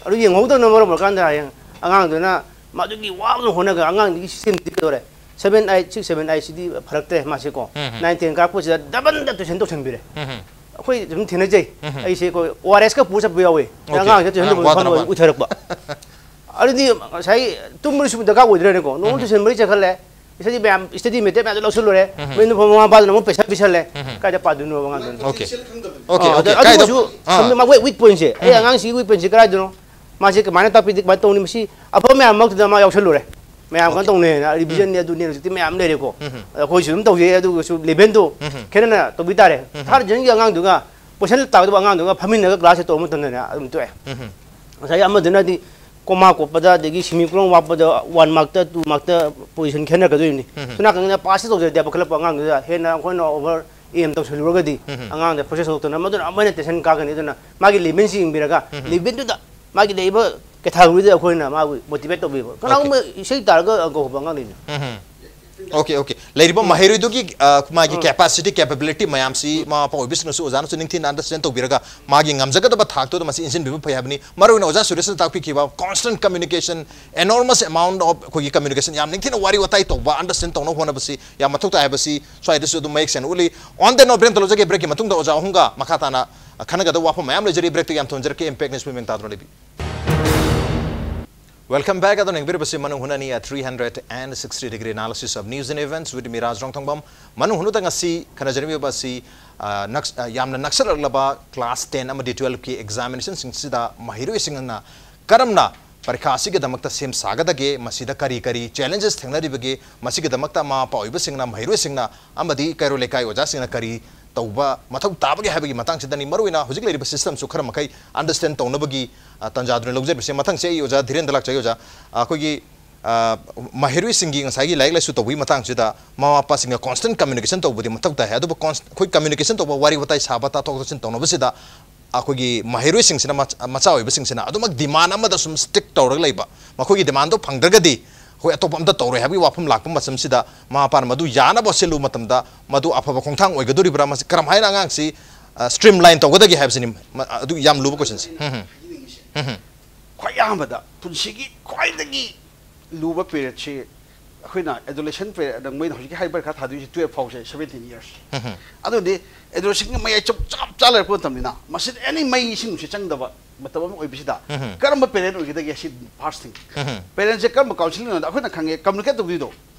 ꯑꯗꯨ ꯌꯦꯡꯍꯧꯗꯕꯅ ꯃꯔꯝ ꯑꯣꯏꯔꯀꯥꯟꯗ ꯍꯌꯦꯡ ꯑꯉꯥꯡꯗꯨꯅ ꯃꯗꯨꯒꯤ ꯋꯥꯕꯅ ꯍꯣꯠꯅꯒ ꯑꯉꯥꯡꯗꯨꯒꯤ systemꯗꯤ ꯀꯩꯗꯧꯔꯦ? Seven, eight, six, seven, eight ꯁꯤꯗꯤ ꯐꯔꯛꯇ꯭ꯔꯦ ꯃꯥꯁꯦꯀꯣ꯫ ꯎꯝ, ꯎꯝ꯫ Nine, ten ꯀꯥꯔꯛꯄꯁꯤꯗ doubleꯗ tuition ꯇꯧꯁꯟꯕꯤꯔꯦ꯫ ꯎꯝ, ꯎꯝ꯫ ꯑꯩꯈꯣꯏ ꯑꯗꯨꯝ ꯊꯦꯡꯅꯖꯩ꯫ ꯎꯝ, ꯎꯝ꯫ ꯑꯩꯁꯦ ꯑꯩꯈꯣꯏ ORS ꯀ ꯄꯨꯔ ꯆꯠꯄ ꯌꯥꯎꯋꯦ꯫ ꯑꯣꯀꯦ꯫ ꯑꯉꯥꯡꯁꯦ tuition ꯑꯉꯥꯡ ꯇꯧꯕ ꯋꯥꯗꯅ ꯃꯐꯝ ꯋꯥꯗꯅ꯫ ꯎꯠꯊꯔꯛꯄ꯫ ꯑꯗꯨꯗꯤ ꯉꯁꯥꯏ ꯇꯨꯝꯕꯗ ꯁꯨꯝ ꯗꯔꯀꯥꯔ ꯑꯣꯏꯗ꯭ꯔꯦꯅꯦꯀꯣ꯫ ꯅꯣꯡꯃ ꯎꯝ, ꯎꯝ꯫ Tuition ꯃꯔꯤ ꯆꯠꯈꯜꯂꯦ꯫ Study ꯃꯌꯥꯝ, study material ꯃꯌꯥꯝꯗꯣ ꯂꯧꯁꯤꯜꯂꯨꯔꯦ꯫ ꯎꯝ, ꯎꯝ꯫ ꯃꯌꯨꯝꯗ ꯐꯝꯕ ꯃꯃꯥ ꯃꯄꯥꯗꯨꯅ ꯑꯃꯨꯛ ꯄꯩꯁꯥ ꯄꯤꯁꯜꯂꯦ꯫ ꯎꯝ, ꯎꯝ꯫ ꯀꯥꯏꯗ ꯄꯥꯗꯣꯏꯅꯣꯕ ꯑꯉꯥꯡꯗꯨꯅ? ꯑꯣꯀꯦ꯫ Okay, okay. ꯑꯗ ꯀꯥꯏꯗ-, ꯑꯗꯨꯒꯨꯝꯕꯁꯨ ꯑꯥ꯫ ꯊꯝꯕ-, ꯃꯥ weak, weak pointꯁꯦ꯫ ꯑꯩ ꯎꯝ꯫ ꯑꯉꯥꯡꯁꯤꯒꯤ weak pointꯁꯦ ꯀꯗꯥꯏꯗꯅꯣ? ꯃꯥꯁꯦ ꯀꯃꯥꯏꯅ ꯇꯥꯛꯄꯤꯗꯦ, ꯀꯃꯥꯏꯅ ꯇꯧꯅꯤ? ꯃꯁꯤ ꯑꯐꯕ ꯃꯌꯥꯝ ꯃꯔꯛꯇꯨꯗ ꯃꯥ ꯌꯥꯎꯁꯜꯂꯨꯔꯦ꯫ ꯃꯌꯥꯝ ꯀꯩꯅꯣ ꯇꯧꯅꯩꯅ, ꯔꯤꯚꯤꯖꯟꯅꯦ ꯑꯗꯨꯅꯦ ꯍꯧꯖꯤꯛꯇꯤ ꯃꯌꯥꯝ ꯂꯩꯔꯦꯀꯣ꯫ ꯑꯩꯈꯣꯏꯁꯨ ꯑꯗꯨꯝ ꯇꯧꯖꯩ, ꯑꯗꯨꯒꯁꯨ ꯂꯦꯚꯦꯜꯗꯣ ꯈꯦꯠꯅꯅ ꯇꯧꯕꯤ ꯇꯥꯔꯦ꯫ ꯊꯥꯔꯠ ꯖꯦꯟꯒꯤ ꯑꯉꯥꯡꯗꯨꯒ ꯄꯣꯖꯤꯁꯟ ꯇꯥꯒꯗꯕ ꯑꯉꯥꯡꯗꯨꯒ ꯐꯝꯃꯤꯟꯅꯔꯒ ꯀ꯭ꯂꯥꯁꯁꯦ ꯇꯧꯕ ꯃꯇꯝꯗꯅꯦ ꯑꯗꯨꯝ ꯇꯣꯛꯑꯦ꯫ ꯉꯁꯥꯏꯒꯤ ꯑꯃꯗꯨꯅꯗꯤ ꯀꯣꯃꯥ ꯀꯣꯠꯄꯗ, ꯑꯗꯒꯤ ꯁꯤꯃꯤ ꯀꯣꯂꯣꯟ ꯋꯥꯠꯄꯗ ꯋꯥꯟ ꯃꯥꯔꯛꯇ, ꯇꯨ ꯃꯥꯔꯛꯇ ꯄꯣꯖꯤꯁꯟ ꯈꯦꯠꯅꯔꯛꯀꯗꯣꯏꯅꯤ꯫ ꯁꯣꯝ ꯅꯥꯀꯟꯗ ꯄꯥꯁꯁꯦ ꯇꯧꯖꯔꯗꯤ ꯄꯥꯈꯠꯂꯛꯄ ꯑꯉꯥꯡꯗꯨꯗ ꯍꯦꯟꯅ ꯑꯩꯈꯣꯏꯅ ꯑꯣꯚꯔ ꯑꯦꯝ ꯇꯧꯁꯜꯂꯨꯔꯒꯗꯤ ꯑꯉꯥꯡꯗ ꯐꯣꯔꯁꯦꯁ ꯊꯣꯛꯇꯅ ꯃꯗꯨꯅ ꯑꯃꯨꯛ ꯍꯦꯟꯅ ꯇꯦꯟꯁꯟ ꯀꯥꯒꯅꯤ꯫ ꯑꯗꯨꯅ ꯃꯥꯒꯤ ꯂꯦꯚꯦꯜꯁꯤ ꯌꯦꯡꯕꯤꯔꯒ ꯂꯦꯚꯦꯜꯗꯨꯗ ꯃꯥꯒꯤ ꯂꯩꯔꯤꯕ ꯀꯦꯊꯥꯒꯣꯔꯤꯗ ꯑꯩꯈꯣꯏꯅ ꯃꯥꯕꯨ ꯃꯣꯇꯤꯚꯦꯠ ꯇꯧꯕꯤꯕ꯫ ꯀꯅꯥꯒꯨꯝꯕ ꯏꯁꯩ ꯇꯥꯔꯒ ꯀꯧꯕ ꯑꯉꯥꯡ ꯂꯩꯅ꯫ Okay okay. ꯂꯩꯔꯤꯕ ꯃꯍꯩꯔꯣꯏꯗꯨꯒꯤ ꯑ, ꯃꯥꯒꯤ ꯀꯦꯄꯥꯁꯤꯇꯤ, ꯀꯦꯄꯦꯕꯤꯂꯤꯇꯤ ꯃꯌꯥꯝꯁꯤ ꯃꯃꯥ ꯃꯄꯥ ꯑꯣꯏꯕꯁꯤꯡꯅꯁꯨ, ꯑꯣꯖꯥꯅꯁꯨ ꯅꯤꯡꯊꯤꯅ ꯑꯟꯗꯔꯁꯇꯦꯟ ꯇꯧꯕꯤꯔꯒ ꯃꯥꯒꯤ ꯉꯝꯖꯒꯗꯕ ꯊꯥꯛꯇꯨꯗ ꯃꯁꯤ ꯏꯟꯁꯤꯟꯕꯤꯕ ꯐꯩ ꯍꯥꯏꯕꯅꯤ꯫ ꯃꯔꯨꯑꯣꯏꯅ ꯑꯣꯖꯥ ꯁꯨꯔꯦꯁꯅ ꯇꯥꯛꯄꯤꯈꯤꯕ constant communication, enormous amount of ꯑꯩꯈꯣꯏꯒꯤ communication, ꯌꯥꯝ ꯅꯤꯡꯊꯤꯅ ꯋꯥꯔꯤ ꯋꯥꯇꯥꯏ ꯇꯧꯕ, ꯑꯟꯗꯔꯁꯇꯦꯟ ꯇꯧꯅꯕ ꯍꯣꯠꯅꯕꯁꯤ ꯌꯥꯝ ꯃꯊꯧ ꯇꯥꯏ ꯍꯥꯏꯕꯁꯤ ꯁ꯭ꯋꯥꯏꯗꯁꯨ ꯑꯗꯨꯝ ꯃꯌꯦꯛ ꯁꯦꯡꯅ ꯎꯠꯂꯤ꯫ On that note, ꯕ꯭ꯔꯦꯛ ꯑꯃꯇ ꯂꯧꯖꯒꯦ꯫ ꯕ꯭ꯔꯦꯛꯀꯤ ꯃꯇꯨꯡꯗ ꯑꯣꯖꯥ ꯑꯍꯨꯝꯒ ꯃꯈꯥ ꯇꯥꯅ ꯈꯟꯅꯒꯗꯕ ꯋꯥꯐꯝ ꯃꯌꯥꯝ ꯂꯩꯖꯔꯤ꯫ ꯕ꯭ꯔꯦꯛꯇꯒꯤ ꯌꯥꯝ ꯊꯨꯍꯟꯖꯔꯛꯀꯦ꯫ Impact News ꯃꯤꯠꯌꯦꯡ ꯇꯥꯗꯨꯅ ꯂꯩꯕꯤꯌꯨ꯫ Welcome back꯫ ꯑꯗꯣ ꯌꯦꯡꯕꯤꯔꯤꯕꯁꯤ ꯃꯅꯨꯡ ꯍꯨꯠꯅꯅꯤ, a three hundred and sixty degree analysis of news and events with me, ꯔꯥꯖ ꯔꯣꯡꯊꯣꯡꯕꯝ꯫ ꯃꯅꯨꯡ ꯍꯨꯠꯅꯗ ꯉꯁꯤ ꯈꯟꯅꯖꯔꯤꯕ ꯑꯁꯤ, ꯑ, ꯅꯛꯁ-, ꯑ, ꯌꯥꯝꯅ ꯅꯛꯁꯜꯂꯛꯂꯕ class ten ꯑꯃꯗꯤ twelve ꯀꯤ examination ꯁꯤꯡꯁꯤꯗ ꯃꯍꯩꯔꯣꯏꯁꯤꯡꯅ ꯀꯔꯝꯅ ꯄꯔꯤꯈꯥ ꯑꯁꯤꯒꯤꯗꯃꯛꯇ ꯁꯦꯝ ꯁꯥꯒꯗꯒꯦ, ꯃꯁꯤꯗ ꯀꯔꯤ ꯀꯔꯤ challenges ꯊꯦꯡꯅꯔꯤꯕꯒꯦ, ꯃꯁꯤꯒꯤꯗꯃꯛꯇ ꯃꯃꯥ ꯃꯄꯥ ꯑꯣꯏꯕꯁꯤꯡꯅ, ꯃꯍꯩꯔꯣꯏꯁꯤꯡꯅ ꯑꯃꯗꯤ ꯀꯩꯔꯣꯜ ꯂꯩꯀꯥꯏ ꯑꯣꯖꯥꯁꯤꯡꯅ ꯀꯔꯤ ꯇꯧꯕ ꯃꯊꯧ ꯇꯥꯕꯒꯦ ꯍꯥꯏꯕꯒꯤ ꯃꯇꯥꯡꯁꯤꯗꯅꯤ꯫ ꯃꯔꯨꯑꯣꯏꯅ ꯍꯧꯖꯤꯛ ꯂꯩꯔꯤꯕ system ꯁꯨ ꯈꯔ ꯃꯈꯩ understand ꯇꯧꯅꯕꯒꯤ, ꯑ, ꯇꯥꯟꯖꯥꯗꯨꯅ ꯂꯧꯖꯔꯤꯕꯁꯦ꯫ ꯃꯊꯪꯁꯦ ꯑꯩ ꯑꯣꯖꯥ ꯙꯤꯔꯦꯟꯗ ꯂꯥꯛꯆꯒꯦ꯫ ꯑꯣꯖꯥ, ꯑ, ꯑꯩꯈꯣꯏꯒꯤ, ꯑ, ꯃꯍꯩꯔꯣꯏꯁꯤꯡꯒꯤ ꯉꯁꯥꯏꯒꯤ ꯂꯥꯏꯔꯤꯛ ꯂꯥꯏꯁꯨ ꯇꯧꯕꯒꯤ ꯃꯇꯥꯡꯁꯤꯗ ꯃꯃꯥ ꯃꯄꯥꯁꯤꯡꯒ constant communication ꯇꯧꯕꯗꯤ ꯃꯊꯧ ꯇꯥꯏ꯫ ꯑꯗꯨꯕꯨ cons-, ꯑꯩꯈꯣꯏ communication ꯇꯧꯕ, ꯋꯥꯔꯤ ꯋꯥꯇꯥꯏ ꯁꯥꯕ, ꯇꯥꯊꯣꯛ ꯇꯥꯁꯤꯟ ꯇꯧꯅꯕꯁꯤꯗ ꯑꯩꯈꯣꯏꯒꯤ ꯃꯍꯩꯔꯣꯏꯁꯤꯡꯁꯤꯅ, ꯃꯆ-, ꯃꯆꯥ ꯑꯣꯏꯕꯁꯤꯡꯁꯤꯅ ꯑꯗꯨꯃꯛ demand ꯑꯃꯗ ꯁꯨꯝ stick ꯇꯧꯔꯒ ꯂꯩꯕ, ꯃꯈꯣꯏꯒꯤ demand ꯗꯣ ꯐꯪꯗ꯭ꯔꯒꯗꯤ ꯑꯩꯈꯣꯏ ꯑꯇꯣꯞꯄ ꯑꯝꯇ ꯇꯧꯔꯣꯏ ꯍꯥꯏꯕꯒꯤ ꯋꯥꯐꯝ ꯂꯥꯛꯄ ꯃꯇꯝꯁꯤꯗ ꯃꯃꯥ ꯃꯄꯥꯅ ꯃꯗꯨ ꯌꯥꯅꯕ ꯁꯤꯜꯂꯨꯕ ꯃꯇꯝꯗ ꯃꯗꯨ ꯑꯐꯕ ꯈꯣꯡꯊꯥꯡ ꯑꯣꯏꯒꯗꯧꯔꯤꯕ꯭ꯔꯥ, ꯃꯁꯤ ꯀꯔꯝ ꯍꯥꯏꯅ ꯑꯉꯥꯡꯁꯤ, ꯑ, streamline ꯇꯧꯒꯗꯒꯦ ꯍꯥꯏꯕꯁꯤꯅꯤ꯫ ꯃ-, ꯑꯗꯨ ꯌꯥꯝ ꯂꯨꯕ question ꯁꯦ꯫ ꯈ꯭ꯋꯥꯏ ꯑꯍꯥꯟꯕꯗ ꯄꯨꯟꯁꯤꯒꯤ ꯈ꯭ꯋꯥꯏꯗꯒꯤ ꯂꯨꯕ period ꯁꯤ ꯑꯩꯈꯣꯏꯅ adolescent period, ꯃꯣꯏꯅ ꯍꯧꯖꯤꯛꯀꯤ ꯍꯥꯏ ꯄꯔꯤꯈꯥ ꯊꯥꯗꯣꯏꯁꯦ twelve ꯐꯥꯎꯁꯦ, seventeen years꯫ ꯑꯗꯨꯗꯤ adolescent ꯒꯤ ꯃꯌꯥꯏ ꯆꯞ, ꯆꯞ ꯆꯥ ꯂꯩꯔꯛꯄ ꯃꯇꯝꯅꯤꯅ, ꯃꯁꯤꯗ any ꯃꯩ ꯏꯁꯤꯡꯁꯦ ꯆꯪꯗꯕ ꯃꯇꯝ ꯑꯃ ꯑꯣꯏꯕꯁꯤꯗ ꯀꯔꯝꯕ parent ꯑꯣꯏꯒꯗꯒꯦ? ꯁꯤ first thing꯫ Parent ꯁꯦ ꯀꯔꯝꯕ counselling ꯑꯣꯏꯅ ꯑꯩꯈꯣꯏꯅ ꯈꯪꯉꯦ, communicate ꯇꯧꯗꯣꯏꯗꯣ꯫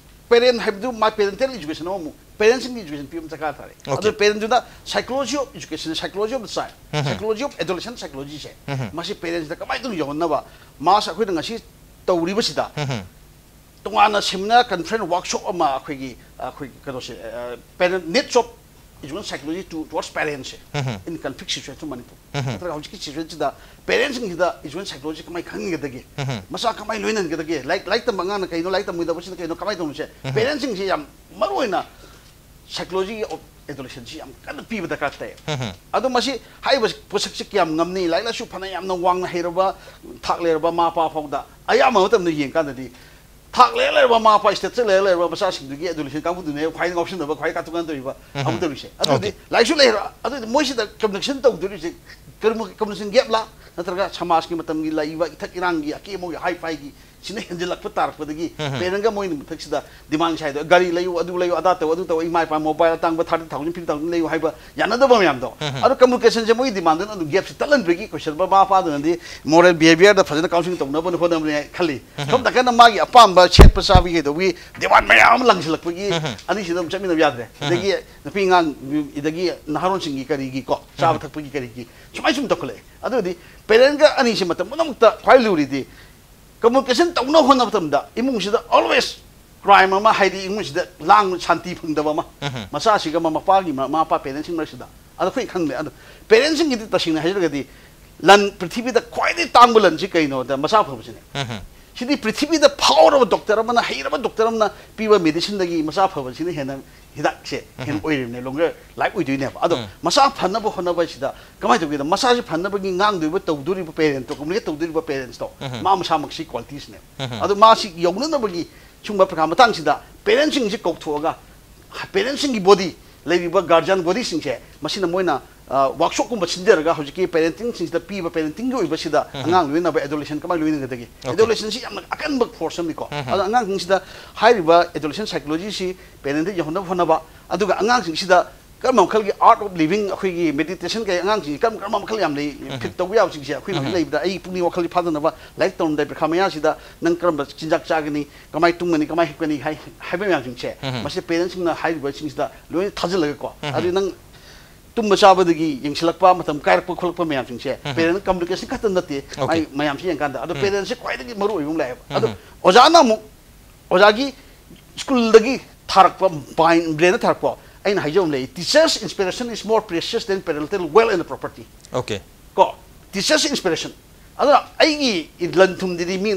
Parent ꯍꯥꯏꯕꯗꯨ ꯃꯥ parental education ꯑꯃꯃꯨꯛ, parent ꯁꯤꯡꯒꯤ education ꯄꯤꯕ ꯑꯃ ꯗꯔꯀꯥꯔ ꯇꯥꯔꯦ꯫ ꯑꯗꯨ parent ꯗꯨꯅ psychology of education, psychology of the child, psychology of adolescent psychology ꯁꯦ ꯃꯁꯤ parent ꯁꯤꯗ ꯀꯃꯥꯏꯅ ꯇꯧꯅ ꯌꯧꯍꯟꯅꯕ, ꯃꯥꯁ ꯑꯩꯈꯣꯏꯅ ꯉꯁꯤ ꯇꯧꯔꯤꯕꯁꯤꯗ ꯇꯣꯉꯥꯟꯅ ꯁꯦꯃꯤꯅꯥꯔ ꯀꯟꯐꯔꯦꯟꯁ ꯋꯥꯔꯛꯁꯣꯞ ꯑꯃ ꯑꯩꯈꯣꯏꯒꯤ ꯑꯩꯈꯣꯏꯒꯤ ꯀꯩꯅꯣꯁꯦ, parent needs of education psychology to towards ꯄꯦꯔꯦꯟꯁꯁꯦ, um. In conflict situation Manipur um. ꯅꯠꯇ꯭ꯔꯒ ꯍꯧꯖꯤꯛꯀꯤ ꯁꯤꯆꯨꯋꯦꯁꯟꯁꯤꯗ ꯄꯦꯔꯦꯟꯁꯁꯤꯡꯁꯤꯗ ꯏꯖꯨꯀꯦꯁꯟ ꯁꯥꯏꯀꯣꯂꯣꯖꯤ ꯀꯃꯥꯏꯅ ꯈꯪꯍꯟꯒꯗꯒꯦ? ꯎꯝ. ꯃꯆꯥ ꯀꯃꯥꯏꯅ ꯂꯣꯏꯅꯍꯟꯒꯗꯒꯦ? ꯂꯥꯏꯔꯤꯛ ꯂꯥꯏꯔꯤꯛ ꯇꯝꯕ ꯑꯉꯥꯡꯅ ꯀꯩꯅꯣ, ꯂꯥꯏꯔꯤꯛ ꯇꯝꯃꯣꯏꯗꯕꯁꯤꯅ ꯀꯩꯅꯣ, ꯀꯃꯥꯏꯅ ꯇꯧꯅꯤꯁꯦ? ꯎꯝ. ꯄꯦꯔꯦꯟꯁꯁꯤꯡꯁꯦ ꯌꯥꯝ ꯃꯔꯨ ꯑꯣꯏꯅ psychology of adolescence ꯁꯤ ꯌꯥꯝ ꯀꯟꯅ ꯄꯤꯕ ꯗꯔꯀꯥꯔ ꯇꯥꯏ꯫ ꯎꯝ. ꯑꯗꯣ ꯃꯁꯤ ꯍꯥꯏꯔꯤꯕ ꯄꯣꯠꯁꯛꯁꯤ ꯀꯌꯥꯝ ꯉꯝꯅꯤ? ꯂꯥꯏꯔꯤꯛ ꯂꯥꯏꯁꯨ ꯐꯅ ꯌꯥꯝꯅ ꯋꯥꯡꯅ ꯍꯩꯔꯕ, ꯊꯥꯛ ꯂꯩꯔꯕ ꯃꯃꯥ ꯃꯄꯥ ꯐꯥꯎꯗ ꯑꯌꯥꯝꯕ ꯃꯇꯝꯗ ꯌꯦꯡꯀꯥꯟꯗꯗꯤ ꯊꯥꯛ ꯂꯩꯔ ꯂꯩꯔꯕ ꯃꯃꯥ ꯃꯄꯥ, ꯁ꯭ꯇꯦꯇꯁ ꯂꯩꯔ ꯂꯩꯔꯕ ꯃꯆꯥꯁꯤꯡꯗꯨꯒꯤ ꯑꯦꯗꯣꯂꯦꯁꯦꯟ ꯀꯥꯡꯕꯨꯗꯨꯅꯦ ꯈ꯭ꯋꯥꯏ ꯉꯥꯎꯁꯤꯟꯅꯕ, ꯈ꯭ꯋꯥꯏ ꯀꯥꯇꯨ ꯀꯥꯔꯟ ꯇꯧꯔꯤꯕ ꯎꯝ. ꯀꯥꯡꯕꯨ ꯇꯧꯔꯤꯁꯦ꯫ ꯑꯗꯨꯗꯤ Okay. ꯂꯥꯏꯔꯤꯛꯁꯨ ꯂꯩꯔ, ꯑꯗꯨꯗꯤ ꯃꯣꯏꯁꯤꯗ ꯀꯝꯃꯨꯅꯤꯀꯦꯁꯟ ꯇꯧꯗꯣꯔꯤꯁꯦ, ꯀꯝꯃꯨꯅꯤꯀꯦꯁꯟ ꯒꯦꯞꯂꯥ, ꯅꯠꯇ꯭ꯔꯒ ꯁꯃꯥꯖꯀꯤ ꯃꯇꯝꯒꯤ ꯂꯥꯛꯏꯕ ꯏꯊꯛ ꯏꯔꯥꯡꯒꯤ ꯑꯀꯦ ꯑꯃꯧꯒꯤ ꯍꯥꯏ ꯐꯥꯏꯒꯤ ꯁꯤꯅ ꯍꯦꯟꯖꯤꯜꯂꯛꯄ ꯇꯥꯔꯛꯄꯗꯒꯤ ꯎꯝ. ꯄꯦꯔꯦꯟꯒ ꯃꯣꯏꯅ ꯃꯊꯛꯁꯤꯗ ꯗꯤꯃꯥꯟ ꯁꯥꯏꯗꯣ, "ꯒꯥꯔꯤ ꯂꯩꯌꯨ, ꯑꯗꯨ ꯂꯩꯌꯨ, ꯑꯗꯥ ꯇꯧ, ꯑꯗꯨ ꯇꯧ, ꯏꯃꯥ ꯏꯄꯥ ꯃꯣꯕꯥꯏꯜ ꯑꯇꯥꯡꯕ ꯊꯥꯔꯇꯤ ꯊꯥꯎꯖꯟ, ꯐꯤꯐꯇꯤ ꯊꯥꯎꯖꯟ ꯂꯩꯌꯨ" ꯍꯥꯏꯕ ꯌꯥꯅꯗꯕ ꯃꯌꯥꯝꯗꯣ꯫ ꯎꯝ. ꯑꯗꯣ ꯀꯝꯃꯨꯅꯤꯀꯦꯁꯟꯁꯦ ꯃꯣꯏꯒꯤ ꯗꯤꯃꯥꯟꯗꯨꯅ ꯑꯗꯨꯝ ꯒꯦꯞꯁꯦ ꯇꯠꯍꯟꯕꯒꯤ ꯀꯣꯏꯁꯟ ꯃꯃꯥ ꯃꯄꯥꯗꯨꯅꯗꯤ ꯃꯣꯔꯦꯜ ꯕꯤꯍꯦꯕꯤꯌꯔꯗ ꯐꯖꯅ ꯀꯥꯎꯟꯁꯤꯂꯤꯡ ꯇꯧꯅꯕ ꯍꯣꯠꯅꯕꯅꯦ ꯈꯜꯂꯤ꯫ ꯎꯝ. ꯁꯣꯝ ꯅꯥꯀꯟꯗ ꯃꯥꯒꯤ ꯑꯄꯥꯝꯕ ꯁꯦꯠꯄ ꯆꯥꯕꯒꯤ ꯀꯩꯗꯧꯕꯒꯤ ꯗꯤꯃꯥꯟ ꯃꯌꯥꯝ ꯑꯃ ꯂꯪꯁꯤꯜꯂꯛꯄꯒꯤ ꯎꯝ. ꯑꯅꯤꯁꯤꯗ ꯑꯗꯨꯝ ꯆꯠꯃꯤꯟꯅꯕ ꯌꯥꯗ꯭ꯔꯦ꯫ ꯎꯝ. ꯑꯗꯒꯤ ꯅꯨꯄꯤ ꯑꯉꯥꯡ, ꯑꯗꯒꯤ ꯅꯍꯥꯔꯣꯟꯁꯤꯡꯒꯤ ꯀꯔꯤꯒꯤ ꯀꯣ, ꯆꯥꯕ ꯎꯝ. ꯊꯛꯄꯒꯤ ꯀꯔꯤꯒꯤ ꯁꯨꯃꯥꯏꯅ ꯁꯨꯝ ꯇꯧꯈꯠꯂꯛꯑꯦ꯫ ꯑꯗꯨꯗꯤ ꯄꯦꯔꯦꯟꯒ ꯑꯅꯤꯁꯤ ꯃꯇꯝ ꯄꯨꯝꯅꯃꯛꯇ ꯈ꯭ꯋꯥꯏ ꯂꯨꯔꯤꯗꯤ ꯀꯝꯃꯨꯅꯤꯀꯦꯁꯟ ꯇꯧꯅꯕ ꯍꯣꯠꯅꯕ ꯃꯇꯝꯗ ꯏꯃꯨꯡꯁꯤꯗ ꯑꯣꯜꯋꯦꯁ ꯀ꯭ꯔꯥꯏꯝ ꯑꯃ, ꯍꯥꯏꯗꯤ ꯏꯃꯨꯡꯁꯤꯗ ꯂꯥꯡ ꯁꯥꯟꯇꯤ ꯐꯪꯗꯕ ꯑꯃ, ꯎꯝ. ꯃꯆꯥꯁꯤꯒ ꯃ-, ꯃꯄꯥꯒꯤ ꯃ-, ꯃꯃꯥ ꯃꯄꯥ ꯄꯦꯔꯦꯟꯁꯤꯡ ꯃꯔꯛꯁꯤꯗ꯫ ꯑꯗꯣ ꯑꯩꯈꯣꯏ ꯈꯪꯗꯦ꯫ ꯑꯗꯣ ꯄꯦꯔꯦꯟꯁꯤꯡꯒꯤꯗꯤ ꯇꯁꯦꯡꯅ ꯍꯥꯏꯖꯔꯒꯗꯤ ꯂꯟ, ꯄ꯭ꯔꯤꯊꯤꯕꯤꯗ ꯈ꯭ꯋꯥꯏꯗꯒꯤ ꯇꯥꯡꯕ ꯂꯟꯁꯤ ꯀꯩꯅꯣꯗ ꯃꯆꯥ ꯐꯕꯁꯤꯅꯦ꯫ ꯎꯝ. ꯁꯤꯗꯤ ꯄ꯭ꯔꯤꯊꯤꯕꯤꯗ ꯐꯥꯎꯔꯕ ꯗꯣꯛꯇꯔ ꯑꯃꯅ, ꯍꯩꯔꯕ ꯗꯣꯛꯇꯔ ꯑꯃꯅ ꯄꯤꯕ ꯃꯦꯗꯤꯁꯤꯟꯗꯒꯤ ꯃꯆꯥ ꯐꯕꯁꯤꯅ ꯍꯦꯟꯅ ꯍꯤꯗꯥꯛꯁꯦ ꯍꯦꯟꯅ ꯎꯝ. ꯑꯣꯏꯔꯤꯕꯅꯦ, ꯂꯣꯡꯒꯔ ꯂꯥꯏꯐ ꯑꯣꯏꯗꯣꯏꯅꯦꯕ꯫ ꯑꯗꯣ ꯎꯝ. ꯃꯆꯥ ꯐꯅꯕ ꯍꯣꯠꯅꯕꯁꯤꯗ ꯀꯃꯥꯏꯅ ꯇꯧꯒꯦꯗ, ꯃꯆꯥꯁꯤ ꯐꯅꯕꯒꯤ ꯉꯥꯡꯗꯣꯔꯤꯕ, ꯇꯧꯗꯣꯔꯤꯕ ꯄꯦꯔꯦꯟꯠꯇꯣ, ꯀꯝꯃꯨꯅꯤꯀꯦꯠ ꯇꯧꯗꯣꯔꯤꯕ ꯄꯦꯔꯦꯟꯠꯁꯇꯣ, ꯎꯝ. ꯃꯥ ꯃꯁꯥꯃꯛꯁꯤ ꯀ꯭ꯋꯥꯂꯤꯇꯤꯁꯅꯦ꯫ ꯎꯝ. ꯑꯗꯣ ꯃꯥꯁꯤ ꯌꯧꯅꯅꯕꯒꯤ ꯁꯤꯒꯨꯝꯕ ꯄ꯭ꯔꯀꯥꯔ ꯃꯇꯥꯡꯁꯤꯗ ꯄꯦꯔꯦꯟꯁꯤꯡꯁꯤ ꯀꯧꯊꯣꯛꯑꯒ, ꯄꯦꯔꯦꯟꯁꯤꯡꯒꯤ ꯕꯣꯗꯤ, ꯂꯩꯔꯤꯕ ꯒꯥꯔꯖꯤꯌꯥꯟ ꯕꯣꯗꯤꯁꯤꯡꯁꯦ, ꯃꯁꯤꯅ ꯃꯣꯏꯅ ꯋꯥꯔꯛꯁꯣꯞꯀꯨꯝꯕ ꯁꯤꯟꯖꯔꯒ ꯍꯧꯖꯤꯛꯀꯤ ꯄꯦꯔꯦꯟꯇꯤꯡꯁꯤꯡꯁꯤꯗ ꯄꯤꯕ, ꯄꯦꯔꯦꯟꯇꯤꯡꯒꯤ ꯑꯣꯏꯕꯁꯤꯗ ꯎꯝ. ꯑꯉꯥꯡ ꯂꯣꯏꯅꯕ ꯑꯦꯗꯣꯂꯦꯁꯟ ꯀꯃꯥꯏꯅ ꯂꯣꯏꯅꯒꯗꯒꯦ? Okay. ꯑꯦꯗꯣꯂꯦꯁꯟꯁꯤ ꯌꯥꯝꯅ ꯑꯀꯟꯕ ꯐꯣꯔꯁ ꯑꯃꯅꯤꯀꯣ꯫ ꯎꯝ. ꯑꯗꯣ ꯑꯉꯥꯡꯁꯤꯡꯁꯤꯗ ꯍꯥꯏꯔꯤꯕ ꯑꯦꯗꯣꯂꯦꯁꯟ ꯁꯥꯏꯀꯣꯂꯣꯖꯤꯁꯤ ꯄꯦꯔꯦꯟꯗ ꯌꯧꯍꯟꯅꯕ ꯍꯣꯠꯅꯕ, ꯑꯗꯨꯒ ꯑꯉꯥꯡꯁꯤꯡꯁꯤꯗ ꯀꯔꯝꯕ ꯃꯈꯜꯒꯤ ꯑꯥꯔꯠ ꯑꯣꯐ ꯂꯤꯚꯤꯡ, ꯑꯩꯈꯣꯏꯒꯤ ꯃꯦꯗꯤꯇꯦꯁꯟ ꯀꯩ, ꯑꯉꯥꯡꯁꯤꯡꯁꯤ ꯀꯔꯝ ꯀꯔꯝꯕ ꯃꯈꯜ ꯌꯥꯝ ꯂꯩ, ꯎꯝ. ꯐꯤꯠ ꯇꯧꯕ ꯌꯥꯕꯁꯤꯡꯁꯦ ꯑꯩꯈꯣꯏꯅ ꯍꯧꯖꯤꯛ ꯎꯝ. ꯂꯩꯕꯗ ꯑꯩ ꯄꯨꯛꯅꯤꯡ ꯋꯥꯈꯜꯒꯤ ꯐꯥꯗꯅꯕ, ꯂꯥꯏꯔꯤꯛ ꯇꯧꯔꯝꯗꯥꯏ ꯄꯔꯤꯈꯥ ꯃꯌꯥꯁꯤꯗ ꯅꯪ ꯀꯔꯝꯕ ꯆꯤꯟꯖꯥꯛ ꯆꯥꯒꯅꯤ, ꯀꯃꯥꯏꯅ ꯇꯨꯝꯒꯅꯤ, ꯀꯃꯥꯏꯅ ꯍꯤꯞꯀꯅꯤ ꯍꯥꯏ-, ꯍꯥꯏꯕ ꯃꯌꯥꯝꯁꯤꯡꯁꯦ, ꯎꯝ. ꯃꯁꯤ ꯄꯦꯔꯦꯟꯁꯤꯡꯅ ꯍꯥꯏꯔꯤꯕꯁꯤꯡꯁꯤꯗ ꯂꯣꯏꯅ ꯊꯥꯖꯤꯜꯂꯒꯀꯣ꯫ ꯎꯝ. ꯑꯗꯨ ꯅꯪ ꯇꯨꯝꯕ ꯆꯥꯕꯗꯒꯤ ꯌꯦꯡꯁꯤꯜꯂꯛꯄ, ꯃꯇꯝ ꯀꯥꯏꯔꯛꯄ ꯈꯣꯠꯂꯛꯄ ꯃꯌꯥꯝꯁꯤꯡꯁꯦ, ꯎꯝ. ꯄꯦꯔꯦꯟ ꯀꯝꯃꯨꯅꯤꯀꯦꯁꯟ ꯈꯛꯇ ꯅꯠꯇꯦ, Okay. ꯃꯥꯏ ꯃꯌꯥꯝꯁꯤ ꯌꯦꯡꯀꯥꯟꯗ꯫ ꯑꯗꯣ ꯎꯝ. ꯄꯦꯔꯦꯟꯁꯁꯦ ꯈ꯭ꯋꯥꯏꯗꯒꯤ ꯃꯔꯨ ꯑꯣꯏꯕ ꯑꯃ ꯂꯥꯛꯑꯦꯕ꯫ ꯑꯗꯣ ꯎꯝ. ꯑꯣꯖꯥꯅ ꯑꯃꯨꯛ ꯑꯣꯖꯥꯒꯤ ꯁ꯭ꯀꯨꯜꯗꯒꯤ ꯊꯥꯔꯛꯄ, ꯕ꯭ꯔꯦꯟꯗ ꯊꯥꯔꯛꯄ, ꯑꯩꯅ ꯍꯥꯏꯖꯕ ꯑꯃ ꯂꯩ: "Teachers' inspiration is more precious than parental wealth and property"꯫ Okay. ꯀꯣ, ꯇꯤꯆꯔꯁ ꯏꯟꯁꯄꯤꯔꯦꯁꯟ꯫ ꯑꯗꯨꯅ ꯑꯩꯒꯤ ꯂꯟ ꯊꯨꯝꯗꯨꯗꯤ ꯃꯤ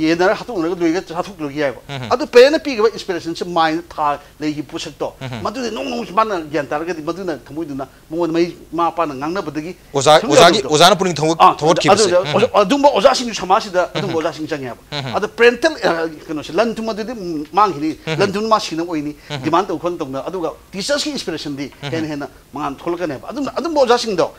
ꯌꯦꯟꯅꯔ ꯍꯥꯠꯇꯣꯛꯅꯔꯒ ꯂꯣꯏꯒ ꯆꯥꯊꯣꯛꯂꯣꯏꯒꯦ ꯍꯥꯏꯕ꯫ ꯑꯗꯨ ꯄꯦꯔꯦꯟꯅ ꯄꯤꯈꯤꯕ ꯏꯟꯁꯄꯤꯔꯦꯁꯟꯁꯦ, ꯃꯥꯏꯟꯗ ꯊꯥ ꯂꯩꯈꯤꯕ ꯄꯣꯠꯁꯛꯇꯣ, ꯃꯗꯨꯗꯤ ꯅꯣꯡ ꯅꯣꯡꯃꯁꯨ ꯃꯥꯅ ꯒ꯭ꯌꯥꯟ ꯇꯥꯔꯒꯗꯤ ꯃꯗꯨꯅ ꯊꯃꯣꯏꯗꯨꯅ ꯃꯉꯣꯟꯗ ꯃꯩ ꯃꯃꯥ ꯃꯄꯥꯅ ꯉꯥꯡꯅꯕꯗꯒꯤ ꯑꯣꯖꯥ ꯁꯨꯝ ꯑꯣꯖꯥꯒꯤ ꯌꯥꯗꯕꯗꯣ꯫ ꯑꯣꯖꯥꯅ ꯄꯨꯛꯅꯤꯡ ꯊꯧꯒꯠ- ꯑꯥ, ꯊꯧꯒꯠꯈꯤꯕꯁꯦ꯫ ꯑꯗꯨꯗ ꯑꯣꯖꯥ- ꯑꯗꯨꯝꯕ ꯑꯣꯖꯥꯁꯤꯡꯁꯨ ꯁꯃꯥꯖꯁꯤꯗ ꯑꯗꯨꯝꯕ ꯑꯣꯖꯥꯁꯤꯡ ꯆꯪꯉꯦ ꯍꯥꯏꯕ꯫ ꯑꯗꯣ ꯄꯦꯔꯦꯟꯇꯦꯜ ꯀꯩꯅꯣꯁꯦ, ꯂꯟ ꯊꯨꯝ ꯑꯗꯨꯗꯤ ꯃꯥꯡꯈꯤꯅꯤ, ꯂꯟ ꯊꯨꯝ ꯃꯥ ꯁꯤꯅꯕ ꯑꯣꯏꯅꯤ, ꯗꯤꯃꯥꯟ ꯇꯧ ꯈꯣꯠꯅ ꯇꯧꯅ꯫ ꯑꯗꯨꯒ ꯇꯤꯆꯔꯁꯀꯤ ꯏꯟꯁꯄꯤꯔꯦꯁꯟꯗꯤ ꯍꯦꯟꯅ ꯍꯦꯟꯅ ꯃꯉꯥꯟ ꯊꯣꯛꯂꯛꯀꯅꯦꯕ꯫ ꯑꯗꯨꯝ ꯑꯗꯨꯝꯕ ꯑꯣꯖꯥꯁꯤꯡꯗꯣ,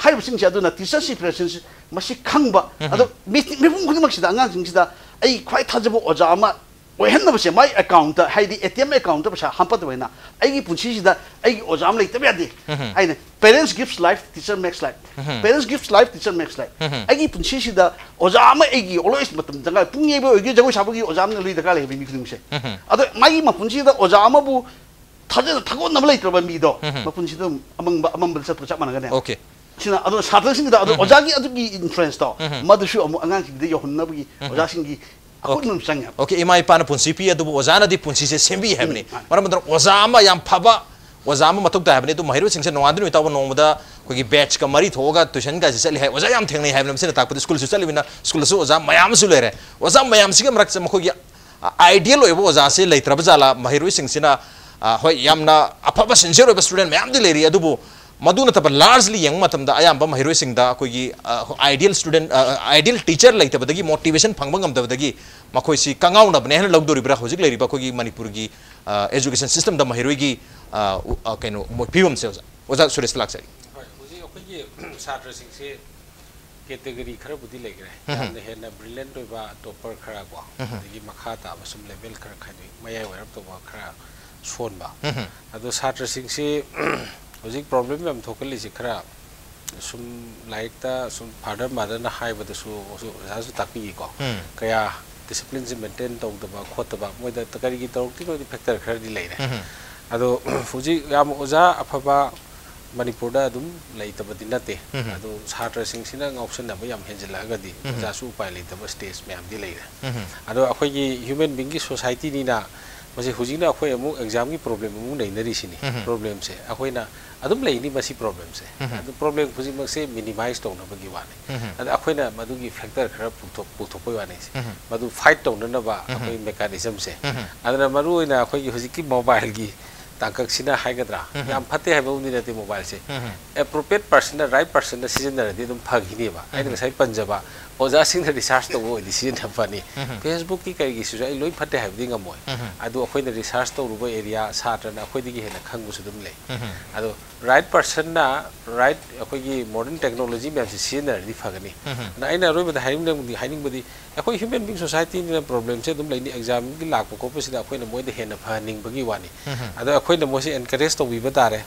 ꯍꯥꯏꯔꯤꯕꯁꯤꯡꯁꯦ ꯑꯗꯨꯅ ꯇꯤꯆꯔꯁ ꯏꯟꯁꯄꯤꯔꯦꯁꯟꯁꯤ ꯃꯁꯤ ꯈꯪꯕ꯫ ꯑꯗꯣ ꯃꯤ- ꯃꯤꯄꯨꯝ ꯈꯨꯗꯤꯡꯃꯛꯁꯤꯗ, ꯑꯉꯥꯡꯁꯤꯡꯁꯤꯗ ꯑꯩ ꯈ꯭ꯋꯥꯏ ꯊꯥꯖꯕ ꯑꯣꯖꯥ ꯑꯃ ꯑꯣꯏꯍꯟꯅꯕꯁꯦ, ꯃꯥꯏ ꯑꯦꯀꯥꯎꯟꯇ, ꯍꯥꯏꯗꯤ ꯑꯦ ꯇꯤ ꯑꯦꯝ ꯑꯦꯀꯥꯎꯟꯇ ꯄꯩꯁꯥ ꯍꯥꯞꯄꯗꯕꯅ ꯑꯩꯒꯤ ꯄꯨꯟꯁꯤꯁꯤꯗ ꯑꯩꯒꯤ ꯑꯣꯖꯥ ꯑꯃ ꯂꯩꯇꯕ ꯌꯥꯗꯦ ꯍꯥꯏꯅ꯫ "Parents gives life, teacher makes life꯫ Parents gives life, teacher makes life"꯫ ꯑꯩꯒꯤ ꯄꯨꯟꯁꯤꯁꯤꯗ ꯑꯣꯖꯥ ꯑꯃ ꯑꯩꯒꯤ always ꯃꯇꯝ ꯆꯪꯉꯥꯏ, ꯄꯨꯡ ꯌꯩꯕ ꯑꯣꯏꯒꯦ, ꯖꯒꯣꯏ ꯁꯥꯕꯒꯤ ꯑꯣꯖꯥ ꯑꯃꯅ ꯂꯩ ꯗꯔꯀꯥꯔ ꯂꯩ ꯍꯥꯏꯕ ꯃꯤ ꯈꯨꯗꯤꯡꯃꯛꯁꯦ꯫ ꯑꯗꯣ ꯃꯥꯒꯤ ꯃꯄꯨꯟꯁꯤꯗ ꯑꯣꯖꯥ ꯑꯃꯕꯨ ꯊꯥꯖꯅ ꯊꯥꯒꯣꯟꯅꯕ ꯂꯩꯇ꯭ꯔꯕ ꯃꯤꯗꯣ, ꯃꯄꯨꯟꯁꯤꯗ ꯑꯗꯨꯝ ꯑꯃꯪꯕ ꯑꯃꯝꯕꯗ ꯆꯠꯄ ꯆꯞ ꯃꯥꯟꯅꯒꯅꯦ꯫ Okay. ꯁꯤꯅ ꯑꯗꯣ ꯁꯥꯇ꯭ꯔꯁꯤꯡꯗ ꯑꯗꯣ ꯑꯣꯖꯥꯒꯤ ꯑꯗꯨꯒꯤ ꯏꯟꯐ꯭ꯂꯨꯌꯦꯟꯁꯇꯣ, ꯃꯗꯨꯁꯨ ꯑꯃꯨꯛ ꯑꯉꯥꯡꯁꯤꯡꯗ ꯌꯧꯍꯟꯅꯕꯒꯤ ꯑꯣꯖꯥꯁꯤꯡꯒꯤ ꯑꯀꯨꯞꯅ ꯆꯪꯉꯦ꯫ Okay, ꯏꯃꯥ ꯏꯄꯥꯅ ꯄꯨꯟꯁꯤ ꯄꯤ, ꯑꯗꯨꯕꯨ ꯑꯣꯖꯥꯅꯗꯤ ꯄꯨꯟꯁꯤꯁꯦ ꯁꯦꯝꯕꯤ ꯍꯥꯏꯕꯅꯤ꯫ ꯎꯝ, ꯃꯥꯅꯤ꯫ ꯃꯔꯝ ꯑꯗꯨꯅ ꯑꯣꯖꯥ ꯑꯃ ꯌꯥꯝ ꯐꯕ, ꯑꯣꯖꯥ ꯑꯃ ꯃꯊꯧ ꯇꯥꯏ ꯍꯥꯏꯕꯅꯤ꯫ ꯑꯗꯨ ꯃꯍꯩꯔꯣꯏꯁꯤꯡꯁꯦ ꯅꯣꯡꯉꯥꯟꯗ ꯅꯨꯃꯤꯠ ꯇꯥꯕ ꯅꯣꯡꯃꯗ ꯑꯩꯈꯣꯏꯒꯤ ꯕꯦꯠꯁꯀ ꯃꯔꯤ ꯊꯣꯛꯑꯒ ꯇ꯭ꯌꯨꯁꯟꯒꯥꯏꯁꯦ ꯆꯠꯂꯤ ꯍꯥꯏ꯫ ꯑꯣꯖꯥ ꯌꯥꯝ ꯊꯦꯡꯅꯩ ꯍꯥꯏꯕꯅꯤ꯫ ꯃꯁꯤꯅ ꯇꯥꯛꯄꯗꯤ ꯁ꯭ꯀꯨꯜꯁꯨ ꯆꯠꯂꯤꯕꯅꯤꯅ ꯁ꯭ꯀꯨꯜꯗꯁꯨ ꯑꯣꯖꯥ ꯃꯌꯥꯝ ꯑꯃꯁꯨ ꯂꯩꯔꯦ꯫ ꯑꯣꯖꯥ ꯃꯌꯥꯝꯁꯤꯒꯤ ꯃꯔꯛꯇ ꯃꯈꯣꯏꯒꯤ ꯑꯥꯏꯗꯤꯌꯦꯜ ꯑꯣꯏꯕ ꯑꯣꯖꯥꯁꯦ ꯂꯩꯇ꯭ꯔꯕ ꯖꯥꯠꯂꯥ? ꯃꯍꯩꯔꯣꯏꯁꯤꯡꯁꯤꯅ, ꯑ, ꯍꯣꯏ, ꯌꯥꯝꯅ ꯑꯐꯕ ꯁꯤꯟꯁꯤꯌꯔ ꯑꯣꯏꯕ ꯁ꯭ꯇꯨꯗꯦꯟ ꯃꯌꯥꯝꯗꯤ ꯂꯩꯔꯤ, ꯑꯗꯨꯕꯨ ꯃꯗꯨ ꯅꯠꯇꯕ ꯂꯥꯔꯖꯂꯤ ꯌꯦꯡꯕ ꯃꯇꯝꯗ ꯑꯌꯥꯝꯕ ꯃꯍꯩꯔꯣꯏꯁꯤꯡꯗ ꯑꯩꯈꯣꯏꯒꯤ, ꯑ, ꯑꯥꯏꯗꯤꯌꯦꯜ ꯁ꯭ꯇꯨꯗꯦꯟ, ꯑ, ꯑꯥꯏꯗꯤꯌꯦꯜ ꯇꯤꯆꯔ ꯂꯩꯇꯕꯗꯒꯤ, ꯃꯣꯇꯤꯚꯦꯁꯟ ꯐꯪꯕ ꯉꯝꯗꯕꯗꯒꯤ ꯃꯈꯣꯏꯁꯤ ꯀꯉꯥꯎꯅꯕꯅꯦ ꯍꯥꯏꯅ ꯂꯧꯗꯣꯔꯤꯕ꯭ꯔꯥ ꯍꯧꯖꯤꯛ ꯂꯩꯔꯤꯕ ꯑꯩꯈꯣꯏꯒꯤ ꯃꯅꯤꯄꯨꯔꯒꯤ, ꯑ, ꯑꯦꯖꯨꯀꯦꯁꯟ ꯁꯤꯁꯇꯦꯝꯗ ꯃꯍꯩꯔꯣꯏꯒꯤ, ꯑ, ꯎ-, ꯑ, ꯀꯩꯅꯣ, ꯃꯣꯏ ꯐꯤꯕꯝꯁꯦ? ꯑꯣꯖꯥ, ꯑꯣꯖꯥ ꯁꯨꯔꯦꯁꯇ ꯂꯥꯛꯆꯒꯦ꯫ ꯍꯣꯏ, ꯍꯧꯖꯤꯛ ꯑꯩꯈꯣꯏꯒꯤ ꯁꯥꯇ꯭ꯔꯁꯤꯡꯁꯦ ꯀꯦꯇꯦꯒꯣꯔꯤ ꯈꯔꯕꯨꯗꯤ ꯂꯩꯈ꯭ꯔꯦ꯫ ꯌꯥꯝꯅ ꯍꯦꯟꯅ ꯕ꯭ꯔꯤꯂꯤꯌꯟꯠ ꯑꯣꯏꯕ ꯇꯣꯞꯄꯔ ꯈꯔ ꯀꯣ, ꯑꯗꯒꯤ ꯃꯈꯥ ꯇꯥꯕ ꯁꯨꯝ ꯂꯦꯚꯦꯜ ꯈꯔ ꯈꯥꯏꯗꯣꯛꯏ, ꯃꯌꯥꯏ ꯑꯣꯏꯔꯞ ꯇꯧꯕ ꯈꯔ ꯁꯣꯟꯕ꯫ ꯑꯗꯣ ꯁꯥꯇ꯭ꯔꯁꯤꯡꯁꯤ ꯍꯧꯖꯤꯛ ꯄ꯭ꯔꯣꯕ꯭ꯂꯦꯝ ꯌꯥꯝ ꯊꯣꯛꯀꯜꯂꯤꯁꯤ ꯈꯔ ꯁꯨꯝ ꯂꯥꯏꯔꯤꯛꯇ ꯁꯨꯝ ꯐꯥꯗꯔ ꯃꯥꯗꯔꯅ ꯍꯥꯏꯕꯗꯁꯨ ꯑꯣꯖꯥꯁꯨ ꯇꯥꯛꯄꯤꯈꯤꯀꯣ꯫ ꯀꯌꯥ ꯗꯤꯁꯤꯄ꯭ꯂꯤꯟꯁꯤ ꯃꯦꯟꯇꯦꯟ ꯇꯧꯗꯕ ꯈꯣꯠꯇꯕ, ꯃꯣꯏꯗ ꯀꯔꯤꯒꯤ ꯇꯧꯔꯛꯇ꯭ꯔꯤꯅꯣꯗꯤ ꯐꯦꯛꯇꯔ ꯈꯔꯗꯤ ꯂꯩꯔꯦ꯫ ꯑꯗꯣ ꯍꯧꯖꯤꯛ ꯌꯥꯝ ꯑꯣꯖꯥ ꯑꯐꯕ ꯃꯅꯤꯄꯨꯔꯗ ꯑꯗꯨꯝ ꯂꯩꯇꯕꯗꯤ ꯅꯠꯇꯦ꯫ ꯑꯗꯨ ꯁꯥꯇ꯭ꯔꯁꯤꯡꯁꯤꯅ ꯉꯥꯎꯁꯟꯅꯕ ꯌꯥꯝ ꯍꯦꯟꯖꯤꯜꯂꯛꯑꯒꯗꯤ ꯑꯣꯖꯥꯁꯨ ꯎꯄꯥꯏ ꯂꯩꯇꯕ ꯁ꯭ꯇꯦꯖ ꯃꯌꯥꯝꯗꯤ ꯂꯩꯔꯦ꯫ ꯑꯗꯣ ꯑꯩꯈꯣꯏꯒꯤ ꯍ꯭ꯌꯨꯃꯦꯟ ꯕꯤꯡꯒꯤ ꯁꯣꯁꯥꯏꯇꯤꯅꯤꯅ ꯃꯁꯤ ꯍꯧꯖꯤꯛꯅ ꯑꯩꯈꯣꯏ ꯑꯃꯨꯛ ꯑꯦꯛꯖꯥꯝꯒꯤ ꯄ꯭ꯔꯣꯕ꯭ꯂꯦꯝ ꯑꯃꯨꯛ ꯅꯩꯅꯔꯤꯁꯤꯅꯤ꯫ ꯄ꯭ꯔꯣꯕ꯭ꯂꯦꯝꯁꯦ ꯑꯩꯈꯣꯏꯅ ꯑꯗꯨꯝ ꯂꯩꯅꯤ ꯃꯁꯤ ꯄ꯭ꯔꯣꯕ꯭ꯂꯦꯝꯁꯦ꯫ ꯑꯗꯨ ꯄ꯭ꯔꯣꯕ꯭ꯂꯦꯝ ꯈꯨꯗꯤꯡꯃꯛꯁꯦ ꯃꯤꯅꯤꯃꯥꯏꯁ ꯇꯧꯅꯕꯒꯤ ꯋꯥꯅꯤ꯫ ꯑꯗ ꯑꯩꯈꯣꯏꯅ ꯃꯗꯨꯒꯤ ꯐꯦꯛꯇꯔ ꯈꯔ ꯄꯨꯊꯣꯛ-, ꯄꯨꯊꯣꯛꯄꯩ ꯋꯥꯅꯤ꯫ ꯃꯗꯨ ꯐꯥꯏꯠ ꯇꯧꯅꯅꯕ ꯑꯩꯈꯣꯏ ꯃꯦꯀꯥꯅꯤꯖꯝꯁꯦ꯫ ꯑꯗꯨꯅ ꯃꯔꯨ ꯑꯣꯏꯅ ꯑꯩꯈꯣꯏꯒꯤ ꯍꯧꯖꯤꯛꯀꯤ ꯃꯣꯕꯥꯏꯜꯒꯤ ꯇꯥꯡꯀꯛꯁꯤꯅ ꯍꯥꯏꯒꯗ꯭ꯔꯥ, ꯌꯥꯝ ꯐꯠꯇꯦ ꯍꯥꯏꯕꯕꯨꯗꯤ ꯅꯠꯇꯦ ꯃꯣꯕꯥꯏꯜꯁꯦ꯫ ꯑꯦꯄ꯭ꯔꯣꯄ꯭ꯔꯤꯌꯦꯠ ꯄꯥꯔꯁꯟꯅ, ꯔꯥꯏꯠ ꯄꯥꯔꯁꯟꯅ ꯁꯤꯖꯤꯟꯅꯔꯗꯤ ꯑꯗꯨꯝ ꯐꯈꯤꯅꯦꯕ꯫ ꯑꯩꯅ ꯉꯁꯥꯏ ꯄꯟꯖꯕ ꯑꯣꯖꯥꯁꯤꯡꯅ ꯔꯤꯁꯥꯔꯁ ꯇꯧꯕ ꯑꯣꯏꯗꯤ ꯁꯤꯖꯤꯟꯅꯕ ꯐꯅꯤ꯫ ꯐꯦꯁꯕꯨꯛꯀꯤ ꯀꯩꯒꯤꯁꯤꯁꯨ ꯑꯩ ꯂꯣꯏ ꯐꯠꯇꯦ ꯍꯥꯏꯕꯗꯤ ꯉꯝꯃꯣꯏ꯫ ꯑꯗꯨ ꯑꯩꯈꯣꯏꯅ ꯔꯤꯁꯥꯔꯁ ꯇꯧꯔꯨꯕ ꯑꯦꯔꯤꯌꯥ ꯁꯥꯇ꯭ꯔꯅ ꯑꯩꯈꯣꯏꯗꯒꯤ ꯍꯦꯟꯅ ꯈꯪꯕꯁꯨ ꯑꯗꯨꯝ ꯂꯩ꯫ ꯑꯗꯣ ꯔꯥꯏꯠ ꯄꯥꯔꯁꯟꯅ ꯔꯥꯏꯠ ꯑꯩꯈꯣꯏꯒꯤ ꯃꯣꯗꯔꯟ ꯇꯦꯛꯅꯣꯂꯣꯖꯤ ꯃꯌꯥꯝꯁꯦ ꯁꯤꯖꯤꯟꯅꯔꯗꯤ ꯐꯒꯅꯤ꯫ ꯑꯗ ꯑꯩꯅ ꯑꯔꯣꯏꯕꯗ ꯍꯥꯏꯅꯤꯡꯕꯗꯤ, ꯍꯥꯏꯅꯤꯡꯕꯗꯤ ꯑꯩꯈꯣꯏ ꯍ꯭ꯌꯨꯃꯦꯟ ꯕꯤꯡ ꯁꯣꯁꯥꯏꯇꯤꯅꯤꯅ ꯄ꯭ꯔꯣꯕ꯭ꯂꯦꯝꯁꯦ ꯑꯗꯨꯝ ꯂꯩꯅꯤ꯫ ꯑꯦꯛꯖꯥꯝꯒꯤ ꯂꯥꯛꯄ ꯈꯣꯠꯄꯁꯤꯗ ꯑꯩꯈꯣꯏꯅ ꯃꯣꯏꯗ ꯍꯦꯟꯅ ꯐꯍꯟꯅꯤꯡꯕꯒꯤ ꯋꯥꯅꯤ꯫ ꯑꯗꯣ ꯑꯩꯈꯣꯏꯅ ꯃꯣꯏꯁꯦ ꯑꯦꯟꯀꯔꯦꯖ ꯇꯧꯕꯤꯕ ꯇꯥꯔꯦ꯫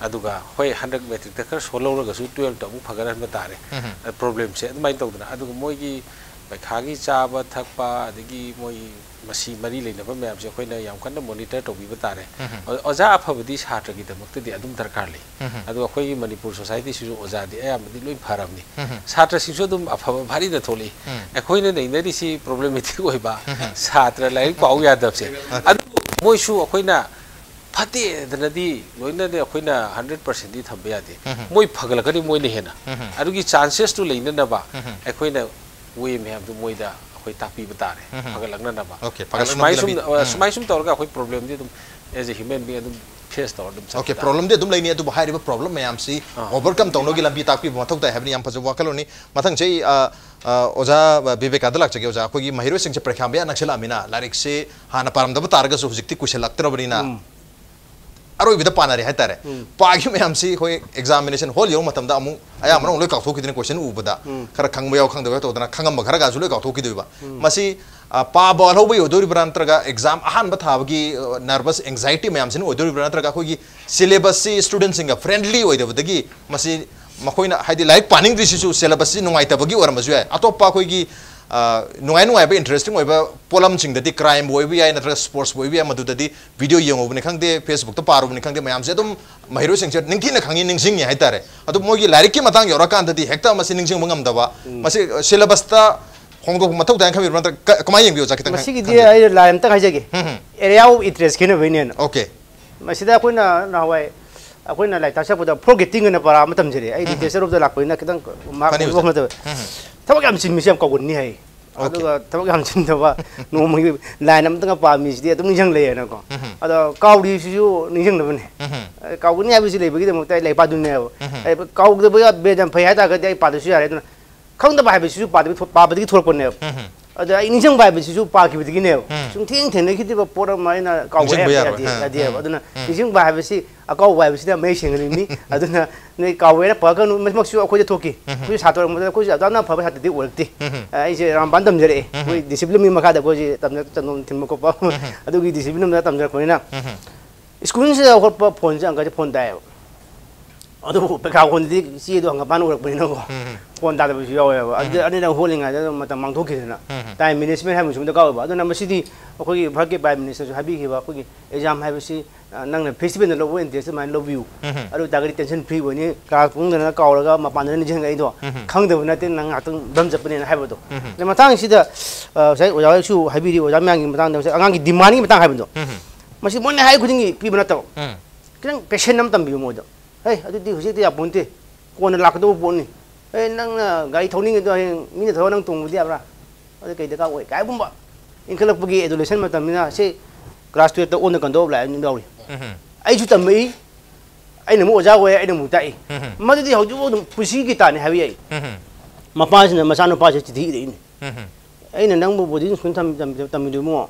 ꯑꯗꯨꯒ ꯍꯣꯏ, ꯍꯟꯗꯛ ꯃꯦꯇ꯭ꯔꯤꯛꯇ ꯈꯔ ꯁꯣꯜꯍꯧꯔꯒꯁꯨ ꯇꯨꯌꯦꯜꯞꯇ ꯑꯃꯨꯛ ꯐꯒꯠꯍꯟꯕ ꯇꯥꯔꯦ꯫ ꯄ꯭ꯔꯣꯕ꯭ꯂꯦꯝꯁꯦ ꯑꯗꯨꯃꯥꯏꯅ ꯇꯧꯗꯅ, ꯑꯗꯨꯒ ꯃꯣꯏꯒꯤ ꯄꯩꯈꯥꯒꯤ ꯆꯥꯕ ꯊꯛꯄ, ꯑꯗꯒꯤ ꯃꯣꯏ ꯃꯁꯤ ꯃꯔꯤ ꯂꯩꯅꯕ ꯃꯌꯥꯝꯁꯦ ꯑꯩꯈꯣꯏꯅ ꯌꯥꯝ ꯀꯟꯅ ꯃꯣꯅꯤꯇꯔ ꯇꯧꯕꯤꯕ ꯇꯥꯔꯦ꯫ ꯑꯣ-, ꯑꯣꯖꯥ ꯑꯐꯕꯗꯤ ꯁꯥꯇ꯭ꯔꯒꯤꯗꯃꯛꯇꯗꯤ ꯑꯗꯨꯝ ꯗꯔꯀꯥꯔ ꯂꯩ꯫ ꯑꯗꯣ ꯑꯩꯈꯣꯏꯒꯤ ꯃꯅꯤꯄꯨꯔ ꯁꯣꯁꯥꯏꯇꯤꯁꯤꯁꯨ ꯑꯣꯖꯥꯗꯤ ꯑꯌꯥꯝꯕꯗꯤ ꯂꯣꯏ ꯐꯔꯕꯅꯤ꯫ ꯁꯥꯇ꯭ꯔꯁꯤꯡꯁꯨ ꯑꯗꯨꯝ ꯑꯐꯕ ꯚꯥꯔꯤꯗ ꯊꯣꯛꯂꯛꯏ꯫ ꯑꯩꯈꯣꯏꯅ ꯅꯩꯅꯔꯤꯁꯤ ꯄ꯭ꯔꯣꯕ꯭ꯂꯦꯃꯦꯇꯤꯛ ꯑꯣꯏꯕ ꯁꯥꯇ꯭ꯔ ꯂꯥꯏꯔꯤꯛ ꯄꯥꯎ ꯌꯥꯗꯕꯁꯦ꯫ ꯑꯗꯨꯕꯨ ꯃꯣꯏꯁꯨ ꯑꯩꯈꯣꯏꯅ ꯐꯠꯇꯦꯗꯅꯗꯤ ꯂꯣꯏꯅꯗꯤ ꯑꯩꯈꯣꯏꯅ ꯍꯟꯗ꯭ꯔꯦꯠ ꯄꯥꯔꯁꯦꯟꯗꯤ ꯊꯝꯕ ꯌꯥꯗꯦ꯫ ꯃꯣꯏ ꯐꯒꯠꯂꯛꯀꯅꯤ ꯃꯣꯏꯅ ꯍꯦꯟꯅ꯫ ꯑꯗꯨꯒꯤ ꯆꯥꯟꯁꯦꯁꯇꯨ ꯂꯩꯅꯅꯕ ꯑꯩꯈꯣꯏꯅ ꯋꯦ ꯃꯌꯥꯝꯗꯨ ꯃꯣꯏꯗ ꯑꯩꯈꯣꯏ ꯇꯥꯛꯄꯤꯕ ꯇꯥꯔꯦ, ꯐꯒꯠꯂꯛꯅꯅꯕ꯫ ꯑꯣꯀꯦ, ꯑ, ꯁꯨꯃꯥꯏ ꯐꯒꯠꯂꯛꯅꯕꯒꯤ ꯁꯨꯝ, ꯂꯝꯕꯤ꯫ ꯑ, ꯁꯨꯃꯥꯏ ꯁꯨꯝ ꯇꯧꯔꯒ ꯑꯩꯈꯣꯏ ꯄ꯭ꯔꯣꯕ꯭ꯂꯦꯝꯗꯤ ꯑꯗꯨꯝ as a human being ꯑꯗꯨꯝ ꯐꯦꯁ ꯇꯧꯔ ꯑꯗꯨꯝ ꯆꯠꯄ ꯑꯣꯀꯦ, ꯇꯥꯔꯦ꯫ ꯄ꯭ꯔꯣꯕ꯭ꯂꯦꯝꯗꯤ ꯑꯗꯨꯝ ꯂꯩꯅꯤ, ꯑꯗꯨꯕꯨ ꯍꯥꯏꯔꯤꯕ ꯄ꯭ꯔꯣꯕ꯭ꯂꯦꯝ ꯃꯌꯥꯝꯁꯤ ꯑꯥ꯫ ꯑꯣꯚꯔꯀꯝ ꯇꯧꯅꯕꯒꯤ ꯂꯝꯕꯤ ꯇꯥꯛꯄꯤꯕ ꯃꯊꯧ ꯇꯥꯏ ꯍꯥꯏꯕꯅꯤ꯫ ꯌꯥꯝ ꯐꯖꯕ ꯋꯥꯈꯜꯂꯣꯟꯅꯤ꯫ ꯃꯊꯪ ꯆꯍꯤ, ꯑ, ꯑ, ꯑꯣꯖꯥ ꯕꯤꯕꯦꯀꯥꯗ ꯂꯥꯛꯆꯒꯦ꯫ ꯑꯣꯖꯥ, ꯑꯩꯈꯣꯏꯒꯤ ꯃꯍꯩꯔꯣꯏꯁꯤꯡꯁꯦ ꯄꯔꯤꯈ꯭ꯌꯥ ꯃꯌꯥ ꯅꯛꯁꯤꯜꯂꯛꯑꯃꯤꯅ ꯂꯥꯏꯔꯤꯛꯁꯦ ꯍꯥꯟꯅ ꯄꯥꯔꯝꯗꯕ ꯇꯥꯔꯒꯁꯨ ꯍꯧꯖꯤꯛꯇꯤ ꯀꯨꯏꯁꯜꯂꯛꯇ꯭ꯔꯕꯅꯤꯅ ꯎꯝ꯫ ꯑꯔꯣꯏꯕꯗ ꯄꯥꯅꯔꯦ ꯍꯥꯏꯇꯥꯔꯦ꯫ ꯎꯝ꯫ ꯄꯥꯈꯤꯕ ꯃꯌꯥꯝꯁꯤ ꯑꯩꯈꯣꯏ ꯑꯦꯛꯖꯥꯃꯤꯅꯦꯁꯟ ꯍꯣꯜ ꯌꯧꯕ ꯃꯇꯝꯗ ꯑꯃꯨꯛ ꯑꯌꯥꯝꯕꯅ ꯑꯃꯨꯛ ꯂꯣꯏ ꯀꯥꯎꯊꯣꯛꯈꯤꯗꯣꯏꯅꯤ, ꯀꯣꯏꯁꯟ ꯎꯕꯗ꯫ ꯎꯝ꯫ ꯈꯔ ꯈꯪꯕ ꯌꯥꯎ, ꯈꯪꯗꯕ ꯌꯥꯎ ꯇꯧꯗꯅ ꯈꯪꯉꯝꯕ ꯈꯔꯒꯁꯨ ꯂꯣꯏ ꯀꯥꯎꯊꯣꯛꯈꯤꯗꯣꯏꯕ꯫ ꯎꯝ꯫ ꯃꯁꯤ, ꯑ, ꯄꯥꯕ ꯑꯍꯧꯕ ꯑꯣꯏꯗꯣꯔꯤꯕ꯭ꯔꯥ, ꯅꯠꯇ꯭ꯔꯒ ꯑꯦꯛꯖꯥꯝ ꯑꯍꯥꯟꯕ ꯊꯥꯕꯒꯤ, ꯑ, ꯅꯔꯚꯁ ꯑꯦꯡꯖꯥꯏꯇꯤ ꯃꯌꯥꯝꯁꯤꯅ ꯑꯣꯏꯗꯣꯔꯤꯕ꯭ꯔꯥ, ꯅꯠꯇ꯭ꯔꯒ ꯑꯩꯈꯣꯏꯒꯤ ꯁꯤꯂꯦꯕꯁꯁꯤ ꯁ꯭ꯇꯨꯗꯦꯟꯠꯁꯤꯡꯒ ꯐ꯭ꯔꯦꯟꯗꯂꯤ ꯑꯣꯏꯗꯕꯗꯒꯤ ꯃꯁꯤ ꯃꯈꯣꯏꯅ, ꯍꯥꯏꯗꯤ, ꯂꯥꯏꯔꯤꯛ ꯄꯥꯅꯤꯡꯗ꯭ꯔꯤꯁꯤꯁꯨ ꯁꯤꯂꯦꯕꯁꯁꯤ ꯅꯨꯡꯉꯥꯏꯇꯕꯒꯤ ꯑꯣꯏꯔꯝꯕꯁꯨ ꯌꯥꯏ꯫ ꯑꯇꯣꯞꯄ ꯑꯩꯈꯣꯏꯒꯤ ꯑ, ꯅꯨꯡꯉꯥꯏ ꯅꯨꯡꯉꯥꯏꯕ, interesting ꯑꯣꯏꯕ ꯄꯣꯠꯂꯝꯁꯤꯡꯗꯗꯤ, crimeꯕꯨ ꯑꯣꯏꯕ ꯌꯥꯏ, ꯅꯠꯇ꯭ꯔꯒ sportsꯄꯨ ꯑꯣꯏꯕ ꯌꯥꯏ, ꯃꯗꯨꯗꯗꯤ video ꯌꯦꯡꯉꯨꯕꯅꯤ ꯈꯪꯗꯦ, Facebookꯇ ꯄꯥꯔꯨꯕꯅꯤ ꯈꯪꯗꯦ, ꯃꯌꯥꯝꯁꯦ ꯑꯗꯨꯝ ꯃꯍꯩꯔꯣꯏꯁꯤꯡꯁꯦ ꯅꯤꯡꯊꯤꯅ ꯈꯪꯉꯤ, ꯅꯤꯡꯁꯤꯡꯉꯤ ꯍꯥꯏꯇꯥꯔꯦ꯫ ꯑꯗꯨ ꯃꯣꯏꯒꯤ ꯂꯥꯏꯔꯤꯛꯀꯤ ꯃꯇꯥꯡ ꯌꯧꯔꯀꯥꯟꯗꯗꯤ ꯍꯦꯛꯇ ꯃꯁꯤ ꯅꯤꯡꯁꯤꯡꯕ ꯉꯝꯗꯕ, ꯎꯝ꯫ ꯃꯁꯤ, ꯑ, syllabusꯇ ꯍꯣꯡꯗꯣꯛꯄ ꯃꯊꯧ ꯇꯥꯏꯅ ꯈꯟꯕꯤꯕ꯭ꯔꯥ? ꯅꯠꯇ꯭ꯔꯒ ꯀ-, ꯀꯃꯥꯏꯅ ꯌꯦꯡꯕꯤꯌꯣ, ꯑꯣꯖꯥ? ꯈꯤꯇꯪ ꯈꯪ-, ꯃꯁꯤꯒꯤꯗꯤ ꯈꯪꯕꯤꯌꯨ꯫ ꯑꯩ line ꯑꯝꯇꯪ ꯍꯥꯏꯖꯒꯦ꯫ ꯍꯝ, ꯍꯝ꯫ Area of interest ꯈꯦꯠꯅꯕꯩꯅꯦꯅ꯫ Okay꯫ ꯃꯁꯤꯗ ꯑꯩꯈꯣꯏꯅ ꯅꯍꯥꯟꯋꯥꯏ ꯑꯩꯈꯣꯏꯅ ꯂꯥꯏꯔꯤꯛ ꯇꯥꯛꯆꯔꯛꯄꯗ forgetting ꯑꯅ ꯄꯔꯥ ꯑꯃ ꯇꯝꯖꯔꯦ꯫ ꯑꯩ ꯎꯝ꯫ Literature of the ꯂꯥꯛꯄꯅꯤꯅ ꯈꯤꯇꯪ mark ꯐꯅꯤ, ꯑꯣꯏꯕ ꯑꯣꯖꯥ꯫ ꯅꯠꯇꯕ꯫ ꯎꯝ꯫ ꯊꯕꯛ ꯌꯥꯝ ꯆꯤꯟꯕꯁꯤ ꯌꯥꯝ ꯀꯥꯎꯒꯟꯅꯤ ꯍꯥꯏ꯫ Okay꯫ ꯑꯗꯨꯒ ꯊꯕꯛ ꯌꯥꯝ ꯆꯤꯟꯗꯕ, ꯅꯣꯡꯃꯒꯤ line ꯑꯃꯇꯪꯒ ꯄꯥꯝꯃꯤꯁꯤꯗꯤ ꯑꯗꯨꯝ ꯅꯤꯡꯁꯤꯡ ꯂꯩꯌꯦꯅꯀꯣ꯫ ꯎꯝ꯫ ꯑꯗꯣ ꯀꯥꯎꯔꯤꯁꯤꯁꯨ ꯅꯤꯡꯁꯤꯡꯅꯕꯅꯦ꯫ ꯎꯝ꯫ ꯑ, ꯀꯥꯎꯒꯅꯤ ꯍꯥꯏꯕꯁꯤ ꯂꯩꯕꯒꯤꯗꯃꯛꯇ ꯑꯩ ꯂꯥꯏꯔꯤꯛ ꯄꯥꯗꯣꯏꯅꯦꯕ꯫ ꯎꯝ꯫ ꯑꯩ ꯀꯥꯎꯗꯕ ꯌꯥ-, ꯕꯦꯗ ꯌꯥꯝ ꯐꯩ ꯍꯥꯏ ꯇꯥꯔꯒꯗꯤ ꯑꯩ ꯄꯥꯗꯕꯁꯨ ꯌꯥꯔꯦ꯫ ꯑꯗꯨꯅ ꯈꯪꯗꯕ ꯍꯥꯏꯕꯁꯤꯁꯨ ꯄꯥꯗꯕꯤ ꯊꯣꯛ-, ꯄꯥꯕꯗꯒꯤ ꯊꯣꯛꯂꯛꯄꯅꯦꯕ꯫ ꯎꯝ꯫ ꯑꯗ ꯑꯩ ꯅꯤꯡꯁꯤꯡꯕ ꯍꯥꯏꯕꯁꯤꯁꯨ ꯄꯥꯈꯤꯕꯗꯒꯤꯅꯦꯕ꯫ ꯎꯝ꯫ ꯁꯨꯝ ꯊꯦꯡ ꯊꯦꯡꯅꯈꯤꯗꯕ ꯄꯣꯠ ꯑꯃ ꯑꯩꯅ ꯀꯥꯎꯕ ꯅꯤꯡꯁꯤꯡꯕ ꯌꯥꯗꯦ, ꯌꯥꯔꯣꯏ꯫ ꯌꯥꯗꯦ, ꯍꯥ꯫ ꯌꯥꯗꯦꯕ꯫ ꯎꯝ꯫ ꯑꯗꯨꯅ ꯎꯝ꯫ ꯅꯤꯡꯁꯤꯡꯕ ꯍꯥꯏꯕꯁꯤ ꯑꯀꯥꯎꯕ ꯍꯥꯏꯕꯁꯤꯅ ꯃꯌꯦꯛ ꯁꯦꯡꯍꯟꯅꯤꯡꯉꯤ꯫ ꯑꯗꯨꯅ ꯅꯣꯏ ꯀꯥꯎꯋꯦꯅ ꯄꯥꯒꯅꯨ, ꯃꯁꯤꯃꯛꯁꯨ ꯑꯩꯈꯣꯏꯗ ꯊꯣꯛꯈꯤ꯫ ꯎꯝ꯫ ꯑꯩꯈꯣꯏꯁꯨ ꯁꯥꯇ꯭ꯔ ꯑꯣꯏꯔꯝꯕꯗ ꯑꯩꯈꯣꯏꯁꯨ ꯑꯗꯨꯅ ꯐꯕ ꯁꯥꯇ꯭ꯔꯗꯤ ꯑꯣꯏꯔꯛꯇꯦ꯫ ꯎꯝ꯫ ꯑ, ꯑꯩꯁꯦ ꯔꯥꯝꯕꯥꯟ ꯇꯝꯖꯔꯛꯑꯦ꯫ ꯎꯝ꯫ ꯑꯩꯈꯣꯏ discipline ꯒꯤ ꯃꯈꯥꯗ ꯑꯩꯈꯣꯏꯁꯦ ꯇꯝꯖ-, ꯆꯟꯗꯣꯟ ꯊꯤꯟꯕ ꯈꯣꯠꯄ ꯎꯝ꯫ ꯑꯗꯨꯒꯤ discipline ꯑꯃꯗ ꯇꯝꯖꯔꯛꯄꯅꯤꯅ꯫ ꯎꯝ꯫ School ꯁꯤꯗ ꯍꯧꯒꯠꯄ phone ꯁꯦ ꯑꯪꯀꯜꯁꯦ phone ꯇꯥꯏꯌꯦꯕ꯫ ꯑꯗꯨꯕꯨ ꯄꯩꯈꯥ ꯍꯣꯟꯗꯗꯤ ꯆꯦꯗꯣ ꯍꯪꯒꯄꯥꯟ ꯑꯣꯏꯔꯛꯄꯅꯤꯅꯀꯣ, ꯎꯝ꯫ Phone ꯇꯥꯗꯕꯁꯨ ꯌꯥꯎꯋꯦꯕ꯫ ꯑꯗꯨ ꯎꯝ꯫ ꯑꯅꯤꯔꯛ ꯍꯣꯜꯂꯤꯉꯩꯗ ꯑꯗꯨꯝ ꯃꯇꯝ ꯃꯥꯡꯊꯣꯛꯈꯤꯗꯅ ꯎꯝ꯫ Time management ꯍꯥꯏꯕ ꯑꯃꯁꯨ ꯗꯔꯀꯥꯔ ꯑꯣꯏꯕ꯫ ꯑꯗꯨꯅ ꯃꯁꯤꯗꯤ ꯑꯩꯈꯣꯏꯒꯤ ꯚꯥꯔꯠꯀꯤ Prime Minister ꯁꯨ ꯍꯥꯏꯕꯤꯈꯤꯕ ꯑꯩꯈꯣꯏꯒꯤ exam ꯍꯥꯏꯕꯁꯤ, ꯑ, ꯅꯪꯅ festival ꯗ ꯂꯧꯕ interest ꯑꯗꯨꯃꯥꯏꯅ ꯂꯧꯕꯤꯌꯨ꯫ ꯎꯝ꯫ ꯑꯗꯨ ꯑꯣꯏꯇꯥꯔꯒꯗꯤ tension free ꯑꯣꯏꯅꯤ, class ꯃꯅꯨꯡꯗꯅ ꯀꯥꯎꯔꯒ ꯃꯄꯥꯟꯗꯅ ꯅꯤꯡꯁꯤꯡꯉꯛꯏꯗꯣ ꯎꯝ꯫ ꯈꯪꯗꯕ ꯅꯠꯇꯦ, ꯅꯪ ꯉꯥꯏꯍꯥꯛꯇꯪ ꯚ꯭ꯔꯝ ꯆꯠꯄꯅꯦꯅ ꯍꯥꯏꯕꯗꯣ꯫ ꯎꯝ꯫ ꯑꯗ ꯃꯇꯥꯡꯁꯤꯗ, ꯑ, ꯉꯁꯥꯏ ꯑꯣꯖꯥ ꯍꯣꯏꯁꯨ ꯍꯥꯏꯕꯤꯔꯤ, ꯑꯣꯖꯥ ꯃꯌꯥꯝꯒꯤ ꯃꯇꯥꯡꯗ ꯉꯁꯥꯏ ꯑꯉꯥꯡꯒꯤ demand ꯒꯤ ꯃꯇꯥꯡ ꯍꯥꯏꯕꯗꯣ꯫ ꯎꯝ꯫ ꯃꯁꯤ ꯃꯣꯏꯅ ꯍꯥꯏ ꯈꯨꯗꯤꯡꯒꯤ ꯄꯤꯕ ꯅꯠꯇꯕ꯫ ꯎꯝ꯫ ꯈꯤꯇꯪ passion ꯑꯃ ꯇꯝꯕꯤꯌꯨ ꯃꯣꯏꯗ꯫ "ꯍꯦ, ꯑꯗꯨꯗꯤ ꯍꯧꯖꯤꯛꯇꯤ ꯌꯥꯄꯣꯟꯇꯦ, ꯀꯣꯟꯅ ꯂꯥꯛꯀꯗꯧꯕ ꯄꯣꯠꯅꯤ꯫ ꯑꯦ, ꯅꯪꯅ ꯒꯥꯔꯤ ꯊꯧꯅꯤꯡꯉꯤꯗꯣ ꯍꯌꯦꯡ ꯃꯤꯅ ꯊꯧꯔ ꯅꯪ ꯇꯣꯡꯕꯗꯤ ꯌꯥꯕ꯭ꯔꯥ? ꯑꯗꯨ ꯀꯩ ꯗꯔꯀꯥꯔ ꯑꯣꯏ?" ꯀꯥꯏꯒꯨꯝꯕ ꯏꯟꯈꯠꯂꯛꯄꯒꯤ adolescent ꯃꯇꯝꯅꯤꯅ ꯁꯤ class twelve ꯇ ꯑꯣꯟꯅ ꯀꯟꯗꯧꯕ ꯂꯥꯛꯏ ꯑꯗꯨꯝ ꯌꯥꯎꯔꯤ꯫ ꯎꯝ꯫ ꯑꯩꯁꯨ ꯇꯝꯃꯛꯏ, ꯑꯩꯅ ꯑꯃꯨꯛ ꯑꯣꯖꯥ ꯑꯣꯏ, ꯑꯩꯅ ꯑꯃꯨꯛ ꯇꯥꯛꯏ꯫ ꯎꯝ꯫ ꯃꯗꯨꯗꯤ ꯍꯧꯖꯤꯛꯐꯥꯎ ꯑꯗꯨꯝ ꯄꯨꯟꯁꯤꯒꯤ ꯇꯥꯅꯤ ꯍꯥꯏꯕ ꯌꯥꯏ꯫ ꯎꯝ꯫ ꯃꯄꯥꯁꯤꯅ ꯃꯆꯥꯅꯨꯄꯥꯁꯦ ꯆꯤꯊꯤ ꯏꯔꯛꯏꯅꯤ꯫ ꯎꯝ꯫ "ꯑꯩꯅ ꯅꯪꯕꯨ boarding school ꯊꯝ-, ꯊꯝ-, ꯊꯝꯃꯤꯗꯨ ꯏꯕꯨꯡꯉꯣ,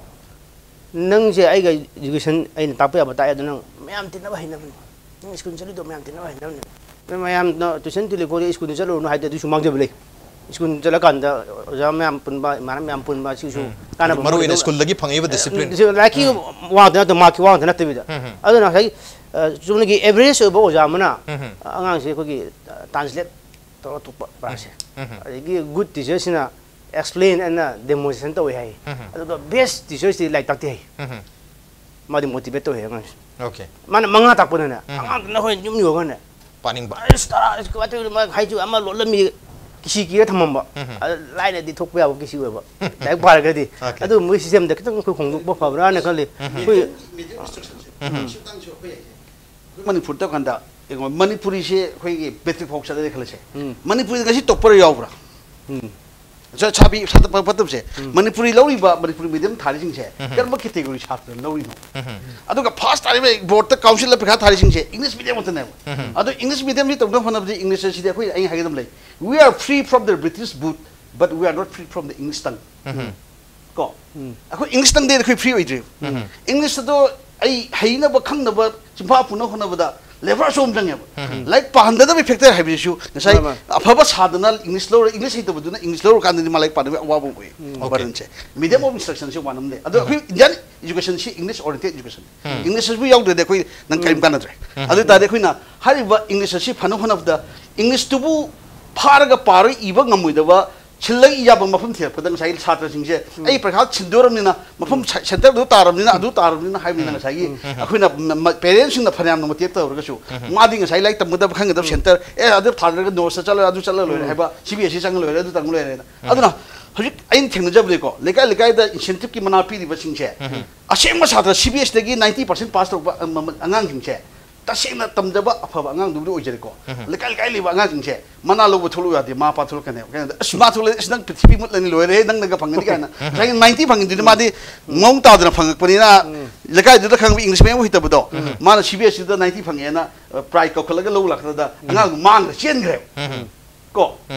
ꯅꯪꯁꯦ ꯑꯩꯒ education ꯑꯩꯅ ꯇꯥꯛꯄ ꯌꯥꯕ ꯇꯥꯛꯑꯦ, ꯑꯗꯣ ꯅꯪ ꯃꯌꯥꯝ ꯇꯤꯟꯅꯕ ꯍꯩꯅꯕꯅꯤ꯫ ꯅꯪ school ꯆꯠꯂꯤꯗꯣ ꯃꯌꯥꯝ ꯇꯤꯟꯅꯕ ꯍꯩꯅꯕꯅꯤ꯫ ꯅꯪ ꯃꯌꯥꯝꯅ tuition ꯊꯤꯜꯂꯤ ꯈꯣꯠꯂꯤ, school ꯗ ꯆꯠꯂꯨꯔꯅꯨ ꯍꯥꯏꯗꯤ ꯑꯗꯨꯁꯨ ꯃꯥꯡꯖꯕ ꯂꯩ꯫ School ꯆꯠꯂꯀꯥꯟꯗ ꯑꯣꯖꯥ ꯃꯌꯥꯝ ꯄꯨꯟꯕ, ꯏꯃꯥꯟꯅꯕ ꯃꯌꯥꯝ ꯄꯨꯟꯕ, ꯁꯤꯁꯨ ꯎꯝ꯫ ꯀꯥꯟꯅꯕ ꯃꯔꯨ ꯑꯣꯏꯅ ꯑꯃ ꯑꯣꯏꯗꯧ-, school ꯗꯒꯤ ꯐꯪꯉꯛꯏꯕ discipline꯫ ꯑ, ꯂꯥꯏꯔꯤꯛꯀꯤ ꯎꯝ꯫ ꯋꯥꯡꯗ ꯅꯠꯇꯕ, ꯃꯥꯔꯛꯀꯤ ꯋꯥꯡꯗ ꯅꯠꯇꯕꯤꯗ꯫ ꯎꯝ, ꯎꯝ꯫ ꯑꯗꯨꯅ ꯉꯁꯥꯏꯒꯤ, ꯑ, ꯆꯨꯝꯅꯒꯤ average ꯑꯣꯏꯕ ꯑꯣꯖꯥ ꯑꯃꯅ ꯎꯝ, ꯎꯝ꯫ ꯑꯉꯥꯡꯁꯦ ꯑꯩꯈꯣꯏꯒꯤ, ꯑ, translate ꯇꯧꯔ ꯊꯣꯛꯄ ꯄꯥꯔꯥꯁꯦ꯫ ꯎꯝ, ꯎꯝ꯫ ꯑꯗꯒꯤ good teacher ꯁꯤꯅ ꯑꯦꯛꯁꯄ꯭ꯂꯦꯟ ꯑꯦꯟ ꯗꯦꯃꯣꯟꯁꯇ꯭ꯔꯦꯁꯟ ꯇꯧꯋꯦ ꯍꯥꯏ꯫ ꯑꯗꯨꯒ ꯕꯦꯁ ꯇꯤꯆꯔꯁꯤꯗꯤ ꯂꯥꯏꯔꯤꯛ ꯇꯥꯛꯇꯦ ꯍꯥꯏ꯫ ꯎꯝ. ꯃꯥꯗꯤ ꯃꯣꯇꯤꯚꯦꯠ ꯇꯧꯋꯦ ꯑꯉꯥꯡꯁꯦ꯫ ꯑꯣꯀꯦ. ꯃꯥꯅ ꯃꯉꯥ ꯇꯥꯛꯄꯗꯅꯦ ꯎꯝ. ꯑꯉꯥꯡꯗꯨꯅ ꯍꯣꯏ ꯌꯨꯝ ꯌꯧꯔꯒꯅꯦ ꯄꯥꯅꯤꯡꯕ. ꯑꯁ ꯇꯔꯥ ꯑꯁ ꯀꯃꯥꯏꯅ ꯇꯧꯔꯤꯅꯣ ꯃꯥ ꯍꯥꯏꯁꯨ ꯑꯃ ꯂꯣꯠꯂꯝꯃꯤ꯫ ꯀꯤꯁꯤ ꯀꯤꯔ ꯊꯝꯃꯝꯕ꯫ ꯎꯝ. ꯑꯗ ꯂꯥꯏꯅꯗꯤ ꯊꯣꯛꯄ ꯌꯥꯕ ꯀꯤꯁꯤ ꯑꯣꯏꯕ꯫ ꯂꯥꯏꯔꯤꯛ ꯄꯥꯔꯒꯗꯤ꯫ ꯑꯣꯀꯦ. ꯑꯗꯨꯒꯨꯝꯕꯒꯤ ꯁꯤꯁꯇꯦꯝꯗ ꯈꯤꯇꯪ ꯑꯩꯈꯣꯏ ꯍꯣꯡꯗꯣꯛꯄ ꯐꯕ꯭ꯔꯥꯅ ꯈꯜꯂꯤ꯫ ꯑꯩꯈꯣꯏ ꯃꯤꯗꯤꯌꯝ ꯏꯟꯁꯇ꯭ꯔꯛꯁꯟꯁꯦ ꯁꯤꯇꯪꯁꯨ ꯑꯩꯈꯣꯏ ꯍꯥꯏꯁꯦ ꯑꯩꯈꯣꯏ ꯃꯅꯤꯄꯨꯔꯗ ꯀꯥꯟꯗ ꯌꯦꯡꯉꯣ, ꯃꯅꯤꯄꯨꯔꯤꯁꯦ ꯑꯩꯈꯣꯏꯒꯤ ꯃꯦꯇ꯭ꯔꯤꯛ ꯐꯥꯎ ꯆꯠꯂꯦ ꯈꯜꯂꯁꯦ꯫ ꯎꯝ. ꯃꯅꯤꯄꯨꯔꯤꯗ ꯉꯁꯤ ꯇꯣꯞꯄꯔ ꯌꯥꯎꯕ꯭ꯔꯥ? ꯎꯝ. ꯁꯥꯕꯤ ꯁꯥꯇ꯭ꯔ ꯐꯠꯇꯕꯁꯦ, ꯃꯅꯤꯄꯨꯔꯤ ꯂꯧꯔꯤꯕ ꯃꯅꯤꯄꯨꯔꯤ ꯃꯤꯗꯤꯌꯝ ꯊꯥꯔꯤꯁꯤꯡꯁꯦ ꯀꯔꯝꯕ ꯀꯦꯇꯦꯒꯣꯔꯤ ꯁꯥꯇ꯭ꯔ ꯂꯧꯔꯤꯅꯣ? ꯑꯗꯨꯒ ꯐꯥꯁ ꯇꯥꯔꯤꯕ ꯕꯣꯔꯗꯇ ꯀꯥꯎꯟꯁꯤꯜꯗ ꯄꯩꯈꯥ ꯊꯥꯔꯤꯁꯤꯡꯁꯦ ꯏꯪꯂꯤꯁ ꯃꯤꯗꯤꯌꯝ ꯉꯥꯛꯇꯅꯦꯕ꯫ ꯑꯗꯣ ꯏꯪꯂꯤꯁ ꯃꯤꯗꯤꯌꯝꯁꯤ ꯇꯧꯅꯕ ꯍꯣꯠꯅꯕꯗꯤ ꯏꯪꯂꯤꯁ ꯑꯁꯤꯗꯤ ꯑꯩꯈꯣꯏ ꯑꯩꯅ ꯍꯥꯏꯒꯗꯕ ꯂꯩ, "We are free from the British boot, but we are not free from the English tongue." ꯀꯣ ꯑꯩꯈꯣꯏ ꯏꯪꯂꯤꯁ ꯇꯪꯗꯤ ꯑꯩꯈꯣꯏ ꯐ꯭ꯔꯤ ꯑꯣꯏꯗ꯭ꯔꯤꯕ꯫ ꯏꯪꯂꯤꯁ ꯑꯗꯣ ꯑꯩ ꯍꯩꯅꯕ ꯈꯪꯅꯕ ꯆꯤꯟꯐꯥ ꯄꯨꯅꯕ ꯍꯣꯠꯅꯕꯗ ꯂꯦꯕꯔ ꯑꯆꯧꯕ ꯑꯃ ꯆꯪꯉꯦꯕ꯫ ꯂꯥꯏꯔꯤꯛ ꯄꯥꯍꯟꯒꯗꯕ ꯐꯦꯛꯇꯔ ꯍꯥꯏꯕꯁꯤꯁꯨ ꯉꯁꯥꯏ ꯃꯥꯅꯦ, ꯃꯥꯅꯦ꯫ ꯑꯐꯕ ꯁꯥꯗꯅ ꯏꯪꯂꯤꯁ ꯂꯧꯔ ꯏꯪꯂꯤꯁ ꯍꯩꯇꯕꯗꯨꯅ ꯏꯪꯂꯤꯁ ꯂꯧꯔꯀꯥꯟꯗꯗꯤ ꯃꯥ ꯂꯥꯏꯔꯤꯛ ꯄꯥꯅꯕ ꯑꯋꯥꯕ ꯑꯃ ꯑꯣꯏ꯫ ꯑꯣꯀꯦ. ꯕꯔꯗꯟꯁꯦ ꯃꯤꯗꯤꯌꯝ ꯑꯣꯐ ꯏꯟꯁꯇ꯭ꯔꯛꯁꯟꯁꯦ ꯋꯥꯟ ꯑꯃ ꯂꯩ꯫ ꯑꯗꯣ ꯑꯩꯈꯣꯏ ꯏꯟꯗꯤꯌꯥꯟ ꯏꯖꯨꯀꯦꯁꯟꯁꯤ ꯏꯪꯂꯤꯁ ꯑꯣꯔꯤꯌꯦꯟꯇꯦꯠ ꯏꯖꯨꯀꯦꯁꯟ꯫ ꯏꯪꯂꯤꯁ ꯑꯁꯤꯕꯨ ꯌꯥꯎꯗ꯭ꯔꯗꯤ ꯑꯩꯈꯣꯏ ꯅꯪ ꯀꯔꯤꯝ ꯀꯥꯟꯅꯗ꯭ꯔꯦ꯫ ꯑꯗꯨ ꯑꯣꯏ ꯇꯥꯔꯗꯤ ꯑꯩꯈꯣꯏꯅ ꯍꯥꯏꯔꯤꯕ ꯏꯪꯂꯤꯁ ꯑꯁꯤ ꯐꯅꯕ ꯍꯣꯠꯅꯕꯗ ꯏꯪꯂꯤꯁꯇꯨꯕꯨ ꯐꯥꯔꯒ ꯄꯥꯔꯒ ꯏꯕ ꯉꯝꯃꯣꯏꯗꯕ ꯁꯤꯜꯂꯒ ꯏ ꯌꯥꯕ ꯃꯐꯝ ꯊꯤꯔꯛꯄꯗ ꯉꯁꯥꯏꯒꯤ ꯁꯥꯇ꯭ꯔꯁꯤꯡꯁꯦ ꯑꯩ ꯄꯩꯈꯥ ꯁꯤꯟꯗꯣꯔꯕꯅꯤꯅ ꯃꯐꯝ ꯁꯦꯟꯇꯔꯗꯨ ꯇꯥꯔꯕꯅꯤꯅ ꯑꯗꯨ ꯇꯥꯔꯕꯅꯤꯅ ꯍꯥꯏꯕꯅꯤꯅ ꯉꯁꯥꯏꯒꯤ ꯑꯩꯈꯣꯏꯅ ꯄꯦꯔꯦꯟꯁꯁꯤꯡꯅ ꯐꯅꯌꯥꯝꯅ ꯃꯇꯦꯛ ꯇꯧꯔꯒꯁꯨ ꯃꯥꯗꯤ ꯉꯁꯥꯏ ꯂꯥꯏꯔꯤꯛ ꯇꯝꯒꯗꯕ ꯈꯪꯒꯗꯕ ꯁꯦꯟꯇꯔ ꯑꯦ ꯑꯗꯨ ꯊꯥꯗꯔꯒ ꯅꯣꯔꯠꯁꯇ ꯆꯠꯂ ꯑꯗꯨ ꯆꯠꯂ ꯂꯣꯏꯔꯦ ꯍꯥꯏꯕ ꯁꯤ ꯕꯤ ꯑꯦꯁ ꯁꯤ ꯆꯪꯉ ꯂꯣꯏꯔꯦ ꯑꯗꯨ ꯇꯪ ꯂꯣꯏꯔꯦꯅ꯫ ꯑꯗꯨꯅ ꯍꯧꯖꯤꯛ ꯑꯩꯅ ꯊꯦꯡꯅꯖꯕꯗꯤꯀꯣ ꯂꯩꯀꯥꯏ ꯂꯩꯀꯥꯏꯗ ꯏꯟꯁꯦꯟꯇꯤꯞꯀꯤ ꯃꯅꯥ ꯄꯤꯔꯤꯕꯁꯤꯡꯁꯦ ꯑꯁꯦꯡꯕ ꯁꯥꯇ꯭ꯔ ꯁꯤ ꯕꯤ ꯑꯦꯁꯇꯒꯤ ꯅꯥꯏꯟꯇꯤ ꯄꯥꯔꯁꯦꯟ ꯄꯥꯁ ꯇꯧꯕ ꯑꯉꯥꯡꯁꯤꯡꯁꯦ ꯇꯁꯦꯡꯅ ꯇꯝꯖꯕ ꯑꯐꯕ ꯑꯉꯥꯡꯗꯨꯕꯨꯗꯤ ꯑꯣꯏꯖꯔꯦꯀꯣ꯫ ꯂꯩꯀꯥꯏ ꯂꯩꯀꯥꯏ ꯂꯩꯕ ꯑꯉꯥꯡꯁꯤꯡꯁꯦ ꯃꯅꯥ ꯂꯧꯕ ꯊꯣꯛꯂꯛꯎ ꯌꯥꯗꯦ꯫ ꯃꯃꯥ ꯃꯄꯥ ꯊꯣꯛꯂꯛꯀꯅꯦꯕ꯫ ꯀꯩꯅꯣꯗ ꯑꯁ ꯃꯥ ꯊꯣꯛꯂꯛꯑꯦ ꯑꯁ ꯅꯪ ꯄ꯭ꯔꯤꯊꯤꯕꯤ ꯃꯨꯠꯂꯅꯤ ꯂꯣꯏꯔꯦ ꯅꯪꯅꯒ ꯐꯪꯒꯅꯤ ꯀꯥꯏꯅ ꯉꯁꯥꯏꯒꯤ ꯅꯥꯏꯟꯇꯤ ꯐꯪꯉꯤꯗꯨꯗꯤ ꯃꯥꯗꯤ ꯃꯑꯣꯡ ꯇꯥꯗꯅ ꯐꯪꯉꯛꯄꯅꯤꯅ ꯂꯩꯀꯥꯏꯗꯨꯗ ꯈꯪꯕ ꯏꯪꯂꯤꯁ ꯃꯌꯥꯝ ꯍꯩꯇꯕꯗꯣ ꯃꯥꯅ ꯁꯤ ꯕꯤ ꯑꯦꯁ ꯁꯤꯗ ꯅꯥꯏꯟꯇꯤ ꯐꯪꯉꯦꯅ ꯄ꯭ꯔꯥꯏꯖ ꯀꯧꯈꯠꯂꯒ ꯂꯧ ꯂꯥꯛꯄꯗ ꯑꯉꯥꯡꯗꯨ ꯃꯥꯡꯈ꯭ꯔꯦ ꯆꯦꯟꯈ꯭ꯔꯦꯕ꯫ ꯀꯣ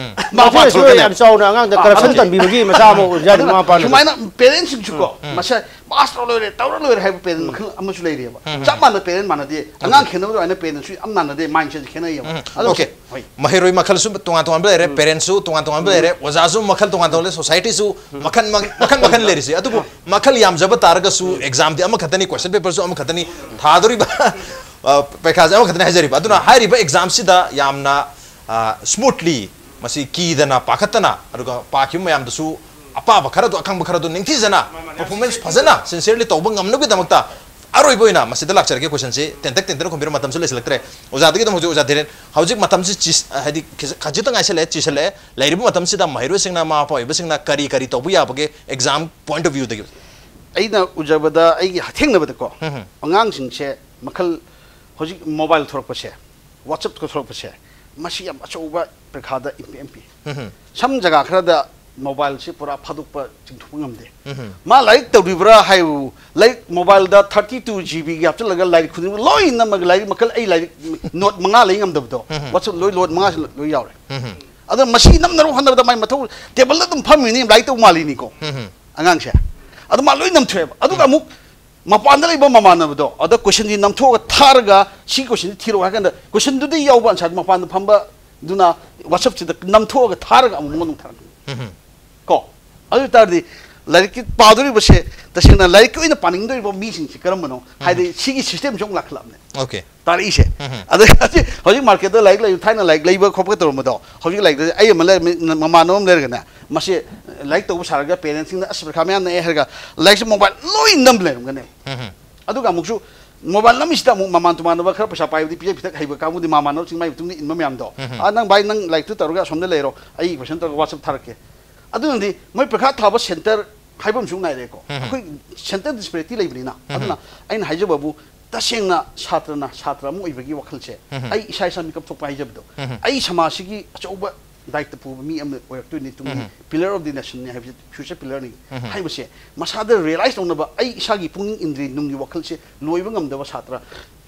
ꯃꯐꯝ ꯑꯁꯤꯗ ꯌꯥꯝ ꯆꯥꯎꯅ ꯑꯉꯥꯡꯗ ꯀꯔꯞꯁꯟ ꯇꯝꯕꯤꯕꯒꯤ ꯃꯆꯥ ꯑꯃ ꯑꯣꯏꯕꯖꯥꯠꯅꯤ ꯃꯃꯥ ꯃꯄꯥꯅ꯫ ꯁꯨꯃꯥꯏꯅ ꯄꯦꯔꯦꯟꯁꯤꯡꯁꯨꯀꯣ ꯃꯁꯥ ꯄꯥꯁ ꯇꯧꯔ ꯂꯣꯏꯔꯦ ꯇꯧꯔ ꯂꯣꯏꯔꯦ ꯍꯥꯏꯕ ꯄꯦꯔꯦꯟ ꯃꯈꯜ ꯑꯃꯁꯨ ꯂꯩꯔꯤꯑꯕ꯫ ꯆꯞ ꯃꯥꯟꯅ ꯄꯦꯔꯦꯟ ꯃꯥꯟꯅꯗꯦ꯫ ꯑꯉꯥꯡ ꯈꯦꯠꯅꯕ ꯑꯗꯨꯃꯥꯏꯅ ꯄꯦꯔꯦꯟꯁꯨ ꯌꯥꯝ ꯃꯥꯟꯅꯗꯦ꯫ ꯃꯥꯏꯟꯁꯦꯠꯁꯦ ꯈꯦꯠꯅꯩꯌꯦꯕ꯫ ꯑꯗꯣ ꯑꯣꯀꯦ. ꯍꯣꯏ. ꯃꯍꯩꯔꯣꯏ ꯃꯈꯜꯁꯨ ꯇꯣꯉꯥꯟ ꯇꯣꯉꯥꯟꯕ ꯂꯩꯔꯦ, ꯄꯦꯔꯦꯟꯁꯁꯨ ꯇꯣꯉꯥꯟ ꯇꯣꯉꯥꯟꯕ ꯂꯩꯔꯦ, ꯑꯣꯖꯥꯁꯨ ꯃꯈꯜ ꯇꯣꯉꯥꯟ ꯇꯣꯉꯥꯟꯕ ꯂꯩꯔꯦ, ꯁꯣꯁꯥꯏꯇꯤꯁꯨ ꯃꯈꯜ ꯃ- ꯃꯈꯜ ꯃꯈꯜ ꯂꯩꯔꯤꯁꯦ꯫ ꯑꯗꯨꯕꯨ ꯃꯈꯜ ꯌꯥꯝꯖꯕ ꯇꯥꯔꯒꯁꯨ ꯑꯦꯛꯖꯥꯝꯗꯤ ꯑꯃꯈꯛꯇꯅꯤ, ꯀꯣꯏꯁꯟ ꯄꯦꯄꯔꯁꯨ ꯑꯃꯈꯛꯇꯅꯤ, ꯊꯥꯗꯣꯔꯤꯕ ꯑ, ꯄꯩꯈꯥꯁꯦ ꯑꯃꯈꯛꯇꯅꯤ ꯍꯥꯏꯖꯔꯤꯕ꯫ ꯑꯗꯨꯅ ꯍꯥꯏꯔꯤꯕ ꯑꯦꯛꯖꯥꯝꯁꯤꯗ ꯌꯥꯝꯅ ꯁ꯭ꯃꯨꯠꯂꯤ ꯃꯁꯤ ꯀꯤꯗꯅ ꯄꯥꯈꯠꯇꯅ ꯑꯗꯨꯒ ꯄꯥꯈꯤꯕ ꯃꯌꯥꯝꯗꯨꯁꯨ ꯑꯄꯥꯕ ꯈꯔꯗꯣ, ꯑꯈꯪꯕ ꯈꯔꯗꯣ ꯅꯤꯡꯊꯤꯖꯅ, ꯄꯔꯐꯣꯔꯃꯦꯟꯁ ꯐꯖꯅ ꯁꯤꯟꯁꯤꯌꯔꯂꯤ ꯇꯧꯕ ꯉꯝꯅꯕꯒꯤꯗꯃꯛꯇ ꯑꯔꯣꯏꯕ ꯑꯣꯏꯅ ꯃꯁꯤꯗ ꯂꯥꯛꯆꯔꯒꯦ꯫ ꯀꯣꯏꯁꯟꯁꯤ ꯇꯦꯟꯇꯛ ꯇꯦꯟꯇꯛꯅ ꯈꯨꯝꯕꯤꯔꯣ, ꯃꯇꯝꯁꯨ ꯂꯩꯁꯤꯜꯂꯛꯇ꯭ꯔꯦ꯫ ꯑꯣꯖꯥꯗꯒꯤ ꯑꯗꯨꯝ ꯍꯧꯖꯤꯛ, ꯑꯣꯖꯥ ꯙꯤꯔꯦꯟ, ꯍꯧꯖꯤꯛ ꯃꯇꯝꯁꯤ ꯆꯤꯁ-, ꯍꯥꯏꯗꯤ ꯈꯤꯖ-, ꯈꯖꯤꯛꯇ ꯉꯥꯏꯁꯜꯂꯛꯑꯦ, ꯆꯤꯁꯜꯂꯛꯑꯦ꯫ ꯂꯩꯔꯤꯕ ꯃꯇꯝꯁꯤꯗ ꯃꯍꯩꯔꯣꯏꯁꯤꯡꯅ, ꯃꯃꯥ ꯃꯄꯥ ꯑꯣꯏꯕꯁꯤꯡꯅ ꯀꯔꯤ ꯀꯔꯤ ꯇꯧꯕ ꯌꯥꯕꯒꯦ exam point of view ꯗꯒꯤ? ꯑꯩꯅ ꯎꯖꯕꯗ, ꯑꯩꯒꯤ ꯊꯦꯡꯅꯕꯗꯀꯣ, ꯎꯝ ꯍꯝ꯫ ꯑꯉꯥꯡꯁꯤꯡꯁꯦ ꯃꯈꯜ, ꯍꯧꯖꯤꯛ ꯃꯣꯕꯥꯏꯜ ꯊꯣꯔꯛꯄꯁꯦ, WhatsApp ꯊꯣꯔꯛꯄꯁꯦ, ꯃꯁꯤ ꯌꯥꯝ ꯑꯆꯧꯕ ꯄ꯭ꯔꯦꯈꯥꯗ ꯏꯝꯄꯦꯛ ꯌꯥꯝ ꯄꯤ꯫ ꯎꯝ ꯍꯝ꯫ ꯁꯝ ꯖꯒꯥ ꯈꯔꯗ ꯃꯣꯕꯥꯏꯜꯁꯤ ꯄꯨꯔꯥ ꯐꯥꯗꯣꯛꯄ, ꯆꯤꯡꯊꯣꯛꯄ ꯉꯝꯗꯦ꯫ ꯎꯝ ꯍꯝ꯫ ꯃꯥ ꯂꯥꯏꯔꯤꯛ ꯇꯧꯔꯤꯕ꯭ꯔꯥ ꯍꯥꯏꯕꯨ, ꯂꯥꯏꯔꯤꯛ ꯃꯣꯕꯥꯏꯜꯗ thirty two GB ꯒꯤ ꯍꯥꯞꯆꯤꯜꯂꯒ ꯂꯥꯏꯔꯤꯛ ꯈꯨꯗꯤꯡꯃꯛ ꯂꯣꯏ ꯅꯝꯃꯒ, ꯂꯥꯏꯔꯤꯛ ꯃꯈꯜ, ꯑꯩ ꯂꯥꯏꯔꯤꯛ ꯅꯣꯠ ꯃꯉꯥ ꯂꯩ ꯉꯝꯗꯕꯗꯣ, ꯎꯝ ꯍꯝ꯫ WhatsApp ꯂꯣꯏ, ꯅꯣꯠ ꯃꯉꯥꯁꯤ ꯂꯣꯏ ꯌꯥꯎꯔꯦ꯫ ꯎꯝ ꯍꯝ꯫ ꯑꯗꯣ ꯃꯁꯤ ꯅꯝꯅꯕ ꯍꯣꯠꯅꯕꯗ ꯃꯥꯏ ꯃꯊꯧ, ꯇꯦꯕꯜꯗ ꯑꯗꯨꯝ ꯐꯝꯃꯤꯅꯤ, ꯂꯥꯏꯔꯤꯛ ꯇꯧ ꯃꯥꯜꯂꯤꯅꯤꯀꯣ ꯎꯝ ꯍꯝ꯫ ꯑꯉꯥꯡꯁꯦ꯫ ꯑꯗꯨ ꯃꯥ ꯂꯣꯏ ꯅꯝꯊꯣꯛꯑꯦꯕ꯫ ꯑꯗꯨꯒ ꯎꯝ꯫ ꯑꯃꯨꯛ ꯃꯄꯥꯟꯗ ꯂꯩꯕ ꯃꯃꯥꯟꯅꯕꯗꯣ, ꯑꯗ ꯀꯣꯏꯁꯟꯁꯤ ꯅꯝꯊꯣꯛꯑꯒ ꯊꯥꯔꯒ, "ꯁꯤ ꯀꯣꯏꯁꯟꯁꯤ ꯊꯤꯔꯛꯑꯣ" ꯍꯥꯏ ꯀꯥꯟꯗ, ꯀꯣꯏꯁꯟꯗꯨꯗꯤ ꯌꯥꯎꯕ ꯑꯟꯁꯔꯗꯨ ꯃꯄꯥꯟꯗ ꯐꯝꯕꯗꯨꯅ WhatsApp ꯁꯤꯗ ꯅꯝꯊꯣꯛꯑꯒ ꯊꯥꯔꯒ ꯑꯃꯨꯛ ꯃꯉꯣꯟꯗ ꯑꯃꯨꯛ ꯊꯥꯔꯛꯀꯅꯤ꯫ ꯎꯝ ꯍꯝ꯫ ꯀꯣ? ꯑꯗꯨ ꯑꯣꯏ ꯇꯥꯔꯗꯤ ꯂꯥꯏꯔꯤꯛꯀꯤ ꯄꯥꯗꯣꯔꯤꯕꯁꯦ, ꯇꯁꯦꯡꯅ ꯂꯥꯏꯔꯤꯛꯀꯤ ꯑꯣꯏꯅ ꯄꯥꯅꯤꯡꯗꯣꯔꯤꯕ ꯃꯤꯁꯤꯡꯁꯤ ꯀꯔꯝꯕꯅꯣ? ꯎꯝ ꯍꯝ꯫ ꯍꯥꯏꯗꯤ ꯁꯤꯒꯤ ꯁꯤꯁꯇꯦꯝꯁꯤ ꯑꯃꯨꯛ ꯂꯥꯛꯈꯠꯂꯛꯑꯕꯅꯦ꯫ ꯑꯣꯀꯦ꯫ ꯇꯥꯔꯛꯏꯁꯦ꯫ ꯎꯝ ꯍꯝ꯫ ꯑꯗ ꯍꯧꯖꯤꯛ, ꯍꯧꯖꯤꯛ ꯃꯥꯔꯀꯦꯠꯇ ꯂꯥꯏꯔꯤꯛ ꯂꯩ, ꯊꯥꯏꯅ ꯂꯥꯏꯔꯤꯛ ꯂꯩꯕ ꯈꯣꯠꯄ ꯇꯧꯔꯝꯕꯗꯣ, ꯍꯧꯖꯤꯛ ꯂꯥꯏꯔꯤꯛ ꯑꯩ ꯑꯃ ꯂꯩꯔꯝꯃꯤ, ꯃꯃꯥꯟꯅꯕ ꯑꯃ ꯂꯩꯔꯒꯅꯦ, ꯃꯁꯤ ꯂꯥꯏꯔꯤꯛ ꯇꯧꯕ ꯁꯥꯔꯒ ꯄꯦꯔꯦꯟꯁꯁꯤꯡꯅ, "ꯑꯁ, ꯄꯩꯈꯥ ꯃꯌꯥ ꯅꯛꯑꯦ" ꯍꯥꯏꯔꯒ ꯂꯥꯏꯔꯤꯛꯁꯦ ꯃꯣꯕꯥꯏꯜ ꯂꯣꯏ ꯅꯝ ꯂꯩꯔꯝꯒꯅꯦꯕ꯫ ꯎꯝ ꯍꯝ꯫ ꯑꯗꯨꯒ ꯑꯃꯨꯛꯁꯨ ꯃꯣꯕꯥꯏꯜ ꯅꯝꯃꯤꯁꯤꯗ ꯑꯃꯨꯛ ꯃꯃꯥꯟ ꯇꯨꯃꯥꯟꯅꯕ ꯈꯔ ꯄꯩꯁꯥ ꯄꯥꯏꯕꯗꯤ, ꯄꯤꯖ ꯄꯤꯊꯛ ꯍꯩꯕ ꯀꯥꯡꯕꯨꯗꯤ ꯃꯃꯥꯟꯅꯕꯁꯤꯡ ꯃꯥꯏ ꯃꯇꯨꯡꯗ ꯏꯟꯕ ꯃꯌꯥꯝꯗꯣ, ꯎꯝ ꯍꯝ꯫ "ꯑꯥ, ꯅꯪ ꯚꯥꯏ, ꯅꯪ ꯂꯥꯏꯔꯤꯛꯇꯨ ꯇꯧꯔꯒ ꯑꯁꯣꯝꯗ ꯂꯩꯔꯣ, ꯑꯩ ꯀꯣꯏꯁꯟ ꯇꯧꯔꯒ WhatsApp ꯊꯥꯔꯛꯀꯦ"꯫ ꯑꯗꯨꯅꯗꯤ ꯃꯣꯏ ꯄꯩꯈꯥ ꯊꯥꯕ ꯁꯦꯟꯇꯔ ꯍꯥꯏꯕ ꯑꯃꯁꯨ ꯉꯥꯏꯔꯦꯀꯣ꯫ ꯎꯝ ꯍꯝ꯫ ꯑꯩꯈꯣꯏ ꯁꯦꯟꯇꯔ ꯗꯤꯁꯄꯦꯔꯤꯇꯤ ꯂꯩꯕꯅꯤꯅ꯫ ꯎꯝ ꯍꯝ꯫ ꯑꯗꯨꯅ ꯑꯩꯅ ꯍꯥꯏꯖꯕꯕꯨ, ꯇꯁꯦꯡꯅ ꯁꯥꯇ꯭ꯔꯅ ꯁꯥꯇ꯭ꯔ ꯑꯃ ꯑꯣꯏꯕꯒꯤ ꯋꯥꯈꯜꯁꯦ, ꯎꯝ ꯍꯝ꯫ ꯑꯩ ꯏꯁꯥ ꯏꯁꯥ ꯃꯤꯀꯞ ꯊꯣꯛꯄ ꯍꯥꯏꯖꯕꯗꯣ, ꯎꯝ ꯍꯝ꯫ ꯑꯩ ꯁꯃꯥꯖꯁꯤꯒꯤ ꯑꯆꯧꯕ ꯗꯥꯏꯇ ꯄꯨꯕ ꯃꯤ ꯑꯃ ꯑꯣꯏꯔꯛꯇꯣꯏꯅꯤ ꯇꯨꯡꯒꯤ, ꯎꯝ ꯍꯝ꯫ Pillar of the nation ꯅꯤ ꯍꯥꯏꯕꯁꯦ, future pillar ꯅꯤ ꯎꯝ ꯍꯝ꯫ ꯍꯥꯏꯕꯁꯦ, ꯃꯁꯥꯗ ꯔꯤꯌꯦꯂꯥꯏꯁ ꯇꯧꯅꯕ ꯑꯩ ꯏꯁꯥꯒꯤ ꯄꯨꯛꯅꯤꯡ ꯏꯟꯗ꯭ꯔꯤ ꯅꯨꯡꯒꯤ ꯋꯥꯈꯜꯁꯦ ꯂꯣꯏꯕ ꯉꯝꯗꯕ ꯁꯥꯇ꯭ꯔ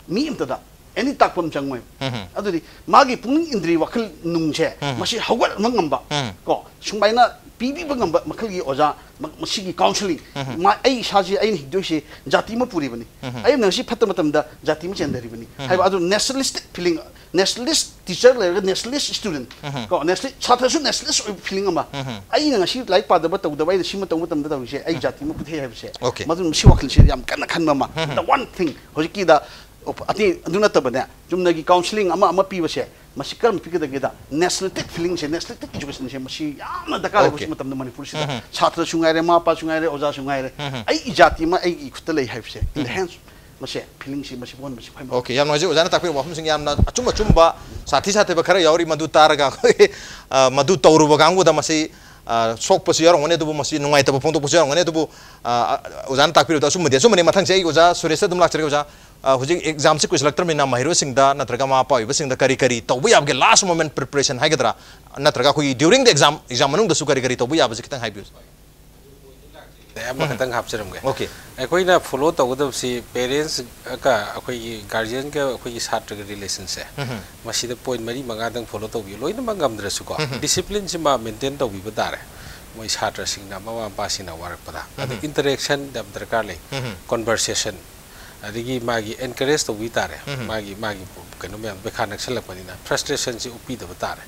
ꯃꯤ ꯑꯝꯇꯗ ꯑꯦꯅꯤ ꯇꯥꯛꯄ ꯑꯃ ꯆꯪꯉꯣꯏ꯫ ꯎꯝ ꯍꯝ꯫ ꯑꯗꯨꯗꯤ ꯃꯥꯒꯤ ꯄꯨꯛꯅꯤꯡ ꯏꯟꯗ꯭ꯔꯤ ꯋꯥꯈꯜ ꯅꯨꯡꯁꯦ, ꯎꯝ ꯍꯝ꯫ ꯃꯁꯤ ꯍꯧꯒꯠꯍꯟꯕ ꯉꯝꯕ, ꯎꯝ꯫ ꯀꯣ, ꯁꯨꯃꯥꯏꯅ ꯄꯤꯕꯤꯕ ꯉꯝꯕ ꯃꯈꯜꯒꯤ ꯑꯣꯖꯥ, ꯃ-, ꯃꯁꯤꯒꯤ ꯀꯥꯎꯟꯁꯤꯂꯤꯡ, ꯎꯝ ꯍꯝ꯫ ꯃꯥ-, ꯑꯩ ꯏꯁꯥꯁꯦ, ꯑꯩꯅ ꯍꯤꯡꯗꯣꯏꯁꯦ ꯖꯥꯇꯤ ꯑꯃ ꯄꯨꯔꯤꯕꯅꯤ꯫ ꯎꯝ ꯍꯝ꯫ ꯑꯩꯅ ꯉꯁꯤ ꯐꯠꯇ ꯃꯇꯝꯗ ꯖꯥꯇꯤ ꯑꯃ ꯆꯦꯟꯊꯔꯤꯕꯅꯤ ꯎꯝ ꯍꯝ꯫ ꯍꯥꯏꯕ, ꯑꯗꯨ ꯅꯦꯁꯅꯦꯂꯤꯁꯇꯤꯛ ꯐꯤꯂꯤꯡ, ꯅꯦꯁꯅꯦꯂꯤꯁ ꯇꯤꯆꯔ ꯂꯩꯔꯒ ꯅꯦꯁꯅꯦꯂꯤꯁ ꯁ꯭ꯇꯨꯗꯦꯟ, ꯎꯝ ꯍꯝ꯫ ꯀꯣ, ꯅꯦꯁꯅꯦꯂꯤꯁ ꯁꯥꯇ꯭ꯔꯁꯨ ꯅꯦꯁꯅꯦꯂꯤꯁ ꯑꯣꯏꯕ ꯐꯤꯂꯤꯡ ꯑꯃ, ꯎꯝ ꯍꯝ꯫ ꯑꯩꯅ ꯉꯁꯤ ꯂꯥꯏꯔꯤꯛ ꯄꯥꯗꯕ ꯇꯧꯗꯕ, ꯑꯩꯅ ꯁꯤꯃ ꯇꯧꯕ ꯃꯇꯝꯗ ꯇꯧꯔꯤꯁꯦ, ꯑꯩ ꯎꯝ꯫ ꯖꯥꯇꯤ ꯑꯃ ꯄꯨꯊꯣꯛꯑꯦ ꯍꯥꯏꯕꯁꯦ, ꯑꯣꯀꯦ꯫ ꯃꯗꯨ, ꯃꯁꯤ ꯋꯥꯈꯜꯁꯦ ꯌꯥꯝ ꯀꯟꯅ ꯈꯟꯕ ꯑꯃ꯫ ꯎꯝ ꯍꯝ꯫ The one thing, ꯍꯧꯖꯤꯛꯀꯤꯗ ꯑꯇꯩ ꯑꯗꯨ ꯅꯠꯇꯕꯅꯦ, ꯆꯨꯝꯅꯒꯤ ꯀꯥꯎꯟꯁꯤꯂꯤꯡ ꯑꯃ ꯑꯃ ꯄꯤꯕꯁꯦ, ꯃꯁꯤ ꯀꯔꯝꯅ ꯄꯤꯒꯗꯒꯦꯗ, ꯅꯦꯁꯅꯦꯂꯤꯁꯇꯤꯛ ꯐꯤꯂꯤꯡꯁꯦ, ꯅꯦꯁꯅꯦꯂꯤꯁꯇꯤꯛ ꯏꯖꯨꯀꯦꯁꯟꯁꯦ ꯃꯁꯤ ꯌꯥꯝꯅ ꯗꯔꯀꯥꯔ ꯂꯩꯕ ꯁꯤ ꯃꯇꯝꯗ ꯃꯅꯤꯄꯨꯔꯁꯤꯗ ꯁꯥꯇ꯭ꯔꯁꯨ ꯉꯥꯏꯔꯦ, ꯃꯃꯥ ꯃꯄꯥꯁꯨ ꯉꯥꯏꯔꯦ, ꯑꯣꯖꯥꯁꯨ ꯉꯥꯏꯔꯦ, ꯑꯩꯒꯤ ꯖꯥꯇꯤ ꯑꯃ ꯑꯩꯒꯤ ꯈꯨꯠꯇ ꯂꯩ ꯍꯥꯏꯕꯁꯦ, in the hands, ꯃꯁꯦ ꯐꯤꯂꯤꯡꯁꯤ ꯃꯁꯤ ꯑꯣꯟꯕꯁꯤ ꯈ꯭ꯋꯥꯏ ꯃꯔꯨ꯫ ꯑꯣꯀꯦ, ꯌꯥꯝ ꯅꯨꯡꯉꯥꯏꯖꯩ ꯑꯣꯖꯥꯅ ꯇꯥꯛꯄꯤꯔꯤꯕ ꯋꯥꯐꯝꯁꯤꯡ ꯌꯥꯝꯅ ꯑꯆꯨꯝ ꯑꯆꯨꯝꯕ, ꯁꯥꯊꯤ ꯁꯥꯊꯤꯕ ꯈꯔ ꯌꯥꯎꯔꯤ, ꯃꯗꯨ ꯇꯥꯔꯒ ꯑꯩꯈꯣꯏ, ꯑ, ꯃꯗꯨ ꯇꯧꯔꯨꯕ ꯀꯥꯡꯕꯨꯗ ꯃꯁꯤ, ꯑ, ꯁꯣꯛꯄꯁꯨ ꯌꯥꯎꯔꯝꯒꯅꯤ, ꯑꯗꯨꯕꯨ ꯃꯁꯤ ꯅꯨꯡꯉꯥꯏꯇꯕ ꯐꯣꯡꯗꯣꯛꯄꯁꯨ ꯌꯥꯎꯔꯝꯒꯅꯤ꯫ ꯑꯗꯨꯕꯨ, ꯑ, ꯑ, ꯑꯣꯖꯥꯅ ꯇꯥꯛꯄꯤꯔꯤꯕꯗꯣ ꯑꯆꯨꯝꯕꯗꯤ ꯑꯆꯨꯝꯕꯅꯤ꯫ ꯃꯊꯪꯁꯦ ꯑꯩ ꯑꯣꯖꯥ ꯁꯨꯔꯦꯁꯇ ꯑꯗꯨꯝ ꯂꯥꯛꯆꯔꯒꯦ꯫ ꯑꯣꯖꯥ, ꯑ, ꯍꯧꯖꯤꯛ ꯑꯦꯛꯖꯥꯝꯁꯤ ꯀꯨꯏꯁꯤꯜꯂꯛꯇ꯭ꯔꯕꯅꯤꯅ ꯃꯍꯩꯔꯣꯏꯁꯤꯡꯗ ꯅꯠꯇ꯭ꯔꯒ ꯃꯃꯥ ꯃꯄꯥ ꯑꯣꯏꯕꯁꯤꯡꯗ ꯀꯔꯤ ꯀꯔꯤ ꯇꯧꯕ ꯌꯥꯕꯒꯦ, last moment preparation ꯍꯥꯏꯒꯗ꯭ꯔꯥ, ꯅꯠꯇ꯭ꯔꯒ ꯑꯩꯈꯣꯏꯒꯤ during the exam, exam ꯃꯅꯨꯡꯗꯁꯨ ꯀꯔꯤ ꯀꯔꯤ ꯇꯧꯕ ꯌꯥꯕꯁꯤ ꯈꯤꯇꯪ ꯍꯥꯏꯕꯤꯌꯨ꯫ ꯑꯃꯈꯛꯇꯪ ꯍꯥꯞꯆꯔꯝꯒꯦ꯫ ꯑꯣꯀꯦ꯫ ꯑꯩꯈꯣꯏꯅ ꯐꯣꯂꯣ ꯇꯧꯒꯗꯕꯁꯤ ꯄꯦꯔꯦꯟꯁꯀ ꯑꯩꯈꯣꯏꯒꯤ ꯒꯥꯔꯖꯤꯌꯟꯒ ꯑꯩꯈꯣꯏꯒꯤ ꯁꯥꯇ꯭ꯔꯒ ꯔꯤꯂꯦꯁꯟꯁꯦ, ꯃꯁꯤꯗ ꯄꯣꯏꯟ ꯃꯔꯤ ꯃꯉꯥꯗꯪ ꯐꯣꯂꯣ ꯇꯧꯕꯤꯌꯨ꯫ ꯂꯣꯏꯅꯃꯛ ꯉꯝꯗ꯭ꯔꯁꯨꯀꯣ, ꯗꯤꯁꯤꯄ꯭ꯂꯤꯟꯁꯤꯃ ꯃꯦꯟꯇꯦꯟ ꯇꯧꯕꯤꯕ ꯇꯥꯔꯦ꯫ ꯃꯣꯏ ꯁꯥꯇ꯭ꯔꯁꯤꯡꯅ, ꯃꯃꯥ ꯃꯄꯥꯁꯤꯡꯅ ꯋꯥꯔꯛꯄꯗ꯫ ꯑꯗ ꯏꯟꯇꯔꯦꯛꯁꯟ ꯌꯥꯝ ꯗꯔꯀꯥꯔ ꯂꯩ꯫ ꯀꯣꯟꯚꯔꯁꯦꯁꯟ, ꯑꯗꯒꯤ ꯃꯥꯒꯤ ꯑꯦꯟꯀꯔꯦꯖ ꯇꯧꯕꯤ ꯇꯥꯔꯦ꯫ ꯃꯥꯒꯤ, ꯃꯥꯒꯤ ꯀꯩꯅꯣ ꯃꯌꯥꯝ ꯄꯩꯈꯥ ꯅꯛꯁꯜꯂꯛꯄꯅꯤꯅ ꯐ꯭ꯔꯁꯇ꯭ꯔꯦꯁꯟꯁꯤ ꯎꯠꯄꯤꯗꯕ ꯇꯥꯔꯦ꯫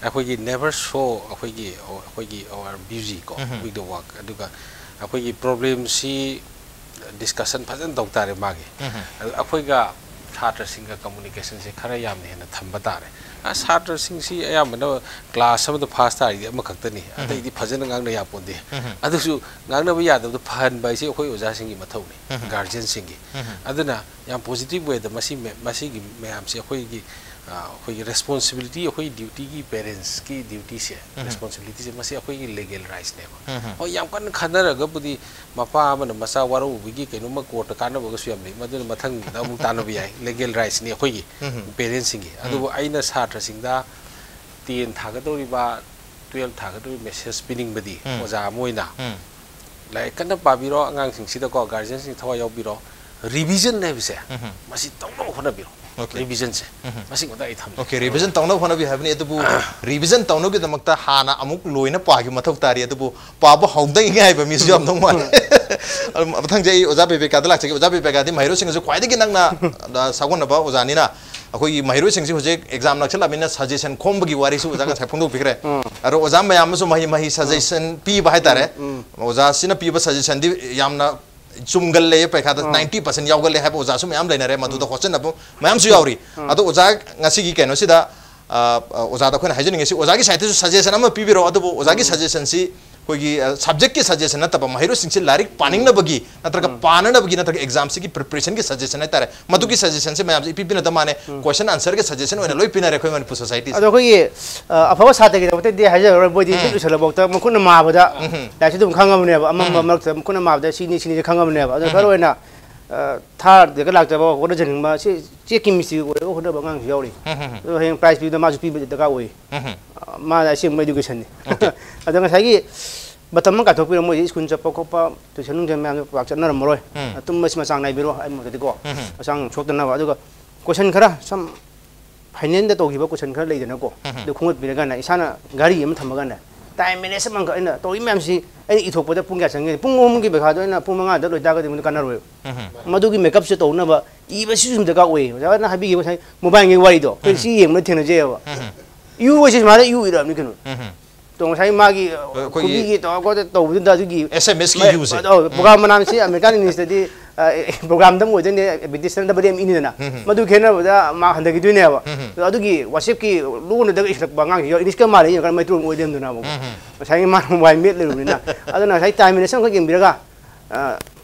ꯑꯩꯈꯣꯏꯒꯤ never show ꯑꯩꯈꯣꯏꯒꯤ, ꯑꯩꯈꯣꯏꯒꯤ our busy ꯀꯣ, with the work꯫ ꯑꯗꯨꯒ ꯑꯩꯈꯣꯏꯒꯤ ꯄ꯭ꯔꯣꯕ꯭ꯂꯦꯝꯁꯤ ꯗꯤꯁꯀꯁꯟ ꯐꯖꯅ ꯇꯧ ꯇꯥꯔꯦ ꯃꯥꯒꯤ꯫ ꯑꯗꯨ ꯑꯩꯈꯣꯏꯒ ꯁꯥꯇ꯭ꯔꯁꯤꯡꯒ ꯀꯝꯃꯨꯅꯤꯀꯦꯁꯟꯁꯦ ꯈꯔ ꯌꯥꯝꯅ ꯍꯦꯟꯅ ꯊꯝꯕ ꯇꯥꯔꯦ꯫ ꯑ, ꯁꯥꯇ꯭ꯔꯁꯤꯡꯁꯤ ꯑꯌꯥꯝꯕꯅ ꯀ꯭ꯂꯥꯁ ꯑꯃꯗ ꯐꯥꯁ ꯇꯥꯔꯤꯗꯤ ꯑꯃꯈꯛꯇꯅꯤ, ꯑꯇꯩꯗꯤ ꯐꯖꯅ ꯉꯥꯡꯅ ꯌꯥꯄꯣꯟꯇꯦ꯫ ꯑꯗꯨꯁꯨ ꯉꯥꯡꯅꯕ ꯌꯥꯗꯕꯗꯣ ꯐꯍꯟꯕ ꯍꯥꯏꯁꯦ ꯑꯩꯈꯣꯏ ꯑꯣꯖꯥꯁꯤꯡꯒꯤ ꯃꯊꯧꯅꯤ, ꯒꯥꯔꯖꯤꯌꯟꯁꯤꯡꯒꯤ꯫ ꯑꯗꯨꯅ ꯌꯥꯝ ꯄꯣꯖꯤꯇꯤꯚ ꯋꯦꯗ ꯃꯁꯤ ꯃ-, ꯃꯁꯤꯒꯤ ꯃꯌꯥꯝꯁꯦ ꯑꯩꯈꯣꯏꯒꯤ, ꯑ, ꯑꯩꯈꯣꯏꯒꯤ ꯔꯦꯁꯄꯣꯟꯁꯤꯕꯤꯂꯤꯇꯤ, ꯑꯩꯈꯣꯏ ꯗ꯭ꯌꯨꯇꯤꯒꯤ, ꯄꯦꯔꯦꯟꯁꯀꯤ ꯗ꯭ꯌꯨꯇꯤꯁꯦ, ꯔꯦꯁꯄꯣꯟꯁꯤꯕꯤꯂꯤꯇꯤꯁꯦ, ꯃꯁꯤ ꯑꯩꯈꯣꯏꯒꯤ ꯂꯤꯒꯦꯜ ꯔꯥꯏꯠꯁꯅꯦꯕ꯫ ꯍꯣꯏ, ꯌꯥꯝ ꯀꯟꯅ ꯈꯟꯅꯔꯒꯕꯨꯗꯤ ꯃꯄꯥ ꯑꯃꯅ ꯃꯆꯥ ꯋꯥꯔꯧꯕꯒꯤ ꯀꯩꯅꯣꯝꯃ ꯀꯣꯔꯠꯇ ꯀꯥꯟꯅꯕꯒꯁꯨ ꯌꯥꯝ ꯂꯩ, ꯃꯗꯨꯅ ꯃꯊꯪꯗ ꯑꯃꯨꯛ ꯇꯥꯟꯅꯕ ꯌꯥꯏ꯫ ꯂꯤꯒꯦꯜ ꯔꯥꯏꯠꯁꯅꯤ ꯑꯩꯈꯣꯏꯒꯤ, ꯄꯦꯔꯦꯟꯁꯁꯤꯡꯒꯤ꯫ ꯑꯗꯨꯕꯨ ꯑꯩꯅ ꯁꯥꯇ꯭ꯔꯁꯤꯡꯗ ꯇꯦꯟ ꯊꯥꯒꯗꯧꯔꯤꯕ, ꯇꯨꯌꯦꯜꯞ ꯊꯥꯒꯗꯧꯔꯤꯕ ꯃꯦꯁꯦꯖ ꯄꯤꯅꯤꯡꯕꯗꯤ, ꯑꯣꯖꯥ ꯑꯃ ꯑꯣꯏꯅ, ꯂꯥꯏꯔꯤꯛ ꯀꯟꯅ ꯄꯥꯕꯤꯔꯣ, ꯑꯉꯥꯡꯁꯤꯡꯁꯤꯗꯀꯣ, ꯒꯥꯔꯖꯤꯌꯟꯁꯤꯡ ꯊꯋꯥꯏ ꯌꯥꯎꯕꯤꯔꯣ, ꯔꯤꯚꯤꯖꯟ ꯍꯥꯏꯕꯁꯦ, ꯃꯁꯤ ꯇꯧꯅꯕ ꯍꯣꯠꯅꯕꯤꯔꯣ꯫ ꯑꯣꯀꯦ꯫ ꯔꯤꯚꯤꯖꯟꯁꯦ, ꯃꯁꯤꯃꯗ ꯑꯩ ꯊꯝꯖꯒꯦ꯫ ꯑꯣꯀꯦ, ꯔꯤꯚꯤꯖꯟ ꯇꯧꯅꯕ ꯍꯣꯠꯅꯕꯤꯌꯨ ꯍꯥꯏꯕꯅꯤ, ꯑꯗꯨꯕꯨ ꯔꯤꯚꯤꯖꯟ ꯇꯧꯅꯕꯒꯤꯗꯃꯛꯇ ꯍꯥꯟꯅ ꯑꯃꯨꯛ ꯂꯣꯏꯅ ꯄꯥꯈꯤꯕ ꯃꯊꯧ ꯇꯥꯔꯤ, ꯑꯗꯨꯕꯨ ꯄꯥꯕ ꯍꯧꯗ ꯉꯥꯏꯕ ꯃꯤꯁꯨ ꯌꯥꯝꯗꯧ ꯃꯥꯜꯂꯦ꯫ ꯑꯗꯨ ꯃꯊꯪꯁꯦ ꯑꯩ ꯑꯣꯖꯥ ꯕꯤꯕꯦꯀꯥꯗ ꯂꯥꯛꯆꯒꯦ꯫ ꯑꯣꯖꯥ ꯕꯤꯕꯦꯀꯥꯗꯤ ꯃꯍꯩꯔꯣꯏꯁꯤꯡꯒꯁꯨ ꯈ꯭ꯋꯥꯏꯗꯒꯤ ꯅꯛꯅ, ꯑ, ꯁꯥꯒꯣꯟꯅꯕ ꯑꯣꯖꯥꯅꯤꯅ, ꯑꯩꯈꯣꯏꯒꯤ ꯃꯍꯩꯔꯣꯏꯁꯤꯡꯁꯤ ꯍꯧꯖꯤꯛ ꯑꯦꯛꯖꯥꯝ ꯅꯛꯁꯤꯜꯂꯛꯑꯕꯅꯤꯅ ꯁꯖꯦꯁꯟ ꯈꯣꯝꯕꯒꯤ ꯋꯥꯔꯤꯁꯨ ꯑꯣꯖꯥ ꯉꯁꯥꯏ ꯐꯣꯡꯗꯣꯛꯄꯤꯈ꯭ꯔꯦ꯫ ꯑꯗꯣ ꯑꯣꯖꯥ ꯃꯌꯥꯝ ꯑꯃꯁꯨ ꯃꯍꯩ, ꯃꯍꯩ ꯁꯖꯦꯁꯟ ꯄꯤꯕ ꯍꯥꯏꯇꯥꯔꯦ꯫ ꯑꯣꯖꯥꯁꯤꯅ ꯄꯤꯕ ꯁꯖꯦꯁꯟꯗꯤ ꯌꯥꯝꯅ ꯆꯨꯝꯒꯜꯂꯦ, ꯄꯩꯈꯥꯗ ꯅꯥꯏꯟꯇꯤ ꯄꯥꯔꯁꯦꯟ ꯌꯥꯎꯒꯜꯂꯦ ꯍꯥꯏꯕ ꯑꯣꯖꯥꯁꯨ ꯃꯌꯥꯝ ꯂꯩꯅꯔꯦ, ꯃꯗꯨꯗ ꯍꯣꯠꯆꯟꯅꯕ ꯃꯌꯥꯝꯁꯨ ꯌꯥꯎꯔꯤ꯫ ꯑꯗꯣ ꯑꯣꯖꯥ, ꯉꯁꯤꯒꯤ ꯀꯩꯅꯣꯁꯤꯗ ꯑ, ꯑ, ꯑꯣꯖꯥꯗ ꯑꯩꯈꯣꯏꯅ ꯍꯥꯏꯖꯅꯤꯡꯉꯤꯁꯤ, ꯑꯣꯖꯥꯒꯤ ꯁꯥꯏꯠꯇꯁꯨ ꯁꯖꯦꯁꯟ ꯑꯃ ꯄꯤꯕꯤꯔꯛꯑꯣ, ꯑꯗꯨꯕꯨ ꯑꯣꯖꯥꯒꯤ ꯁꯖꯦꯁꯟꯁꯤ ꯑꯩꯈꯣꯏꯒꯤ, ꯑ, ꯁꯕꯖꯦꯛꯀꯤ ꯁꯖꯦꯁꯟ ꯅꯠꯇꯕ, ꯃꯍꯩꯔꯣꯏꯁꯤꯡꯁꯤ ꯂꯥꯏꯔꯤꯛ ꯄꯥꯅꯤꯡꯅꯕꯒꯤ ꯅꯠꯇ꯭ꯔꯒ ꯄꯥꯅꯅꯕꯒꯤ ꯅꯠꯇ꯭ꯔꯒ ꯑꯦꯛꯖꯥꯝꯁꯤꯒꯤ ꯄ꯭ꯔꯤꯄꯔꯦꯁꯟꯒꯤ ꯁꯖꯦꯁꯟ ꯍꯥꯏꯇꯥꯔꯦ, ꯃꯗꯨꯒꯤ ꯁꯖꯦꯁꯟꯁꯦ ꯃꯌꯥꯝꯁꯦ ꯏꯄꯤ ꯄꯤꯅꯗ ꯃꯥꯅꯦ꯫ ꯀꯣꯏꯁꯟ ꯑꯟꯁꯔꯒ ꯁꯖꯦꯁꯟ ꯑꯣꯏꯅ ꯂꯣꯏ ꯄꯤꯅꯔꯦ ꯑꯩꯈꯣꯏ ꯃꯅꯤꯄꯨꯔ ꯁꯣꯁꯥꯏꯇꯤꯁꯦ꯫ ꯑꯗꯣ ꯑꯩꯈꯣꯏꯒꯤ, ꯑ, ꯑꯐꯕ ꯁꯥꯇ꯭ꯔꯒꯤꯗꯃꯛꯇꯗꯤ ꯍꯥꯏꯖꯔꯔꯣꯏ, ꯃꯣꯏꯗꯤ ꯍꯦꯛ ꯂꯣꯏꯁꯤꯜꯂꯐꯥꯎꯗ ꯃꯈꯨꯠꯅ ꯃꯥꯕꯗ ꯂꯥꯏꯔꯤꯛꯁꯦ ꯑꯗꯨꯝ ꯈꯪꯉꯕꯅꯦꯕ, ꯑꯃꯝꯕ ꯃꯔꯛꯇ ꯃꯈꯨꯠꯅ ꯃꯥꯕꯗ ꯁꯤꯅꯤ ꯁꯤꯅꯤꯁꯦ ꯈꯪꯉꯕꯅꯦꯕ꯫ ꯑꯗꯣ ꯈꯔ ꯑꯣꯏꯅ, ꯑ, ꯊꯥꯔꯗꯒ ꯂꯥꯛꯇꯕ ꯍꯣꯠꯅꯖꯅꯤꯡꯕ, ꯁꯤ ꯆꯦꯛꯀꯤ ꯃꯤꯁꯇ꯭ꯔꯤ ꯑꯣꯏꯔꯒ ꯍꯣꯠꯅꯕ ꯑꯉꯥꯡꯁꯨ ꯌꯥꯎꯔꯤ꯫ ꯑꯗꯣ ꯍꯌꯦꯡ ꯄ꯭ꯔꯥꯏꯖ ꯄꯤꯕꯗ ꯃꯥꯁꯨ ꯄꯤꯕꯗꯤ ꯗꯔꯀꯥꯔ ꯑꯣꯏ꯫ ꯃꯥꯅ ꯑꯁꯦꯡꯕ ꯏꯗꯨꯀꯦꯁꯟꯅꯤ꯫ ꯑꯗꯣ ꯉꯁꯥꯏꯒꯤ ꯃꯇꯝ ꯑꯃ ꯀꯥꯏꯊꯣꯛꯄꯤꯔꯣ, ꯃꯣꯏꯁꯦ ꯁ꯭ꯀꯨꯜ ꯆꯠꯄ ꯈꯣꯠꯄ, ꯇꯨꯏꯁꯟ ꯅꯨꯡꯁꯟ ꯃꯌꯥꯝꯗꯣ ꯄꯥꯛ ꯆꯠꯅꯔꯝꯃꯔꯣꯏ꯫ ꯇꯨꯝꯕꯁꯤꯃ ꯆꯥꯡ ꯅꯥꯏꯕꯤꯔꯣ, ꯑꯩ ꯃꯣꯠꯇꯗꯤꯀꯣ꯫ ꯍꯛꯆꯥꯡ ꯁꯣꯛꯇꯅꯕ꯫ ꯑꯗꯨꯒ ꯀꯣꯏꯁꯟ ꯈꯔ ꯁꯝ ꯐꯥꯏꯅꯦꯜꯗ ꯇꯧꯈꯤꯕ ꯀꯣꯏꯁꯟ ꯈꯔ ꯂꯩꯗꯅꯀꯣ, ꯑꯗꯨ ꯈꯣꯡꯒꯠꯄꯤꯔꯀꯥꯟꯗ ꯏꯁꯥꯅ ꯘꯔꯤ ꯑꯃ ꯊꯝꯃꯀꯥꯟꯗ ꯇꯥꯏꯝ ꯃꯦꯅꯦꯖ ꯑꯃꯈꯛ ꯑꯩꯅ ꯇꯧꯔꯤ ꯃꯌꯥꯝꯁꯤ ꯑꯩꯅ ꯏꯊꯣꯛꯄꯗ ꯄꯨꯡ ꯀꯌꯥ ꯆꯪꯒꯅꯤ? ꯄꯨꯡ ꯑꯍꯨꯝꯒꯤ ꯄꯩꯈꯥꯗꯣ ꯑꯩꯅ ꯄꯨꯡ ꯃꯉꯥꯗ ꯂꯣꯏꯇꯥꯔꯒꯗꯤ ꯑꯩꯉꯣꯟꯗ ꯀꯥꯟꯅꯔꯣꯏꯕ꯫ ꯃꯗꯨꯒꯤ ꯃꯦꯀꯞꯁꯦ ꯇꯧꯅꯕ ꯏꯕꯁꯤꯁꯨ ꯑꯗꯨꯝ ꯗꯔꯀꯥꯔ ꯑꯣꯏꯌꯦ꯫ ꯑꯣꯖꯥꯅ ꯍꯥꯏꯕꯤꯈꯤꯕ ꯉꯁꯥꯏ ꯃꯣꯕꯥꯏꯜꯒꯤ ꯋꯥꯔꯤꯗꯣ, ꯑꯩꯈꯣꯏ ꯁꯤ ꯌꯦꯡꯕꯗ ꯊꯦꯡꯅꯖꯩꯑꯕ꯫ ꯏꯌꯨ ꯍꯥꯏꯁꯦ ꯁꯨꯃꯥꯏꯅ ꯏꯌꯨ ꯏꯔꯛꯑꯕꯅꯤ ꯀꯩꯅꯣ꯫ ꯑꯗꯣ ꯉꯁꯥꯏ ꯃꯥꯒꯤ, ꯑ, ꯑꯩꯈꯣꯏꯒꯤ ꯈꯨꯕꯤꯒꯤ ꯇꯧꯔ ꯈꯣꯠꯇ ꯇꯧꯕꯗꯨꯗ ꯑꯗꯨꯒꯤ ꯑꯦꯁ ꯑꯦꯝ ꯑꯦꯁꯀꯤ ꯃ-, ꯌꯨꯁꯦ꯫ ꯑꯧ, ꯄ꯭ꯔꯣꯒ꯭ꯔꯥꯝ ꯃꯅꯥꯝꯁꯤ ꯑꯃꯦꯔꯤꯀꯥꯟ ꯏꯪꯂꯤꯁꯇꯗꯤ, ꯑ, ꯑꯦ, ꯄ꯭ꯔꯣꯒ꯭ꯔꯥꯝꯗ ꯑꯃ ꯑꯣꯏꯗꯣꯏꯅꯦ, ꯕ꯭ꯔꯤꯇꯤꯁꯅ ꯗꯕꯜ ꯑꯦꯝ ꯏꯅꯤꯗꯅ꯫ ꯃꯗꯨ ꯈꯦꯠꯅꯕꯗ ꯃꯥ ꯍꯟꯊꯈꯤꯗꯣꯏꯅꯦꯕ꯫ ꯑꯗꯣ ꯑꯗꯨꯒꯤ ꯋꯥꯆꯦꯞꯀꯤ ꯂꯣꯟꯅꯗꯒ ꯏꯁꯤꯜꯂꯛꯄ ꯑꯉꯥꯡꯁꯤ ꯌꯥꯎ-, ꯏꯪꯂꯤꯁꯀ ꯃꯥꯜꯂꯦ ꯌꯦꯡꯉꯀꯥꯟꯗ ꯃꯩꯇꯩꯂꯣꯟ ꯑꯣꯏ ꯂꯩꯔꯝꯗꯅꯕꯀꯣ꯫ ꯉꯁꯥꯏꯒꯤ ꯃꯥꯅ ꯃꯣꯕꯥꯏꯜ ꯃꯦꯠ ꯂꯩꯔꯨꯕꯅꯤꯅ꯫ ꯑꯗꯨꯅ ꯉꯁꯥꯏ ꯇꯥꯏꯝ ꯃꯦꯅꯦꯖ ꯑꯃꯈꯛ ꯌꯦꯡꯕꯤꯔꯒ, ꯑ,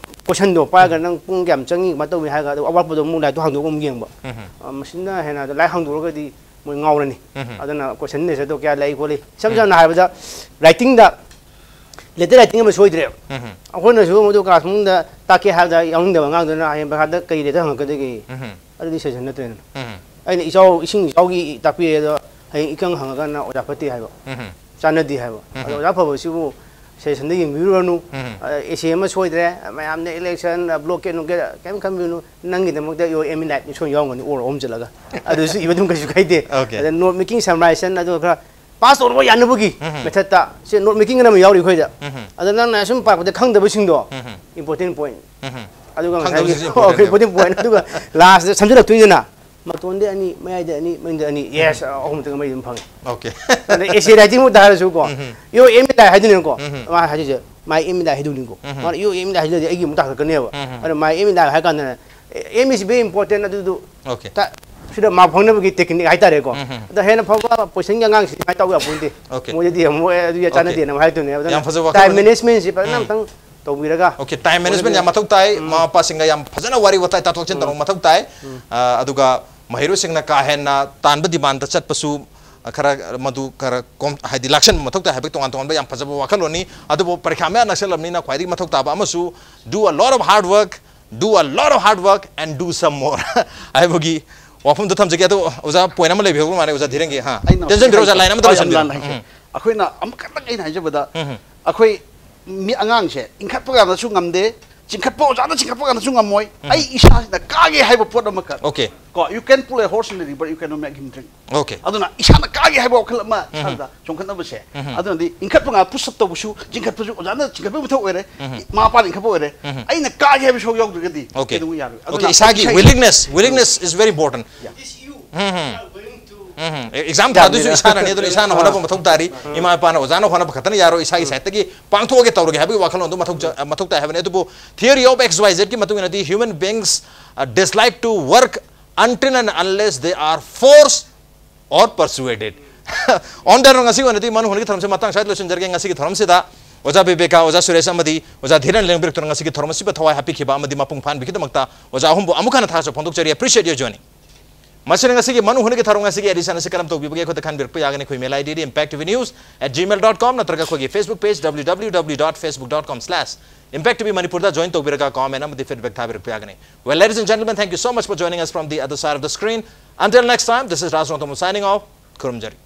ꯀꯣꯏꯁꯟꯗꯣ ꯄꯥꯏꯔꯒ ꯅꯪ ꯄꯨꯡ ꯀꯌꯥꯝ ꯆꯪꯉꯤ, ꯀꯃꯥꯏꯅ ꯇꯧꯏ ꯍꯥꯏꯔꯒ, ꯑꯗꯨ ꯑꯋꯥꯠꯄꯗꯣ ꯑꯃꯨꯛ ꯂꯥꯏꯔꯤꯛꯇꯣ ꯍꯥꯡꯗꯣꯛꯑꯒ ꯑꯃꯨꯛ ꯌꯦꯡꯕ꯫ ꯑ, ꯃꯁꯤꯅ ꯍꯦꯟꯅ ꯑꯗꯣ ꯂꯥꯏꯔꯤꯛ ꯍꯥꯡꯗꯣꯛꯑꯒꯗꯤ ꯃꯣꯏ ꯉꯥꯎꯔꯅꯤ꯫ ꯑꯗꯨꯅ ꯀꯣꯏꯁꯟ ꯅꯦꯆꯔꯗꯣ ꯀꯌꯥ ꯂꯩ ꯈꯣꯠꯂꯤ꯫ ꯏꯁꯝ ꯁꯝꯅ ꯍꯥꯏꯔꯕꯗ, ꯔꯥꯏꯇꯤꯡꯗ ꯂꯦꯇꯔ ꯔꯥꯏꯇꯤꯡ ꯑꯃ ꯁꯣꯏꯗ꯭ꯔꯦꯕ꯫ ꯑꯩꯈꯣꯏꯅꯁꯨ ꯃꯗꯨ ꯀ꯭ꯂꯥꯁ ꯃꯅꯨꯡꯗ ꯇꯥꯛꯀꯦ ꯍꯥꯏꯕꯗ ꯌꯥꯎꯅꯤꯡꯗꯕ ꯑꯉꯥꯡꯗꯨꯅ ꯍꯌꯦꯡ ꯄꯩꯈꯥꯗ ꯀꯔꯤ ꯂꯦꯇꯔ ꯍꯪꯉꯛꯀꯗꯒꯦ? ꯑꯗꯨꯗꯤ ꯁꯖꯦꯁꯟ ꯅꯠꯇ꯭ꯔꯦꯗꯅ꯫ ꯑꯩꯅ ꯏꯆꯥꯎ, ꯏꯁꯤꯡ ꯏꯆꯥꯎꯒꯤ ꯇꯥꯛꯄꯤꯔꯦ, ꯑꯗꯣ ꯍꯌꯦꯡ ꯏꯀꯪ ꯍꯪꯉꯒꯅ ꯑꯣꯖꯥ ꯐꯠꯇꯦ ꯍꯥꯏꯕ, ꯆꯥꯟꯅꯗꯦ ꯍꯥꯏꯕ꯫ ꯑꯗꯣ ꯑꯣꯖꯥ ꯐꯕꯁꯤꯕꯨ ꯁꯖꯦꯁꯟꯗ ꯌꯦꯡꯕꯤꯔꯨꯔꯅꯨ꯫ ꯑꯦꯁꯦ ꯑꯃ ꯁꯣꯏꯗ꯭ꯔꯦ, ꯃꯌꯥꯝꯅ ꯏꯂꯦꯛꯁꯟ, ꯕ꯭ꯂꯣꯀꯦꯠ ꯅꯨꯡꯀꯦꯠ ꯀꯩꯝ ꯈꯟꯕꯤꯔꯨꯅꯨ꯫ ꯅꯪꯒꯤꯗꯃꯛꯇ ꯌꯣ ꯑꯦꯝ ꯏꯟ ꯂꯥꯏꯐ ꯏꯟꯁꯨꯔꯦꯟꯁ ꯌꯥꯎꯔꯝꯒꯅꯤ, ꯑꯣꯔ ꯑꯍꯨꯝ ꯆꯠꯂꯒ꯫ ꯑꯗꯨꯁꯨ ꯏꯕ ꯑꯗꯨꯝ ꯀꯩꯁꯨ ꯀꯥꯏꯗꯦ꯫ ꯑꯣꯀꯦ꯫ ꯑꯗ ꯅꯣꯠ ꯃꯦꯀꯤꯡ, ꯁꯃꯔꯥꯏꯖꯦꯁꯟ, ꯑꯗꯨꯒ ꯈꯔ ꯄꯥꯁ ꯇꯧꯅꯕ ꯌꯥꯅꯕꯒꯤ ꯃꯦꯊꯠꯇ ꯁꯤ ꯅꯣꯠ ꯃꯦꯀꯤꯡ ꯑꯅ ꯑꯃ ꯌꯥꯎꯔꯤ ꯑꯩꯈꯣꯏꯗ꯫ ꯑꯗ ꯅꯪꯅ ꯁꯨꯝ ꯄꯥꯔꯛꯄꯗ ꯈꯪꯗꯕꯁꯤꯡꯗꯣ, ꯏꯝꯄꯣꯔꯇꯦꯟ ꯄꯣꯏꯟꯠ꯫ ꯑꯗꯨꯒ ꯉꯁꯥꯏꯒꯤ, ꯈꯪꯗꯕꯁꯤꯡꯁꯦ ꯑꯣꯀꯦ, ꯏꯝꯄꯣꯔꯇꯦꯟ ꯄꯣꯏꯟꯠ꯫ ꯑꯗꯨꯒ ꯂꯥꯁꯇ ꯁꯝꯖꯜꯂꯛꯇꯣꯏꯗꯅ ꯃꯇꯣꯟꯗ ꯑꯅꯤ, ꯃꯌꯥꯏꯗ ꯑꯅꯤ, ꯃꯅꯤꯡꯗ ꯑꯅꯤ, ꯌꯦꯁ, ꯑꯍꯨꯝ ꯅꯠꯇ꯭ꯔꯒ ꯃꯔꯤ ꯑꯗꯨꯝ ꯐꯪꯉꯦ꯫ ꯑꯣꯀꯦ꯫ ꯑꯗ ꯑꯦꯁꯦ ꯔꯥꯏꯇꯤꯡ ꯃꯛꯇ ꯍꯥꯏꯔꯁꯨꯀꯣ, ꯌꯣ ꯑꯦꯝ ꯏꯟ ꯂꯥꯏꯐ ꯍꯥꯏꯗꯣꯏꯅꯦꯀꯣ, ꯃꯥ ꯍꯥꯏꯗꯣꯏꯁꯦ, "My aim in life" ꯍꯥꯏꯗꯣꯏꯅꯤꯀꯣ꯫ ꯃꯥꯅ "Your aim in life" ꯍꯥꯏꯗꯣꯏꯗꯤ ꯑꯩꯒꯤ ꯑꯃꯨꯛ ꯇꯥꯈꯠꯀꯅꯦꯕ꯫ ꯑꯗ "My aim in life" ꯍꯥꯏ ꯀꯥꯟꯗꯅ, "Aim is very important", ꯑꯗꯨꯗꯨ ꯑꯣꯀꯦ꯫ ꯇ-, ꯁꯤꯗ ꯃꯥ ꯐꯪꯅꯕꯒꯤ ꯇꯦꯛꯅꯤꯛ ꯍꯥꯏꯇꯥꯔꯦꯀꯣ꯫ ꯑꯗ ꯍꯦꯟꯅ ꯐꯕ ꯄꯣꯖꯤꯁꯟꯒꯤ ꯑꯉꯥꯡꯁꯤꯗꯤ ꯁꯨꯃꯥꯏꯅ ꯇꯧ ꯌꯥꯄꯣꯟꯇꯦ꯫ Okay. ꯃꯣꯏꯗꯗꯤ ꯑꯃꯨꯛ ꯑꯦ ꯑꯗꯨ Okay. ꯆꯥꯟꯅꯗꯦꯅ ꯑꯃꯨꯛ ꯍꯥꯏꯗꯣꯏꯅꯦ꯫ ꯑꯗꯨꯅ ꯌꯥꯝ ꯐꯖꯕ ꯇꯥꯏꯝ ꯋꯥꯈꯜꯂꯣꯟꯅꯤ꯫ ꯃꯦꯅꯦꯖꯃꯦꯟꯁꯤ ꯐꯖꯅ ꯑꯝꯇꯪ ꯇꯧꯕꯤꯔꯒ Okay, time management ꯌꯥꯝ ꯃꯊꯧ ꯇꯥꯏ꯫ ꯃꯃꯥ ꯃꯄꯥꯁꯤꯡꯒ ꯌꯥꯝ ꯐꯖꯅ ꯋꯥꯔꯤ ꯋꯥꯇꯥꯏ ꯇꯥꯊꯣꯛ ꯇꯥꯁꯤꯟ ꯇꯧꯕ ꯃꯊꯧ ꯇꯥꯏ꯫ ꯑ, ꯑꯗꯨꯒ ꯃꯍꯩꯔꯣꯏꯁꯤꯡꯅ ꯀꯥ ꯍꯦꯟꯅ ꯇꯥꯟꯕ ꯗꯤꯃꯥꯟꯗ ꯆꯠꯄꯁꯨ, ꯑ, ꯈꯔ ꯃꯗꯨ ꯈꯔ ꯀꯣꯝ-, ꯍꯥꯏꯗꯤ ꯂꯥꯛꯁꯟꯕ ꯃꯊꯧ ꯇꯥꯏ ꯍꯥꯏꯕꯒꯤ ꯇꯣꯉꯥꯟ ꯇꯣꯉꯥꯟꯕ ꯌꯥꯝ ꯐꯖꯕ ꯋꯥꯈꯜꯂꯣꯟꯅꯤ꯫ ꯑꯗꯨꯕꯨ ꯄꯔꯤꯈ꯭ꯌꯥ ꯃꯌꯥ ꯅꯛꯁꯜꯂꯕꯅꯤꯅ ꯈ꯭ꯋꯥꯏꯗꯒꯤ ꯃꯊꯧ ꯇꯥꯕ ꯑꯃꯁꯨ, do a lot of hard work, do a lot of hard work and do some more ꯍꯥꯏꯕꯒꯤ ꯋꯥꯐꯝꯗꯣ ꯊꯝꯖꯒꯦ꯫ ꯑꯗꯣ ꯑꯣꯖꯥ, ꯄꯣꯏꯟ ꯑꯃ ꯂꯩꯕꯤꯍꯧꯕ ꯃꯥꯜꯂꯦ, ꯑꯣꯖꯥ ꯙꯤꯔꯦꯟꯒꯤ꯫ ꯍꯥ, ꯑꯩꯅ ꯇꯦꯟꯖꯟꯕꯤꯔꯣ ꯑꯣꯖꯥ, ꯍꯥꯏ- ꯂꯥꯏꯟ ꯑꯃꯗ ꯑꯩ ꯂꯣꯏꯁꯟꯕꯤꯔꯣ꯫ ꯂꯥꯟ ꯍꯥꯏꯁꯦ꯫ ꯎꯝ꯫ ꯑꯩꯈꯣꯏꯅ ꯑꯃꯈꯛꯇꯪ ꯑꯩꯅ ꯍꯥꯏꯖꯕꯗ, ꯑꯩꯈꯣꯏ ꯃꯤ ꯑꯉꯥꯡꯁꯦ ꯏꯟꯈꯠꯄ ꯀꯥꯟꯗꯁꯨ ꯉꯝꯗꯦ, ꯆꯤꯡꯈꯠꯄ, ꯑꯣꯖꯥꯅ ꯆꯤꯡꯈꯠꯄ ꯀꯥꯟꯗꯁꯨ ꯉꯝꯃꯣꯏ꯫ ꯑꯩ ꯏꯁꯥꯁꯤꯅ ꯀꯥꯒꯦ ꯍꯥꯏꯕ ꯄꯣꯠ ꯑꯃꯈꯛ Okay. ꯀꯣ, you can pull a horse in the river, you cannot make him drink. Okay. ꯑꯗꯨꯅ ꯏꯁꯥꯅ ꯀꯥꯒꯦ ꯍꯥꯏꯕ ꯋꯥꯈꯜ ꯑꯃ ꯏꯁꯥꯗ ꯆꯣꯡꯈꯠꯅꯕꯁꯦ꯫ ꯑꯗꯨꯅꯗꯤ ꯏꯟꯈꯠꯄ ꯉꯥꯛ push up ꯇꯧꯕꯁꯨ, ꯆꯤꯡꯈꯠꯄꯁꯨ ꯑꯣꯖꯥꯅ ꯆꯤꯡꯈꯠꯄꯒꯤ ꯃꯊꯧ ꯑꯣꯏꯔꯦ, ꯃꯃꯥ ꯃꯄꯥꯅ ꯏꯟꯈꯠꯄ ꯑꯣꯏꯔꯦ꯫ ꯑꯩꯅ ꯀꯥꯒꯦ ꯍꯥꯏꯕ ꯁꯔꯨꯛ ꯌꯥꯎꯗ꯭ꯔꯒꯗꯤ Okay. ꯀꯩꯗꯧꯕ ꯌꯥꯔꯣꯏ? Okay, ꯑꯗꯨꯅ ꯏꯁꯥꯒꯤ ꯏꯁꯥꯒꯤ willingness, willingness is very important. It's you who are willing to um, exam ꯊꯥꯗꯣꯏꯁꯨ ꯏꯁꯥꯅꯅꯤ꯫ ꯑꯗꯨꯅ ꯏꯁꯥꯅ ꯍꯣꯠꯅꯕ ꯃꯊꯧ ꯇꯥꯔꯤ꯫ ꯏꯃꯥ ꯏꯄꯥꯅ ꯑꯣꯖꯥꯅ ꯍꯣꯠꯅꯕ ꯈꯛꯇꯅ ꯌꯥꯔꯣꯏ, ꯏꯁꯥꯒꯤ ꯁꯥꯏꯠꯇꯒꯤ ꯄꯥꯡꯊꯣꯛꯑꯒꯦ ꯇꯧꯔꯒꯦ ꯍꯥꯏꯕꯒꯤ ꯋꯥꯈꯜꯂꯣꯟꯗꯣ ꯃꯊꯧ ꯆ-, ꯃꯊꯧ ꯇꯥꯏ ꯍꯥꯏꯕꯅꯤ꯫ ꯑꯗꯨꯕꯨ theory of X Y Z ꯀꯤ ꯃꯇꯨꯡ ꯏꯟꯅꯗꯤ human beings, uh, dislike to work until and unless they are forced or persuaded. On the whole, ꯉꯁꯤꯒꯤ ꯑꯣꯏꯅꯗꯤ ꯃꯅꯨ ꯍꯨꯟꯒꯤ ꯊꯧꯔꯝꯁꯦ ꯃꯇꯥꯡ ꯁ꯭ꯋꯥꯏꯗ ꯂꯣꯏꯁꯤꯟꯖꯔꯒꯦ꯫ ꯉꯁꯤꯒꯤ ꯊꯧꯔꯝꯁꯤꯗ ꯑꯣꯖꯥ ꯕꯤꯕꯦꯀꯥ, ꯑꯣꯖꯥ ꯁꯨꯔꯦꯁ ꯑꯃꯗꯤ ꯑꯣꯖꯥ ꯙꯤꯔꯦꯟ ꯂꯦꯡꯕꯤꯔꯛꯇꯨꯅ ꯉꯁꯤꯒꯤ ꯊꯧꯔꯝ ꯑꯁꯤꯕꯨ ꯊꯋꯥꯏ ꯍꯥꯞꯄꯤꯈꯤꯕ ꯑꯃꯗꯤ ꯃꯄꯨꯡ ꯐꯥꯍꯟꯕꯤꯈꯤꯕꯒꯤꯗꯃꯛꯇ ꯑꯣꯖꯥ ꯑꯍꯨꯝꯕꯨ ꯑꯃꯨꯛ ꯍꯟꯅ ꯊꯥꯒꯠꯆꯕ ꯐꯣꯡꯗꯣꯛꯆꯔꯤ꯫ Appreciate your joining. ꯃꯁꯤꯅ ꯉꯁꯤꯒꯤ ꯃꯅꯨ ꯍꯨꯟꯒꯤ ꯊꯧꯔꯝ ꯉꯁꯤꯒꯤ edition ꯑꯁꯤ ꯀꯔꯝ ꯇꯧꯕꯤꯕꯒꯦ ꯑꯩꯈꯣꯏꯗ ꯈꯟꯕꯤꯔꯛꯄ ꯌꯥꯒꯅꯤ꯫ ꯑꯩꯈꯣꯏ email I D D impact T V news at gmail dot com ꯅꯠꯇ꯭ꯔꯒ ꯑꯩꯈꯣꯏꯒꯤ Facebook page W W W dot facebook dot com slash impact T V ꯃꯅꯤꯄꯨꯔꯗ join ꯇꯧꯕꯤꯔꯒ comment ꯑꯃꯗꯤ feedback ꯊꯥꯕꯤꯔꯛꯄ ꯌꯥꯒꯅꯤ꯫ Well, ladies and gentlemen, thank you so much for joining us from the other side of the screen. Until next time, this is Raj Rongthamo signing off. ꯈꯨꯔꯨꯝꯖꯔꯤ꯫